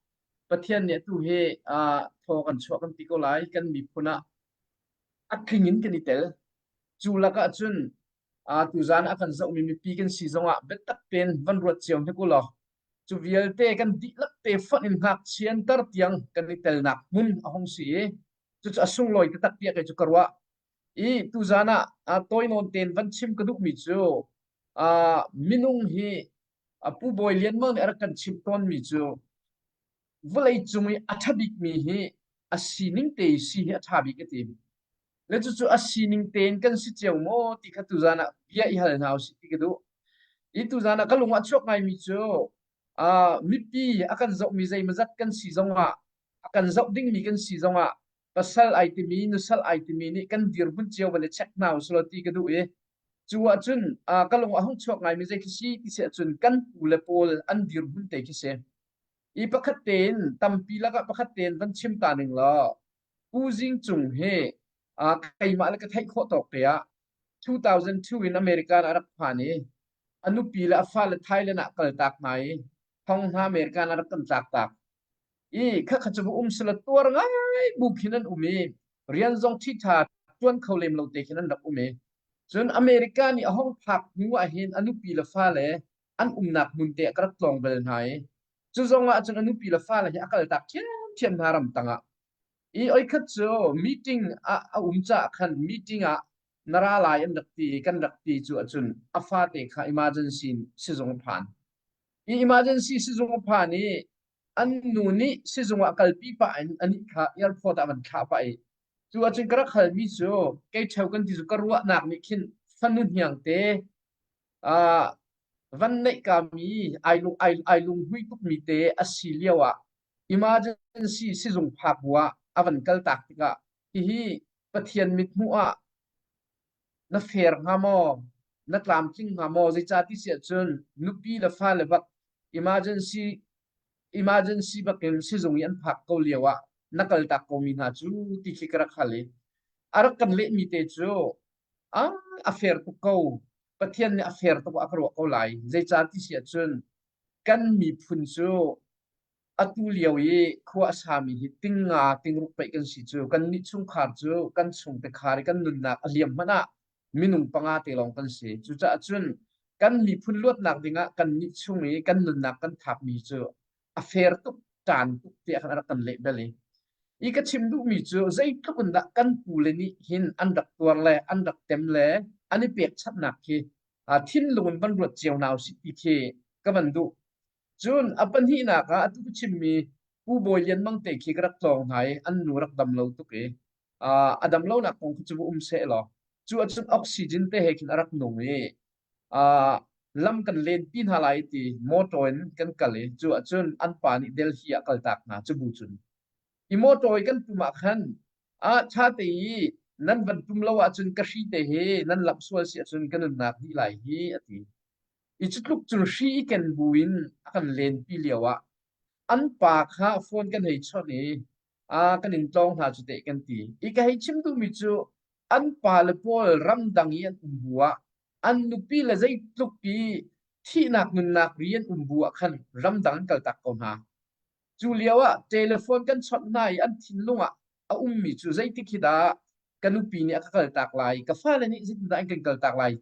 Pathian nih atu hi uh, thaw kan chuah kan ti ko lai kan miphun ah a tling in kan i tel. Cu lakah cun uh, tuzan a kan zohmi mipi kan si zongah biatak tein van ruat cio hnik u law cu vialte kan dihlak te fonh in ngakchian tar tiang kan i telnak hmun a hung si i cucu a sunglawi taktak tiah kei cu ka ruah. I tuzan ah uh, tawi nawn tein van chim ka duhmi cu uh, minung hi uh, Pu Bawi Lian Mang nih a rak kan chimh tawnmi cu vawlei cung i a ṭha bikmi hi a sining te i si hi a ṭha bik a ti. Le cucu a sining tein kan si cio maw ti kha tuzan ah bia i hal hna usih ti ka duh. I tuzan ah ka lung ah chuak ngaimi cu uh, mipi a kan zohmi zeimawzat kan si zongah a kan zoh dingmi kan si zongah pasal ai timi nusal ai timi nih kan dirhmun cio van i check hna usih law ti ka duh i cu ahcun uh, ka lung a hung chuak ngaimi zei khi si ti si ahcun kan pu le pawl an dirhmun te khi si. I pakhat tein tampi lakah pakhat tein van chim ta ning law Pu Zing Cung hi uh, keimah le ka theih khawh tawk te ah 2002 in America ah a rak phan i a nupi le a fale Thailand ah kaltak hna i thong hna America ah rak kan tlak tak. I khakha cu um sila tuar ngai bu khin an um i rian zong ṭhiṭha ṭuan kho lem lo te khin an rak um i cun America nih a hong phak hnu ah hin a nupi le fale an umnak hmun te ah ka rak tlawng bal hna i cu zong ah cun a nupi le fale hi a kaltak ṭhiamṭhiam hna ramtang ah. I oikhat cu meeting ah a um caah khan meeting ah na ra lai an rak ti kan rak ti cu ahcun a fate kha emergency sizung a phan. I emergency sizung a phan i an nu nih sizung ah kalpi pah in anih kha airport ah van thlah pah i cu ahcun ka rak halmi cu kei ṭheo kan ti cu ka ruahnak nih khin fanu hniang te uh, van neih kami ai lung ai, ai lunghui tukmi te a si lio ah emergency sizung phak bu ah a van kal tak tikah hihi Pathian mithmuh ah na fair hnga maw na tlamtling hnga maw zeicah ti si ahcun nupi le fale bak emergency emergency bakin sizung i an phak ko lio ah na kal tak ko mi hna cu ti khi ka rak hal i a rak kan lehmi te cu ah a fair tuk ko Pathian nih a fair tuk ah ka ruah ko lai zeicah ti si ahcun kan miphun cu atu lio i khua a sami hi tingnga tingruk pei kan si cu kannih chungkhar cu kan chungte khar i kan nunnak a liam hmanh ah minung panga te lawng kan si cucaah cun kan miphun luatnak dingah kannih chung i kan nunnak kan thapmi cu a fair tuk ṭan tuk tiah khan a rak kan leh bel i i ka chim duhmi cu zeitluk in dah kan pule nih hin an rak tuar le an rak tem le an i pekchanhnak khi thinlung in van ruat cio hna usih ti khi ka van duh. Cun a pahnihnak ah atu ka chimmi Pu Bawi Lian Mang te khi ka rak tlawng hna i an nu rak dam lo tuk i a dam lonak kong khi cu va um seh law cu ahcun oxygen te he khin a rak nung i lam kan lenpi hna lai ti motor in kan kal i cu ahcun an pa nih Delhi ah kaltak hna cu bu cun i motor i kan tum ah khan a ṭha te i nan van tum lo ahcun ka hri te hi nan lamh sual si ahcun ka nunnak dih lai hi a ti i cu tluk cun hri i ken bu in a kan lenpi lio ah an pa kha phone kan hei chawnh i a kan in tlawng hna cu teh kan ti i ka hei chim duhmi cu an pa le pawl ramdang i an um bu ah an nupi le zeitluk i thihnak nunnak ri an um bu ah khan ramdang an kaltak ko hna. Cu lio ah telephone kan chawnh hna i an thinlung ah a ummi cu zeitik hi dah ka nupi nih a ka kaltak lai, ka fale nih zeitindah an kan kaltak lai,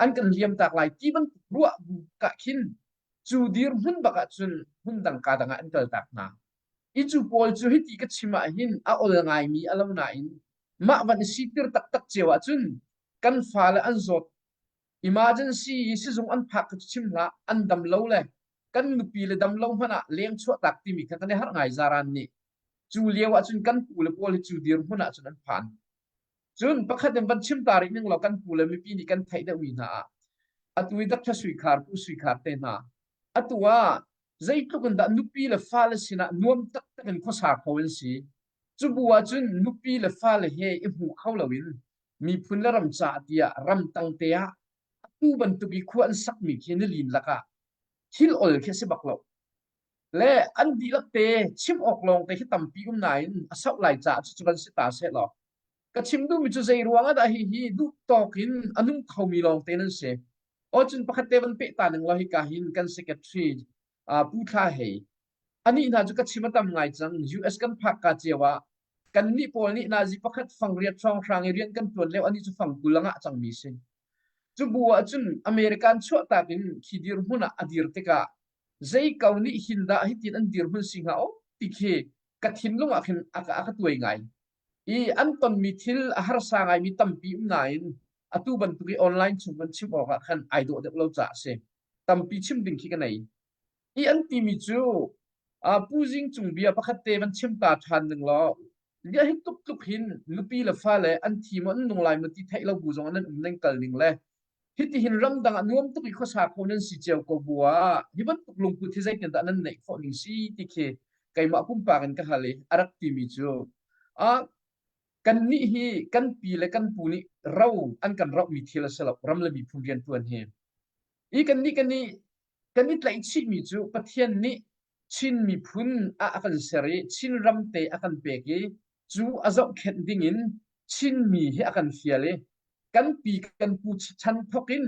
an kan liamtak lai ti bantuk ruah bu ka khin cu dirhmun bak ah cun hmun dang ka dang ah an kaltak hna. I cu pawl cu hiti ka chim ah hin a ol ngaimi a lo nain mah van i sitir taktak cio ahcun kan fale an zawt emergency i sizung an phak kha cu chim hlah an dam lo le kan nupi le dam lo hmanh ah leng chuahtak timi kha kan i harh ngai zaran nih cu lio ahcun kan pu le pawl hi cu dirhmun ahcun an phan cun pakhat in van chim ta rih ning law kan pu le mipi nih kan theih deuhmi hna ah atu i Dr. Sui Khar Pu Sui Khar te hna atu ah zeitluk in dah nupi le fale sinah nuam taktak in khuasa kho an si cu bu ahcun nupi le fale he i hmu kho loin miphun le ram caah tiah ramtang te ah atu bantuk i khua an sakmi khi nilin lakah thil ol khi a si bak lo. Le an dihlak te chim awk lawng te khi tampi um nain a sauh lai caah cucu kan si ta seh law ka chim duhmi cu zei ruang ah dah hi hi duh tawk in a nung khomi lawng te nan si. Aw cun pakhat te van peh ta ning law hika hin kan secretary uh, Pu Thla Hei anih hna cu ka chim a tam ngai cang US kan phak ka cio ah. Kannih pawl nih nazi pakhat fang riat hrawnghrang i rian kan ṭuan lio anih cu fang 20 a ngah cangmi si. Cu bu ahcun American chuahtak in khi dirhmun ah a dir tikah zei ko nih hin dah hitin an dirhmun si hnga aw ti khi ka thinlung ah khin a ka, a ka tuai ngai. I an tonmi thil a harsa ngaimi tampi um nain atu bantuk i online chung van chim awk ah khan ai dawh deuh lo caah a si. Tampi chim ding khi ka nei. I an timi cu uh, Pu Zing Cung bia pakhat te van chim ta ṭhan ning law liah hi tuk tluk hin nupi le fale an thi maw an nung lai maw ti theih lo bu zong an um ning kal ning le hitihin ramdang ah nuam tuk i khuasa kho nan si cio ko bu ah hi bantuk lungput hi zeitin dah nan neih khawh ning si ti khi keimah pumpak in ka hal i a rak timi cu ah kannih hi kan pi le kan pu nih ro an kan rohmi thil a si lo ram le miphun rianṭuan hi i kannih kan i kan i tlaihchihmi cu Pathian nih Chin miphun ah a kan ser i Chin ram te a kan pek i cu a zohkhenh dingin Chinmi hi a kan fial i kan pi kan pu chan thawk in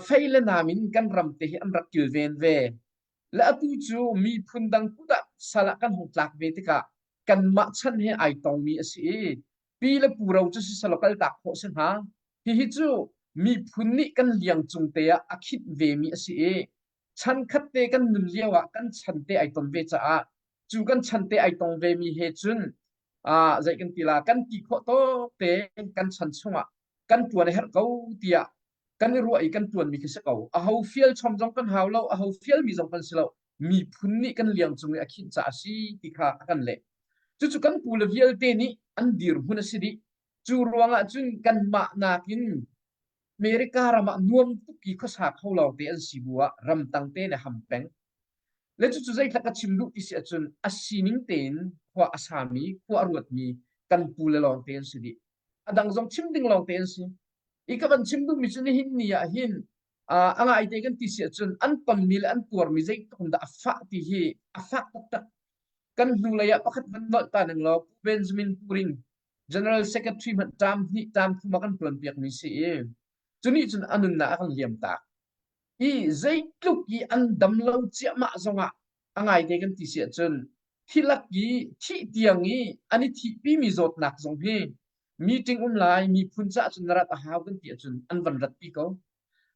fei le nam in kan ram te hi an rak kilven ve. Le atu cu miphun dang kut ah sal ah kan hung tlak ve tikah kanmah chan he ai tongmi a si i pi le pu ro cu siselaw kaltak khawh si hnga. Hihi cu miphun nih kan liang cung te ah a khinh vemi a si i chan khat te kan nun lio ah kan chan te ai ton ve caah cu kan chan te ai tong vemi he cun ah zei kan ti la kan ti khawh tawk te kan chan chungah kan tuan a herh ko tiah kan i ruah i kan tuanmi khi si ko. Aho fial chom zong kan hau lo, aho fialmi zong kan si lo. Miphun nih kan liang cung i a khinh caah a si ti kha a kan leh. Cucu kan pu le vialte nih an dirhmun a si dih. Cu ruangah cun kanmah nakin America ram ah nuam tuk i khuasa kho lawngte an si bu ah ramtang te le ham peng. Le cucu zeitlak ka chim duh ti si ahcun a sining tein khua a sami, khua a ruatmi kan pu le lawngte an si dih. A dang zong chim ding lawngte an si. I ka van chim duhmi cu nihin ni ah hin uh, a ngaite kan ti si ahcun an tonmi le an tuarmi zeitluk in dah a fah ti hi a fak taktak. Kan hnulei ah pakhat van nolh ta ning law Pu Benjamin Puring General Secretary hmanh ṭam hnih ṭam thum a kan ṭuanpiakmi si i cu nih cun a nunnak a kan liam tak. I zeitluk i an dam lo ciahmah zongah a ngaite kan ti si ahcun thilak i thih tiang i an i thihpimi zawtnak zong hi meeting um lai miphun caah cun na rat a hau kan ti ahcun an van ratpi ko.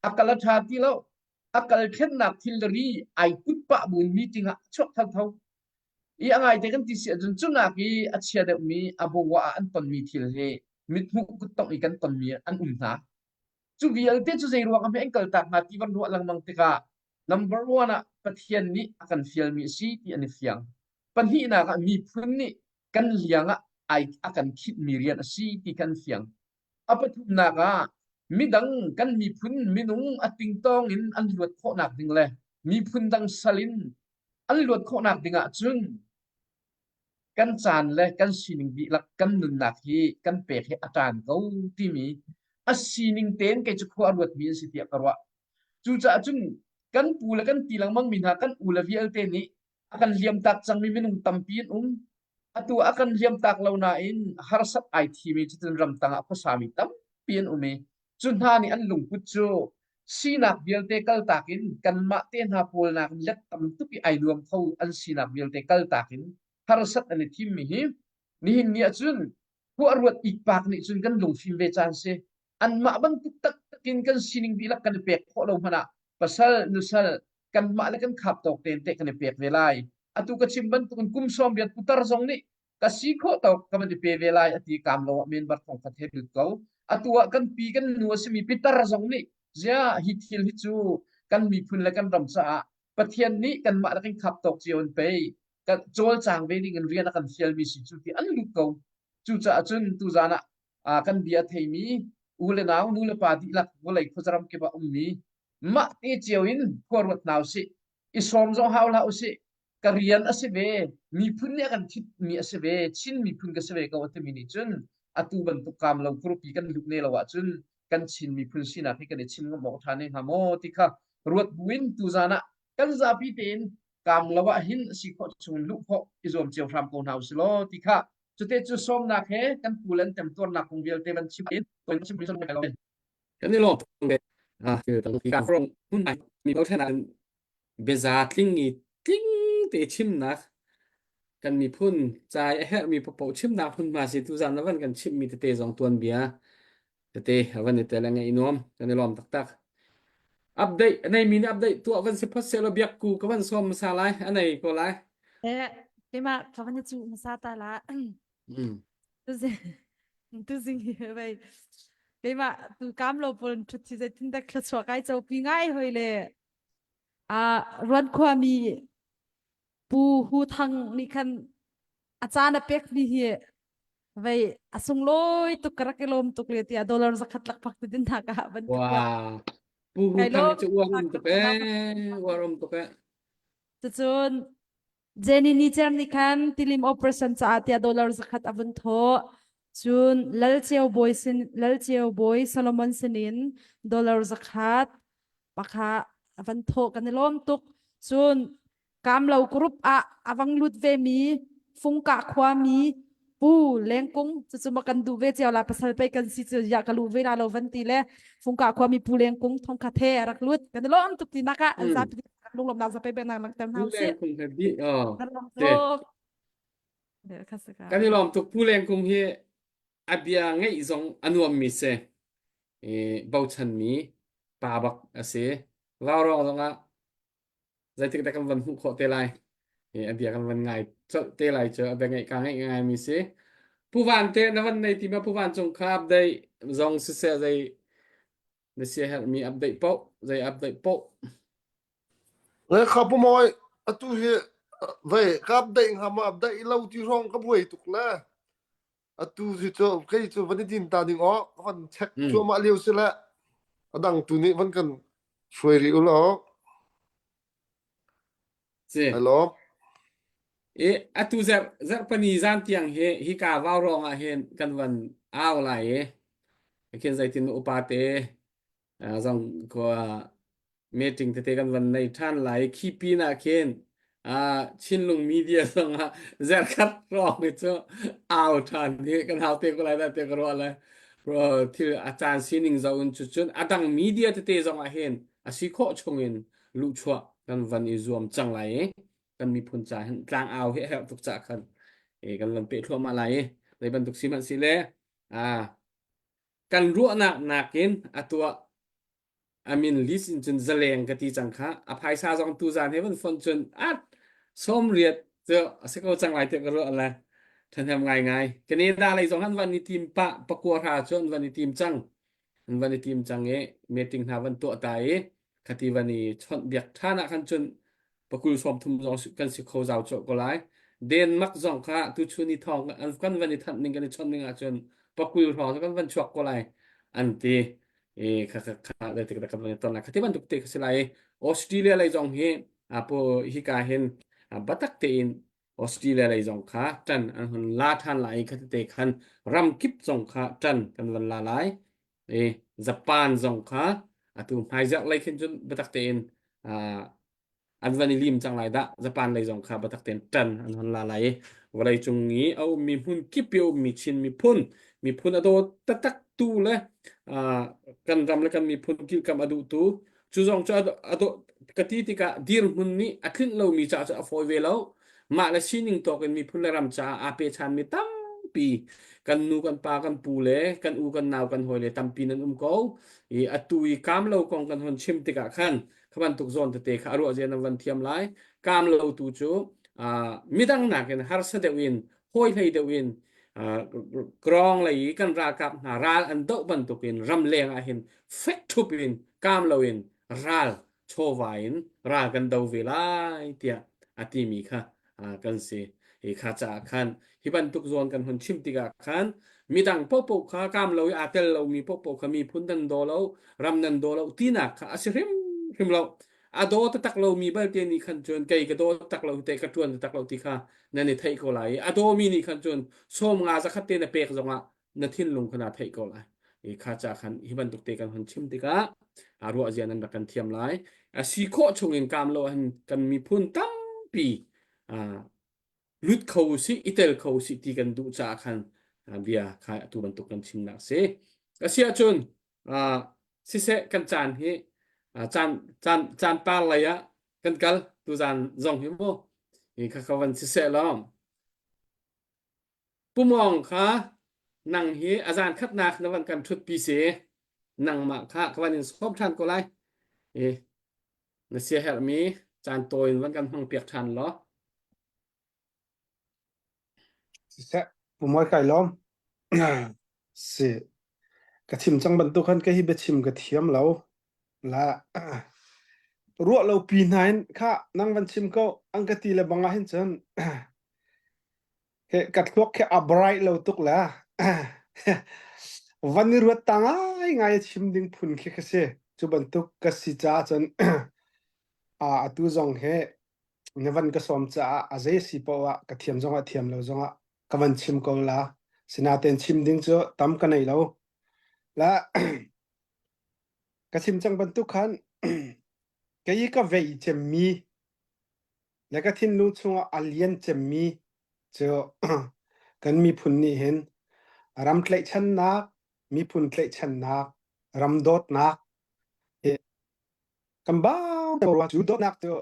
A kal a ṭha ti lo. A kal thlennak thilri ai put pah buin meeting ah a chuak thotho. I a ngaite kan ti si ahcun cunak i a chia deuhmi a bawa ah an tonmi thil hi mithmuh kuttongh i kan tonmi an um hna. Cu vialte cu zei ruang ah hme an kaltak hnga ti van ruah lengmang tikah number one ah Pathian nih a kan fialmi a si ti an i fiang. Pahnihnak ah miphun nih kan liang ah ai a kan khinhmi rian a si ti kan fiang. A pathumnak ah midang kan miphun minung a tingtong in an luat khawhnak ding le miphun dang sal in an luat khawhnak ding ah cun kan caan le kan sining dihlak kan nunnak hi kan pek hi a ṭan ko timi a sining tein kei cu khua a ruatmi an si tiah ka ruah. Cucaah cun kan pu le kan ti lengmang mi hna kan u le vialte nih a kan liamtak cangmi minung tampi an um. Atu a kan liamtak lo nain harsat ai thimi cutin ramtang ah khuasami tampi an um i cu hna nih an lungput cu sinak vialte kaltak in kanmah te hna pawl nakin let tam tuk i ai nuam kho an sinak vialte kaltak in harsat an i thimmi hi nihin ni ahcun khua ruat ikpak nih cun kan lungfim ve caan si anmah bantuk taktak in kan sining dihlak kan i pek khawh lo hmanh ah pasal nusal kanmah le kan khap tawk tein teh kan i pek ve lai atu ka chim bantukin kum sawm riat putar zong nih ka si khawh tawk ka van i pe ve lai a ti kaam lo ah member thong khat he lut ko atu ah kan pi kan nu a simi pitar zong nih zia hi thil hi cu kan miphun le kan ram caah Pathian nih kanmah le kan khap tawk cio in pei kan cawlcang ve ding in rian a kan fialmi si cu ti an lut ko cucaah cun tuzan ah kan bia theimi u le nau nu le pa dihlak vawlei khuazaram kip ah ummi mah te cio in khua ruat hna usih i sawm zong hau hlah usih ka rian a si ve miphun nih a kan thitmi a si ve Chin miphun ka si ve ko a timi nih cun atu bantuk kaam lo group i kan lut ne lo ahcun kan Chin miphun sinak hi kan i chim ngam awk ṭha ne hnga maw ti kha ruat buin tuzan ah kan zapi tein kaam lo ah hin a si khawh chung luh khawh i zuam cio hram ko hna usih law ti kha cute cu sawmnak he kan pu le an temtuarnak kong vialte van chim in Kan i lawm ah mi bochan ah biaza tling i tling te chimnak. Kan miphun ca i a herhmi paohpaoh chimnak hmunhma si tuzan na van kan chimhmi tete zong tuanbia tete a van i tel a ngaih nuam kan i lawm taktak. Update a neimi nih update tuah van si phot sehlaw biakku ka van sawm hmasa lai a nei ko lai. Eh, keimah ka van i cuh hmasa ta la. Mm. Tuzing tuzing hi vei keimah tu kam lo pawl thut thi zeitin dak thluachuah kai co pi ngai hoi le a ruan khua mi Pu Hu Thang nih khan a caan a pek mi hi vei a sunglawi tuk ka rak i lawm tuk le tiah dollar zakhat lakphak ti din hna ka van ka kuat. Wow. Pu Hu Kai Thang lawm cu uar um tuk ee, uar um tuk ee. Cucun Jenny Ni Cer nih khan tilim operation caah tiah dollar zakhat a vun thawh. Cun Lalceu Bawi sin Lalceu Bawi Solomon sinin dollar zakhat pakha a van thawh kan i lawm tuk. Cun Kamlo group ah a vang lut ve mi Fungkah khuami Pu Lengkung cucu ma kan duh ve cio la pasal pei kan si cu ya ka lu ve la lo van ti le Fungkah khuami Pu Lengkung thongkha the a rak lut kan i lawm tuk ti nak ah an zapi lunglawmnak zapi pe nak langhter hna Pu usih Lengkung he bi oh kan lawm te tuk kan i lawm tuk Pu Lengkung hi a bia ngaih zong a nuam mi si i bochan mi pa bak a si Vaurawng zong ah zeitik dah kan van hmuh khawh te lai a bia kan van ngai colh te lai cu a bia ngaih ka ngaih ngai mi si Pu Van te na van nei ti ma Pu Van cung kha update zong siseh zei na sia herh mi update poh zei update poh Le kha pu mawi atu hi vei ka update hnga ma update lo ti hrawng ka buai tuk le atu hi cu kei cu van i din ta ding aw ka van check cuahmah lio si le a dang tu nih van kan hruai rih u law si hello i atu zarh zarhpani zan tiang hi hika vaurawng ah hin kan van au lai i khin zeitin upa te zong khua meeting tete kan van nei ṭhan lai khi pin ah khin Chinlung media zong ah zerkhat hrawng hi cu au ṭhan hi kan hau te ko lai dah te ka ruah le thil a caan sining zo in cu cun a dang media tete zong ah hin a si khawh chung in luhchuah kan van i zuam cang lai i kan miphun ca hin tlang au hi a herh tuk ca khan e kan van peh thluahmah lai i zei bantuk si hmanh si le a kan ruahnak nakin a tuah a min list in cun zaleng ka ti cang kha a phaisa zong tu zan he van fon cun at 80 cu a si ko cang lai tiah ka ruah le ṭhahnem ngai ngai Canada lei zong an van i tim pah pakua hra cu an van i tim cang an van i tim cang i meeting hna van tuah ta i khati van i chawnh biak ṭhan ah khan cun pakul 30 zong kan si kho zau cawh ko lai Denmark zong kha tuchun i thawng an kan van i thanh ning kan i chawnh ning ahcun pakul hrawng kan van chuak ko lai an ti i kha kha kha le tik kan van i ton lai khati bantuk te kha si lai Australia lei zong hi apo hika hin batak tein Australia lei zong kha ṭan an hun la ṭhan lai i kha te khan ram kip zong kha ṭan kan van la lai i Japan zong kha atu hmaizarh lei khin cun biatak tein an van i lim cang lai dah Japan lei zong kha biatak tein ṭan an hon la lai i vawlei cung i a ummi hmun kip i a ummi Chin miphun miphun a daw taktak tu le kan ram le kan miphun kilhkamh a duhtu cu zong cu a dawh ka ti tikah dirhmun nih a tlinh lomi caah cu a fawi ve lo mah le sining tawk in miphun le ram caah aa pechanmi tampi kan nu kan pa kan pu le kan u kan nau kan hawi le tampi nan um ko i atu i kaam lo kong kan hon chim tikah khan kha bantuk zawn tete kha a ruah zia nan van thiam lai kaam lo tu cu midang nakin harsa deuh in hawi hlei deuh in krong lei i kan ralkap hna ral an doh bantukin ram leng ah hin fek ṭhup in kaam loin ral chawva in ral kan do ve lai tiah a timi kha kan si. Hi kha caah khan hi bantuk zawn kan hun chim tikah khan midang paohpaoh kha kaam lo i aa tel lomi paohpaoh kha miphun nan daw lo ram nan daw lo tinak kha a si hrimhrim lo. A daw taktak lomi balte nih khan cun kei ka daw taktak lo te ka ṭuan taktak lo ti kha nan i theih ko lai i a dawmi nih khan cun sawm nga zakhat te na pek zongah na thinlung kha naa theih ko lai. I kha ca khan hi bantuk te kan hun chim tikah a ruah zia nan rak kan thiam lai. A si khawh chungin kaam lo ahhin kan miphun tampi lut kho usih, i tel kho usih ti kan duh caah khan bia kha atu bantuk kan chimnak si. A si ahcun siseh kan caan hi caan caan caan par lei ah kan kal tuzaan zong hi mu hi kha kha van siseh law. Pumawng kha nang hi a zan khatnak na van kan ṭhutpi si. Nangmah kha ka van in sawm ṭhan ko lai. I na siaherhmi caan tawi in van kan hmang piak ṭhan law. Siseh, Pumawi kai lawm. Si. Ka chim cang bantuk khan ka hi biachim ka thiam lo. La ruah lo pi hna in kha nang van chim ko an ka ti le bang ah hin cun he ka thluak khi a bright lo tuk la van i ruat ta ngai ngai chim ding phun khi ka si cu bantuk ka si caah cun a atu zong he na van ka sawm caah a zei si paoh ah ka thiam zong ah thiam lo zong ah ka van chim ko la sinaten chim ding cu tam ka nei lo la ka chim cang bantuk khan kei ka vei cemmi le ka thinlung chungah a lian cemmi cu kan miphun nih hin ram tlaihchannak miphun tlaihchannak ram dawtnak hi kan bau ko rua cu dawtnak cu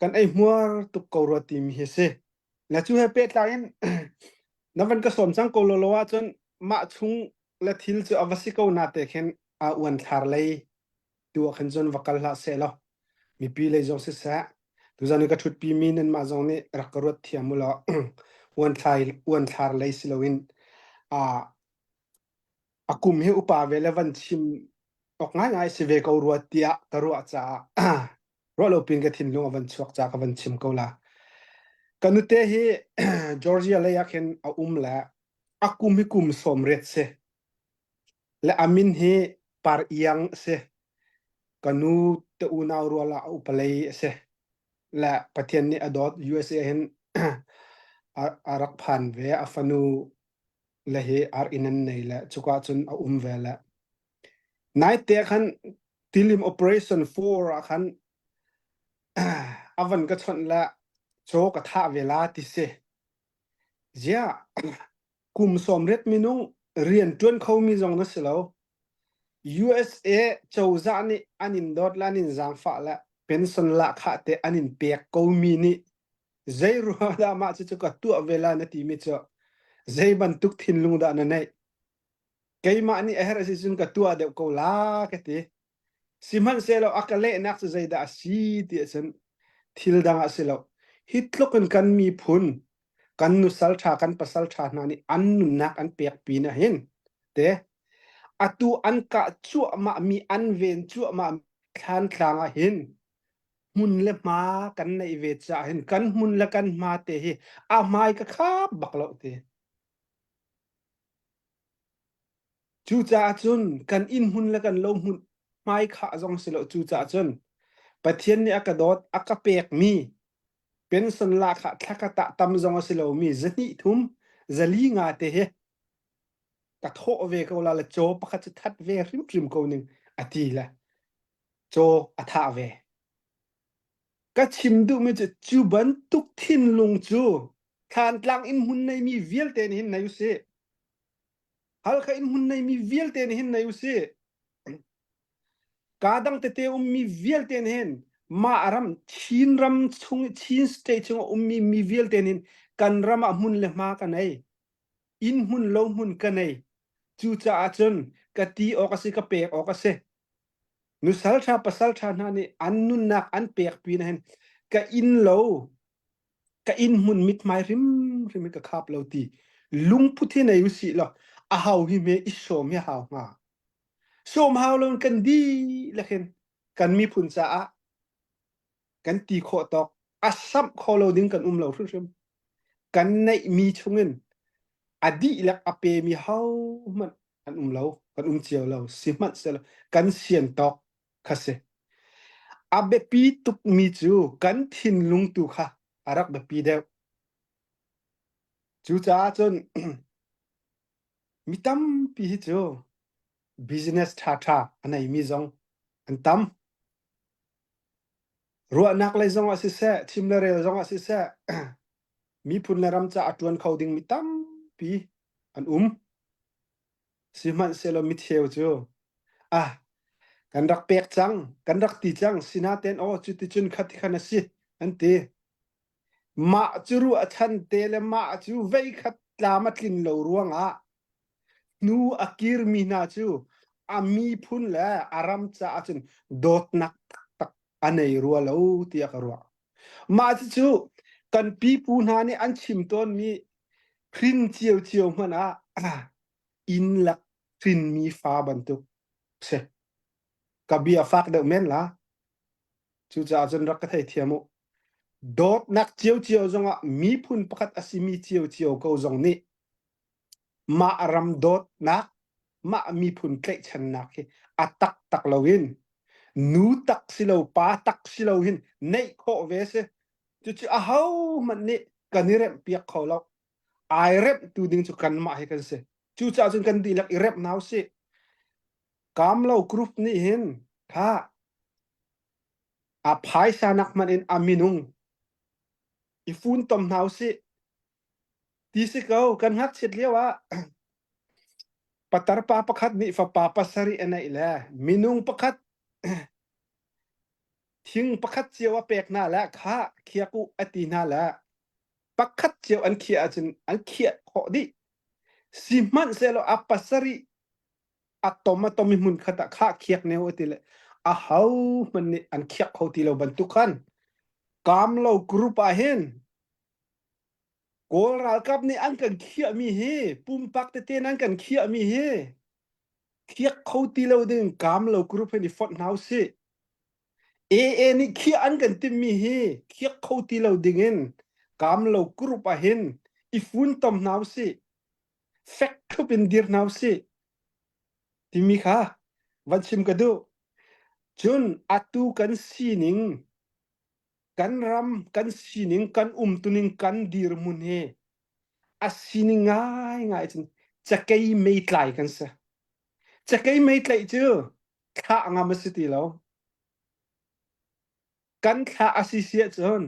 kan ei hmuar tuk ko rua timi hi si na cu he pehtlai in na van ka sawm cang ko lo lo ahcun mah chung le thil cu a va si ko na te khin a uan thlar lei tu ah khin cun va kal hlah seh law mipi lei zong siseh tuzan i ka ṭhutpi mi nanmah zong nih rak ka ruat thiam u law uan thlai uan thlar lei si loin a a kum hi upa ve le van chim awk ngaingai si ve ko rua tiah ka ruah caah ruah lo pin ka thinlung a van chuak ca ka van chim ko la ka nute hi Georgia lei ah khin a um le a kum hi kum 80 si Le a min hi Par Iang a si. Ka nu te unau rual ah a upalei a si. Le Pathian nih a dawt USA hin a, a rak phan ve. A fanu le hi ar inn an nei le cuka cun a um ve le. Naite khan tilim operation 4 ah khan a van ka chawnh le caw ka thah ve la ti si. Ziah kum 80 minung rian ṭuan khomi zong na si lo. USA cozah nih an in dawt le an in zaangfah le pension lahkhah te an in pek komi nih zei ruang dah mah cucu ka tuah ve la na timi cu zei bantuk thinlung dah na neih? Keimah nih a herh si cun ka tuah deuh ko la ka ti. Sihmanhsehlaw a ka lehnak cu zeidah a si ti ahcun thil dang a si lo. Hi tluk in kan miphun, kan nusal ṭha, kan pasal ṭha hna nih an nunnak an pek pin ah hin te atu an kah cuahmah mi an ven cuahmah thlan tlang ah hin hmun le hma kan neih ve caah hin kan hmun le kan hma te hi a hmai ka khap bak lo ti. Cucaah cun kan inn hmun le kan lo hmun hmaikhah zong si lo cucaah cun Pathian nih a ka dawt a ka pekmi pension lahkhah thlakhat ah tam zong a si lomi zahnih thum zali nga te hi ka thawh ve ko la le caw pakhat cu that ve hrimhrim ko ning a ti le caw a thah ve. Ka chim duhmi cu cu bantuk thinlung cu Thlantlang inn hmun neimi vialte nih hin nei usih. Halkha inn hmun neimi vialte nih hin nei usih. Kaa dang tete ummi vialte nih hin mah ram Chin ram chung Chin state chung a ummi mi vialte nih hin kan ram ah hmun le hma ka nei. Inn hmun lo hmun ka nei. Cucaah cun ka ti awk a si ka pek awk a si. Nusal ṭha pasal ṭha hna nih an nunnak an pek pin ah hin ka inn lo ka inn hmun mithmai hrimhrim hi ka khap lo ti lungput hi nei usih law a hau hi me i sawm hi hau hnga sawm hau lo kan dihlak hin kan miphun caah kan ti khawh tawk a samh kho lo ding kan um lo hrimhrim kan neih mi chungin a dihlak a pe mi ho hmanh kan um lo kan um cio lo sihmanhsehlaw kan sian tawk kha si. A biapi tukmi cu kan thinlung tu kha a rak biapi deuh. Cucaah cun mi tampi hi cu business ṭhaṭha a neimi zong an tam. Ruahnak lei zong ah siseh, chim le rel zong ah siseh, miphun le ram caah a ṭuan kho ding mi tampi an um. Sihmanhsehlaw micheu cu ah kan rak pek cang, kan rak ti cang, sinaten aw cuticun khati khan a si, an ti. Mah cu ruahchan te le mah cu veikhat tlam a tlin lo ruangah hnu a kirmi hna cu a miphun le a ram caah cun dawtnak taktak a nei rua lo tiah ka ruah. Mah cucu kan pipu hna nih an chim tawnmi hrin ciocio hmanh ah inn lak hrinmi fa bantuk si. Ka bia fak deuh men la. Cucaah cun rak ka theithiam u. Dawtnak ciocio zongah miphun pakhat a simi ciocio ko zong nih mah ram dawtnak, mah miphun tlaihchannak hi a taktak loin nu tak si lo, pa tak si lo hin neih khawh ve si. Cucu ahohmanh nih kan i remhpiak kho lo. Ai remhtu ding cu kanmah hi kan si. Cucaah cun kan dihlak i remh hna usih. Kamlo group nih hin kha a phaisa nak hmanh in a minung i funtom hna usih ti si ko kan ngakchiat lio ah patar pa pakhat nih fapa pasarih a neih le minung pakhat thing pakhat cio a pek hna le kha khiak u a ti hna le pakhat cio an khiah ahcun an khiah khawh dih sihmanhsehlaw a pasarih a tom a tom i hmun khat ah khah khiak ne u ti le a ho hmanh nih an khiak kho ti lo bantuk khan kamlo group ah hin Kawl ralkap nih an kan khiahmi hi pumpak tete nan kan khiahmi hi khiak kho ti lo ding kamlo group hin i fonh hna usih. AA nih khiah an kan timhmi hi khiak kho ti lo ding in kamlo group ah hin i funtom hna usih. Fek thup in dir hna usih timi kha van chim ka duh. Cun atu kan sining kan ram kan sining kan umtuning kan dirhmun hi a sining ngaingai cun cakei meitlai kan si. Cakei meitlaih cu thlah ngam a si ti lo. Kan thlah a si si ahcun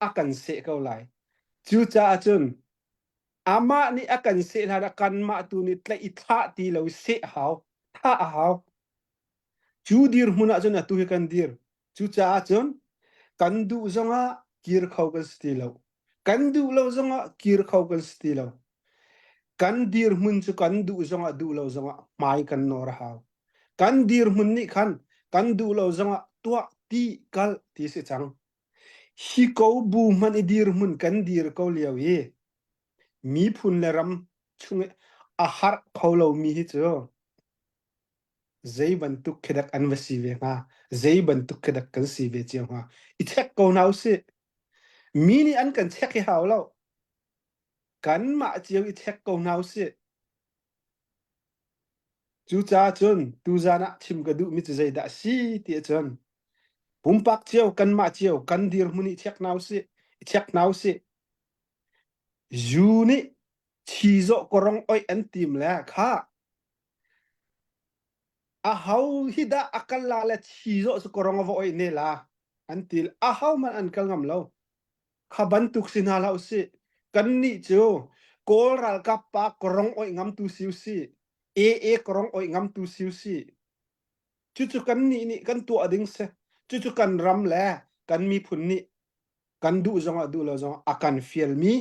a kan seh ko lai. Cucaah cun amah nih a kan seh hlan ah kanmah tu nih tlaih i thlah ti lo i seh hau, thah a hau. Cu dirhmun ahcun atu hi kan dir. Cucaah cun kan duh zongah kir kho kan si ti lo. Kan duh lo zongah kir kho kan si ti lo. Kan dirhmun cu kan duh zongah duh lo zongah hmai kan nawr a hau. Kan dirhmun nih khan kan duh lo zongah tuah ti kal ti si cang. Hi ko bu hmanh i dirhmun kan dir ko lio i miphun le ram chung i a harh kho lomi hi cu zei bantuk khi dak an va si ve hnga zei bantuk khi dak kan si ve cio hnga i check ko hna usih mi nih an kan check hi hau lo kanmah cio i check ko hna usih cucaah cun tuzan ah chim ka duhmi cu zeidah a si ti ahcun pumpak cio kanmah cio kan dirhmun i check hna usih i check hna usih zu nih chizawh korong oih an tim le kha Aho hi dah a kal la le thi zawh cu ka rong a va oih ne la an ti. Aho hmanh an kal ngam lo. Kha bantuk si hna hlah usih. Kannih cu Kawl ralkap pa ka rong oih ngamtu si usih. AA ka rong oih ngamtu si usih. Cucu kannih nih kan tuah ding si. Cucu kan ram le kan miphun nih kan duh zongah duh lo zongah a kan fialmi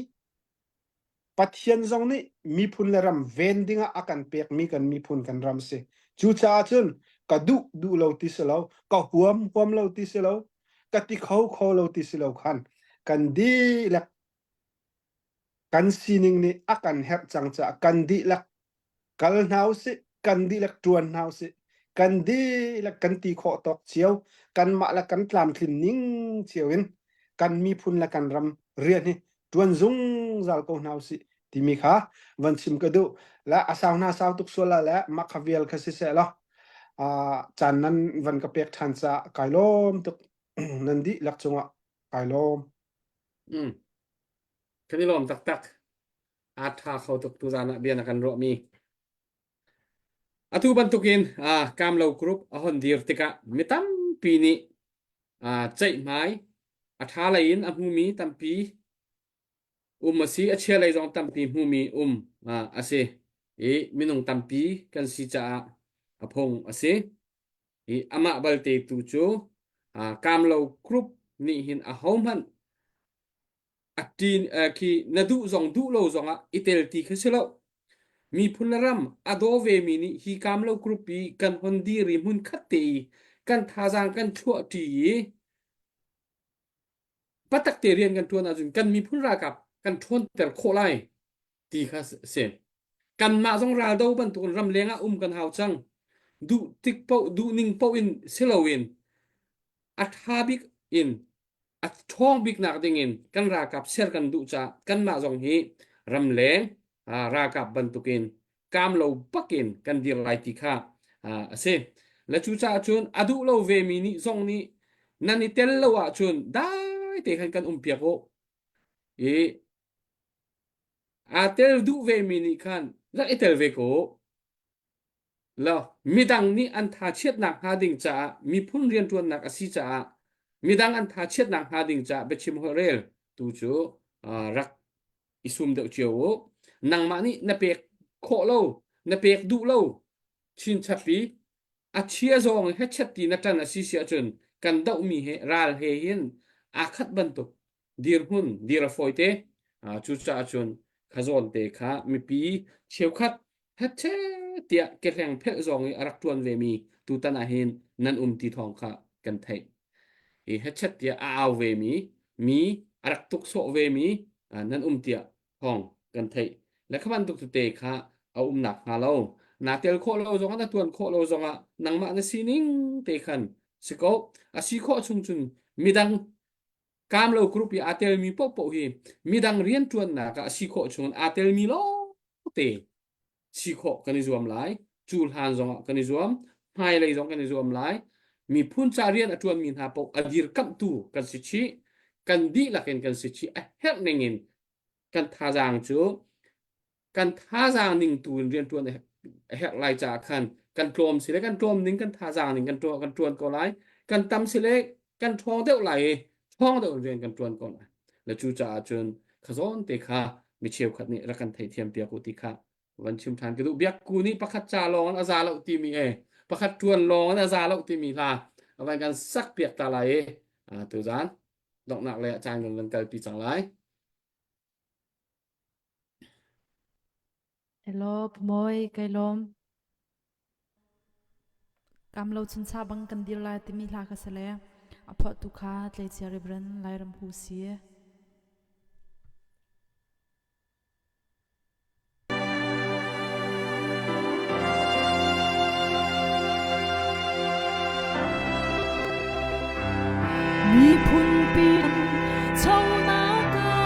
Pathian zong nih miphun le ram ven dingah a kan pekmi kan miphun kan ram si. Cucaah cun ka duh duh lo ti si lo, ka huam huam lo ti si lo, ka ti kho kho lo ti si lo khan kan dihlak kan sining nih a kan herh cang caah kan dihlak Kal hna usih, kan dihlak ṭuan hna usih. Kan dihlak kan ti khawh tawk cio, kanmah le kan tlamtlin ning cio in kan miphun le kan ram rian hi ṭuan zungzal ko hna usih timi kha van chim ka duh. Le a sau hna sau tuk sual ah le mah kha vial kha siseh law uh, caan nan van ka pek ṭhan caah kai lawm tuk. Nan dihlak cungah kai lawm. Mm. Kan i lawm taktak. Aa ṭha kho tuk tuzaan ah bia na kan ruahmi. Atu bantukin uh, Kamlo Group a hon dir tikah mi tampi nih uh, ceihmai a ṭha lei in a hmumi tampi um a si, a chia lei zong tampi hmumi um uh, a si. I minung tampi kan si caah a phung a si. I amah balte tu cu uh, Kamlo Group nih hin ahohmanh. A ṭin khi na duh zong duh lo zongah i tel ti khi si lo. Miphun le ram a daw vemi nih hi kamlo group i kan hon dir i hmun khat te i kan thazaang kan chuah ṭi i patak te rian kan ṭuan ahcun kan miphun ralkap kan ṭhawnter khawh lai ti kha si. Kanmah zong raldo bantukin ramleng ah um kan hau cang. Duh tik paoh duh ning paoh in si loin a ṭha bik in a ṭhawng biknak dingin kan ralkap ser kan duh caah kanmah zong hi ramleng ralkap bantukin kaam lo bakin kan dir lai ti kha a si. Le cucaah cun a duh lo vemi nih zong nih nan i tel lo ahcun dai te khan kan um piak u. I aa tel duh vemi nih khan rak i tel ve ko. Lo, midang nih an thachiatnak hnga ding caah miphun rianṭuannak a si caah midang an thachiatnak hnga ding caah biachim holhrel tu cu rak i sum deuh cio u. Nangmah nih na pek khawh lo, na pek duh lo chinchap i a chia zawng hechet ti na ṭan a si si ahcun kan dohmi he ral he hin aa khat bantuk dirhmun dir a fawi te. Cucaah cun kha zawn te kha mipi cheukhat hetche tiah kehleng phelh zong i a rak ṭuan vemi tutan ah hin nan um ti thawng kha kan theih. I hechet tiah a au vemi mi a rak tuk sawh vemi nan um tiah thawng kan theih. Le kha bantuk tete kha a um nak hnga lo. Na tel khawh lo zongah na tuan khawh lo zongah nangmah na sining te khan si ko. A si khawh chung cun midang Kamlo group i aa telmi paohpaoh hi midang rianṭuannak ah a si khawh chungin aa telmi lawngte si khawh kan i zuam lai. Cu hlan zongah kan i zuam, hmailei zong kan i zuam lai. Miphun ca rian a ṭuanmi hna paoh a dirkamhtu kan si chih. Kan dihlak in kan si chih. A herh ningin kan thazaang cu kan thazaang ning tu in rianṭuan a herh lai caah khan kan tlawm si le kan tlawm ning kan thazaang ning kan ṭuan kan ṭuan ko lai kan tam si le kan ṭhawng deuh lai i ṭhawng deuh in rian kan ṭuan ko lai le cu caah cun khazawn te kha mi cheukhat nih rak kan theithiam piak u ti kha van chim ṭhan ka duh biakku nih pakhat ca lawng in a za lo timi e pakhat ṭuan lawng in a za lo timi hla a van kan sak piak ta lai i tuzan donghnak le caan kan van kalpi cang lai Hello, Pumawi, kai lawm. Kam lo chuncha bang kan dir lai timi hla kha sale. A phuahtu kha tleicia Reverend Lairam Hu si. Miphunpi chonak ah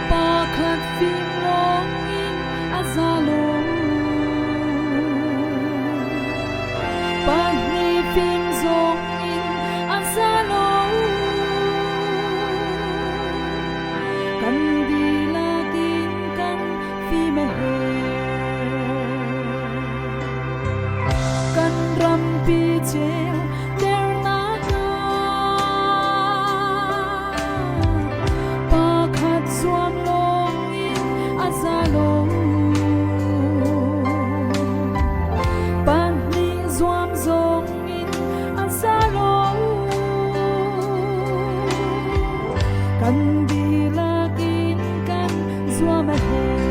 pakhat fim lawngin a za lo. Pahnih fim zongin a za lo. Kan dihlak in kan fim a herh. Kan rampi ceu ternak ah pakhat zuam lawngin a za lo. Pahnih zuam zongin a za lo. Kan dihlak in kan zuam a herh.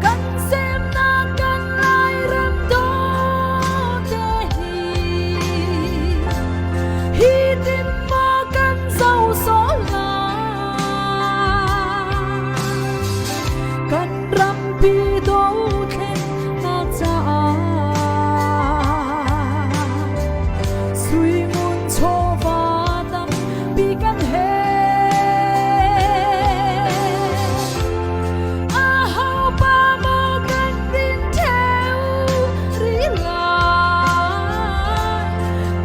Kan semnak kan Lairam dawte hi hi tin maw kan zoh sawh lai? Kan rampi dothlennak caah Suingun chawva tampi kan he. Ahopa maw kan rin theu rih lai?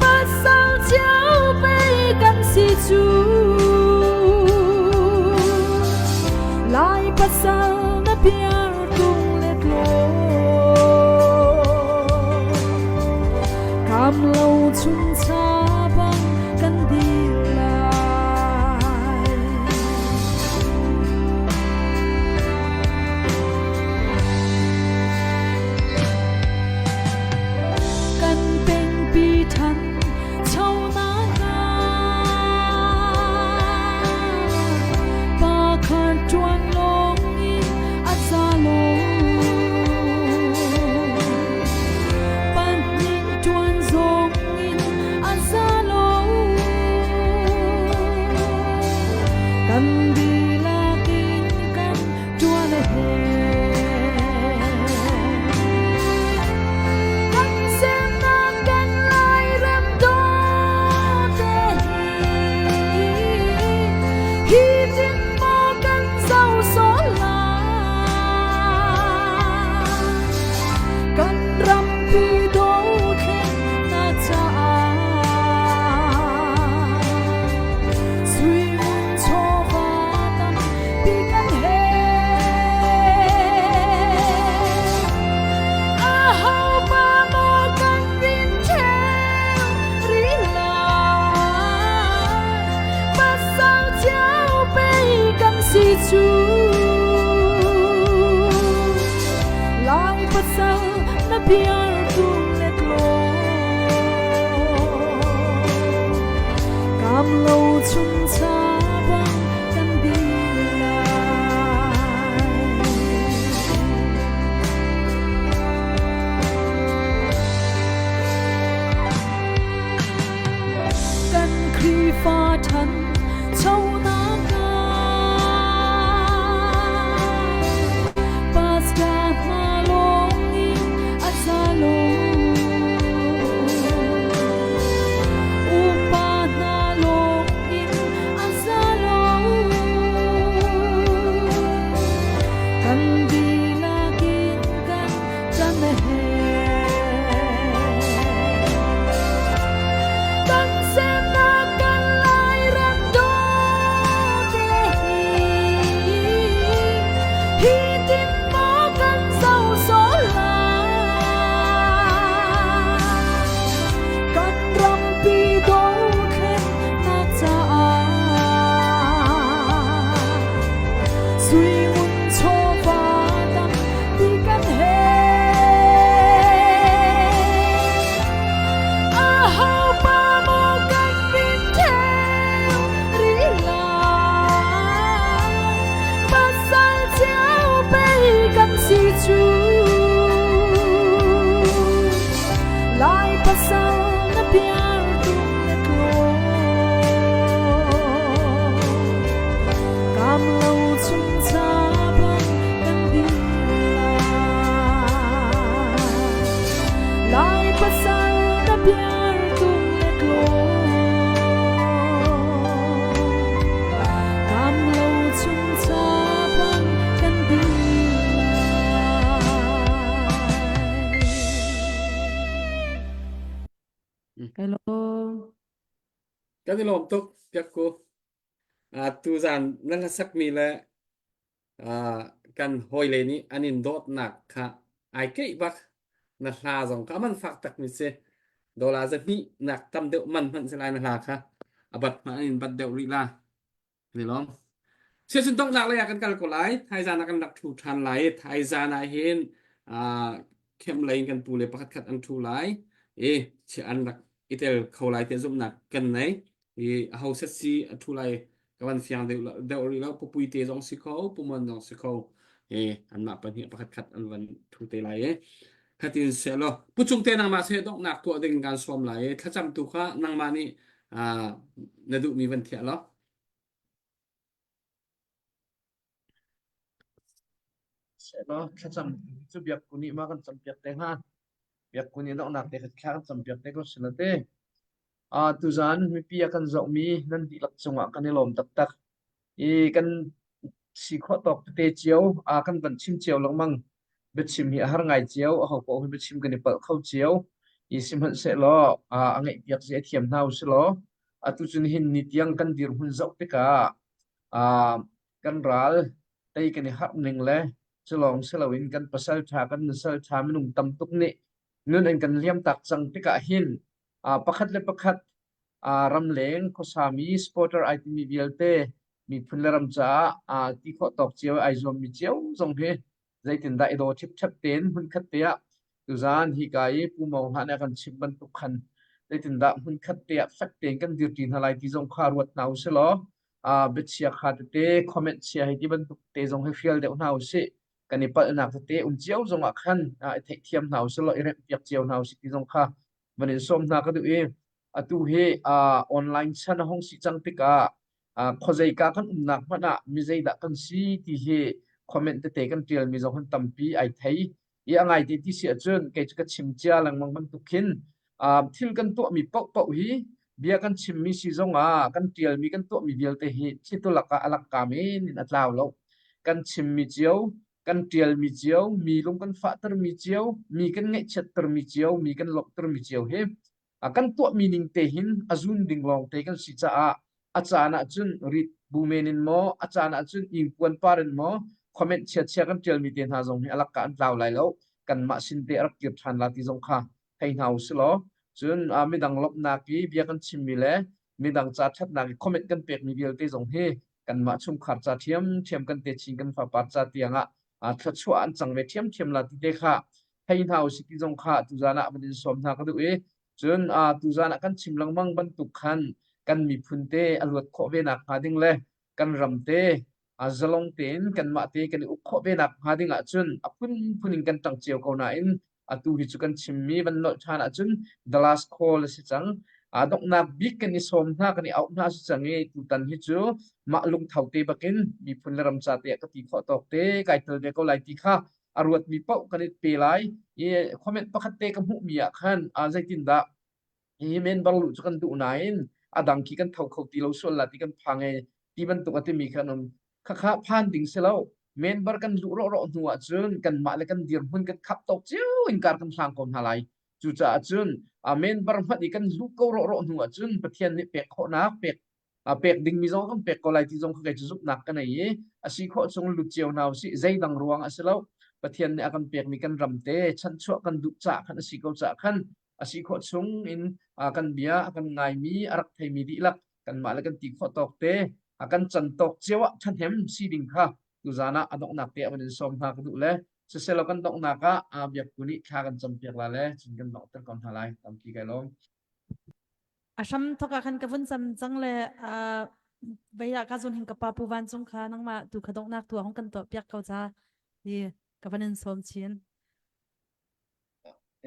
Pasal cio pei kan si cu. Lai pasal na biar tung le tlaw. Kam lo chuncha bang kan dir lai. Kan pengpi than. Kan semnak kan Lairam dawte hi hi tin maw kan zo sawh lai? Kan rampi dothlennak caah sui ngun chawva tampi kan Lai pasal na biar tung let lo Kam lo chung cha bang kan dir lai. Kan Khrihfa ṭhan chonak ah Pastor hna lawng nih a za lo. Upa hna lawng in a za lo. Kan dihlak in kan ṭan a herh. Kan semnak kan Lairam dawte hi, hi tin maw kan zoh sawh lai? Kan rampi dothlennak caah sui ngun chawva tampi kan herh. Ahopa maw kan rin ṭheo rih lai? Pasal cio pei kan si cu. Lai pasal na biar tung le tlaw. Kam lo chung cha bang kan dir lai. Lai pasal na biar tung le tlaw. Kam lo chung cha bang kan dir lai. Hello. Kan i lawm tuk piak ku. Tuzan nan hlasakmi le kan hawile nih an in dawtnak kha ai keih bak. Na hla zong kha man fak takmi si. Dollar zahnih nak tam deuh man hmanh si lai na hla kha. A bat hmanh an in bat deuh rih la. Kan i lawm. Siasun donghnak lei ah kan kal ko lai. Thaizan ah kan rak ṭhu ṭhan lai. Thaizan ah hin khem lei in kan pu le pakhat khat an ṭhu lai. I an rak i tel kho lai tiah zumhnak kan nei. I aho set si a ṭhu lai ka van fiang deuh deuh rih lo. Pupui te zong si kho, pumon zong si kho. I anmah pahnih pakhat khat an van ṭhu te lai i. Khatin seh law pucung te nangmah seh donghnak tuah ding kan sawm lai i thlacam tu kha nangmah nih na duhmi van thiah law. Sehlaw thlacam cu biakku nih ma kan campiak te hnga. Biakku nih donghnak te kha thla kan campiak te ko si la te. Ah tuzan mipi a kan zohmi nan dihlak cungah kan i lawm taktak. I kan si khawh tawk tete cio ah kan van chim cio lengmang. Biachim hi a har ngai cio, aho paoh hi biachim kan i palh kho cio. I sihmanhsehlaw ah a ngaihpiak zia thiam hna usilaw atu cun hin ni tiang kan dirhmun zoh tikah ah kan ral tei kan i harh ning le culawng si loin kan pasal ṭha kan nusal ṭha minung tam tuk nih nun an kan liam tak cang tikah hin ah pakhat le pakhat ah ramleng khuasami supporter ai timi vialte miphun le ram caah ah ti khawh tawk cio ai zuammi cio zong hi zeitindah i daw ṭhipṭhep tein hmunkhat te ah tuzaan hika i Pu Maung Hlah nih a kan chimh bantuk khan zeitindah hmunkhat te ah fek tein kan dirṭi hna lai ti zong kha ruat hna usih law uh, biachia kha tete comment chia hei ti bantuk te zong hi hrial deuh hna usih kan i palhnak tete um cio zong ah khan uh, i theihthiam hna usih law i remhpiak cio hna usih ti zong kha van in sawm hna ka duh i atu hi uh, online chan a hung si cang tikah uh, khuazeika kan umnak hmanh ah mi zeidah kan si ti hi Comment tete kan ṭialmi zong hin tampi ai thei. I a ngai te ti si ahcun kei cu ka chim cia lengmang bantuk khin thil kan tuahmi paohpaoh hi bia kan chimmi si zongah kan ṭialmi kan tuahmi vialte hi thlitu lakah a lakka men in a tlau lo. Kan chimmi cio, kan ṭialmi cio, mi lung kan fahtermi cio, mi kan ngaihchiattermi cio, mi kan lawmhtermi cio hi kan tuahmi ning te hin a zun ding lawngte kan si caah a caan ahcun rit bu men in maw a caan ahcun ingpuan par in maw comment chiachia kan ṭialmi te hna zong hi a lakka an tlau lai lo kanmah sin te a rak kir ṭhan la ti zong kha thei hna u si law cun midang lawmhnak i bia kan chimmi le midang ca ṭhatnak i comment kan pekmi vialte zong hi kanmah chungkhar ca ṭhiamṭhiam kan techin kan fapar ca tiang ah thluachuah an cang ve ṭhiamṭhiam la ti te kha thei hna usih ti zong kha tuzan ah van in sawm hna ka duh i cun tuzan ah kan chim lengmang bantuk khan kan miphun te a luat khawh ve nak hnga ding le kan ram te zalong tein kanmah te kan i uk khawh ve nak hnga ding ahcun a phunphun in kan ṭang cio ko nain atu hi cu kan chimmi van nolh ṭhan ahcun the last call a si cang. A donghnak bik kan i sawm hna kan i auh hna si cang i tutan hi cu mah lungtho te bakin miphun le ram ca te ah ka ti khawh tawk te kai tel ve ko lai ti kha a ruatmi paoh kan i pe lai. I comment pakhat te ka hmuhmi ah khan zeitindah hi member luh cu kan duh nain a dang khi kan tho kho ti lo sual la ti kan phang e ti bantuk a timi kha an um. Khakha phan ding si lo. Member kan luh rawhrawh hnu ahcun kanmah le kan dirhmun kan khap tawk cio in kar kan hlang ko hna lai. Cucaah cun member hmanh i kan luh ko rawhrawh hnu ahcun Pathian nih pek khawhnak pek pek dingmi zong kan pek ko lai ti zong kha kei cu zumhnak ka nei i a si khawh chung lut cio hna usih zeidang ruang a si lo Pathian nih a kan pekmi kan ram te chanchuah kan duh caah khan a si ko caah khan a si khawh chung in kan bia a kan ngaimi a rak theimi dihlak kanmah le kan ti khawh tawk te a kan can tawk cio ah ṭhahnem si ding kha tuzan ah a donghnak te a van in sawm hna ka duh le siselaw kan donghnak ah biakku nih thla kan campiak la le cun kan donghter ko hna lai tampi kai lawm. A hram thok ah khan ka vun cam cang le vei ah ka zun hin ka pa pu van cung kha nangmah tu kha donghnak tu hong kan tuah piak ko ca ti ka van in sawm chin.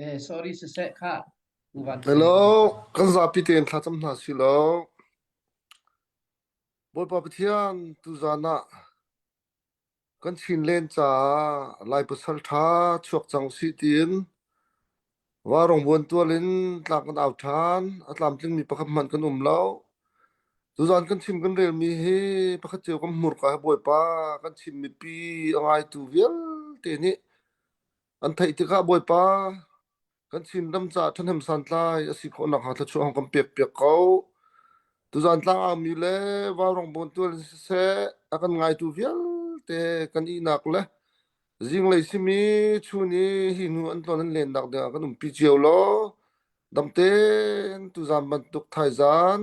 Eh sorry siseh kha pu van Hello, kan zapi tein thlacam hna si lo. Bawipa Pathian tuzan ah Kan Chinland caah Lai pasal ṭha chuak cang usih tiin vaurawng buantual in tlang kan au ṭhan. A tlamtlingmi pakhat hmanh kan um lo. Tuzaan kan chim kan relmi hi pakhat cio kan hmurka he Bawipa kan Chin mipi a ngaitu vialte nih an theih tikah Bawipa Kan Chinram caah ṭhahnem santlai a si khawh nakhnga thluachuah hong kan pekpiak ko. Tuzaan tlangaumi le vaurawng bawntual in siseh a kan ngaitu vialte kan ihnak le zinglei simi chun i hi hnu an tlawn an lennak dingah kan umpi cio law dam tein tuzaan bantuk thaizaan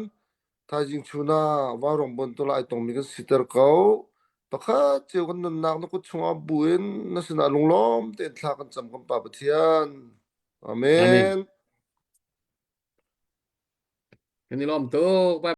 Thaizing chun ah vaurawng bantuk ai tongmi kan siter ko. Pakhat cio kan nunnak na kut chungah bu in na sinah lunglawm tein thla kan cam kan Pa Pathian. Amen. Amen. Kan i lawm tuk. Bye.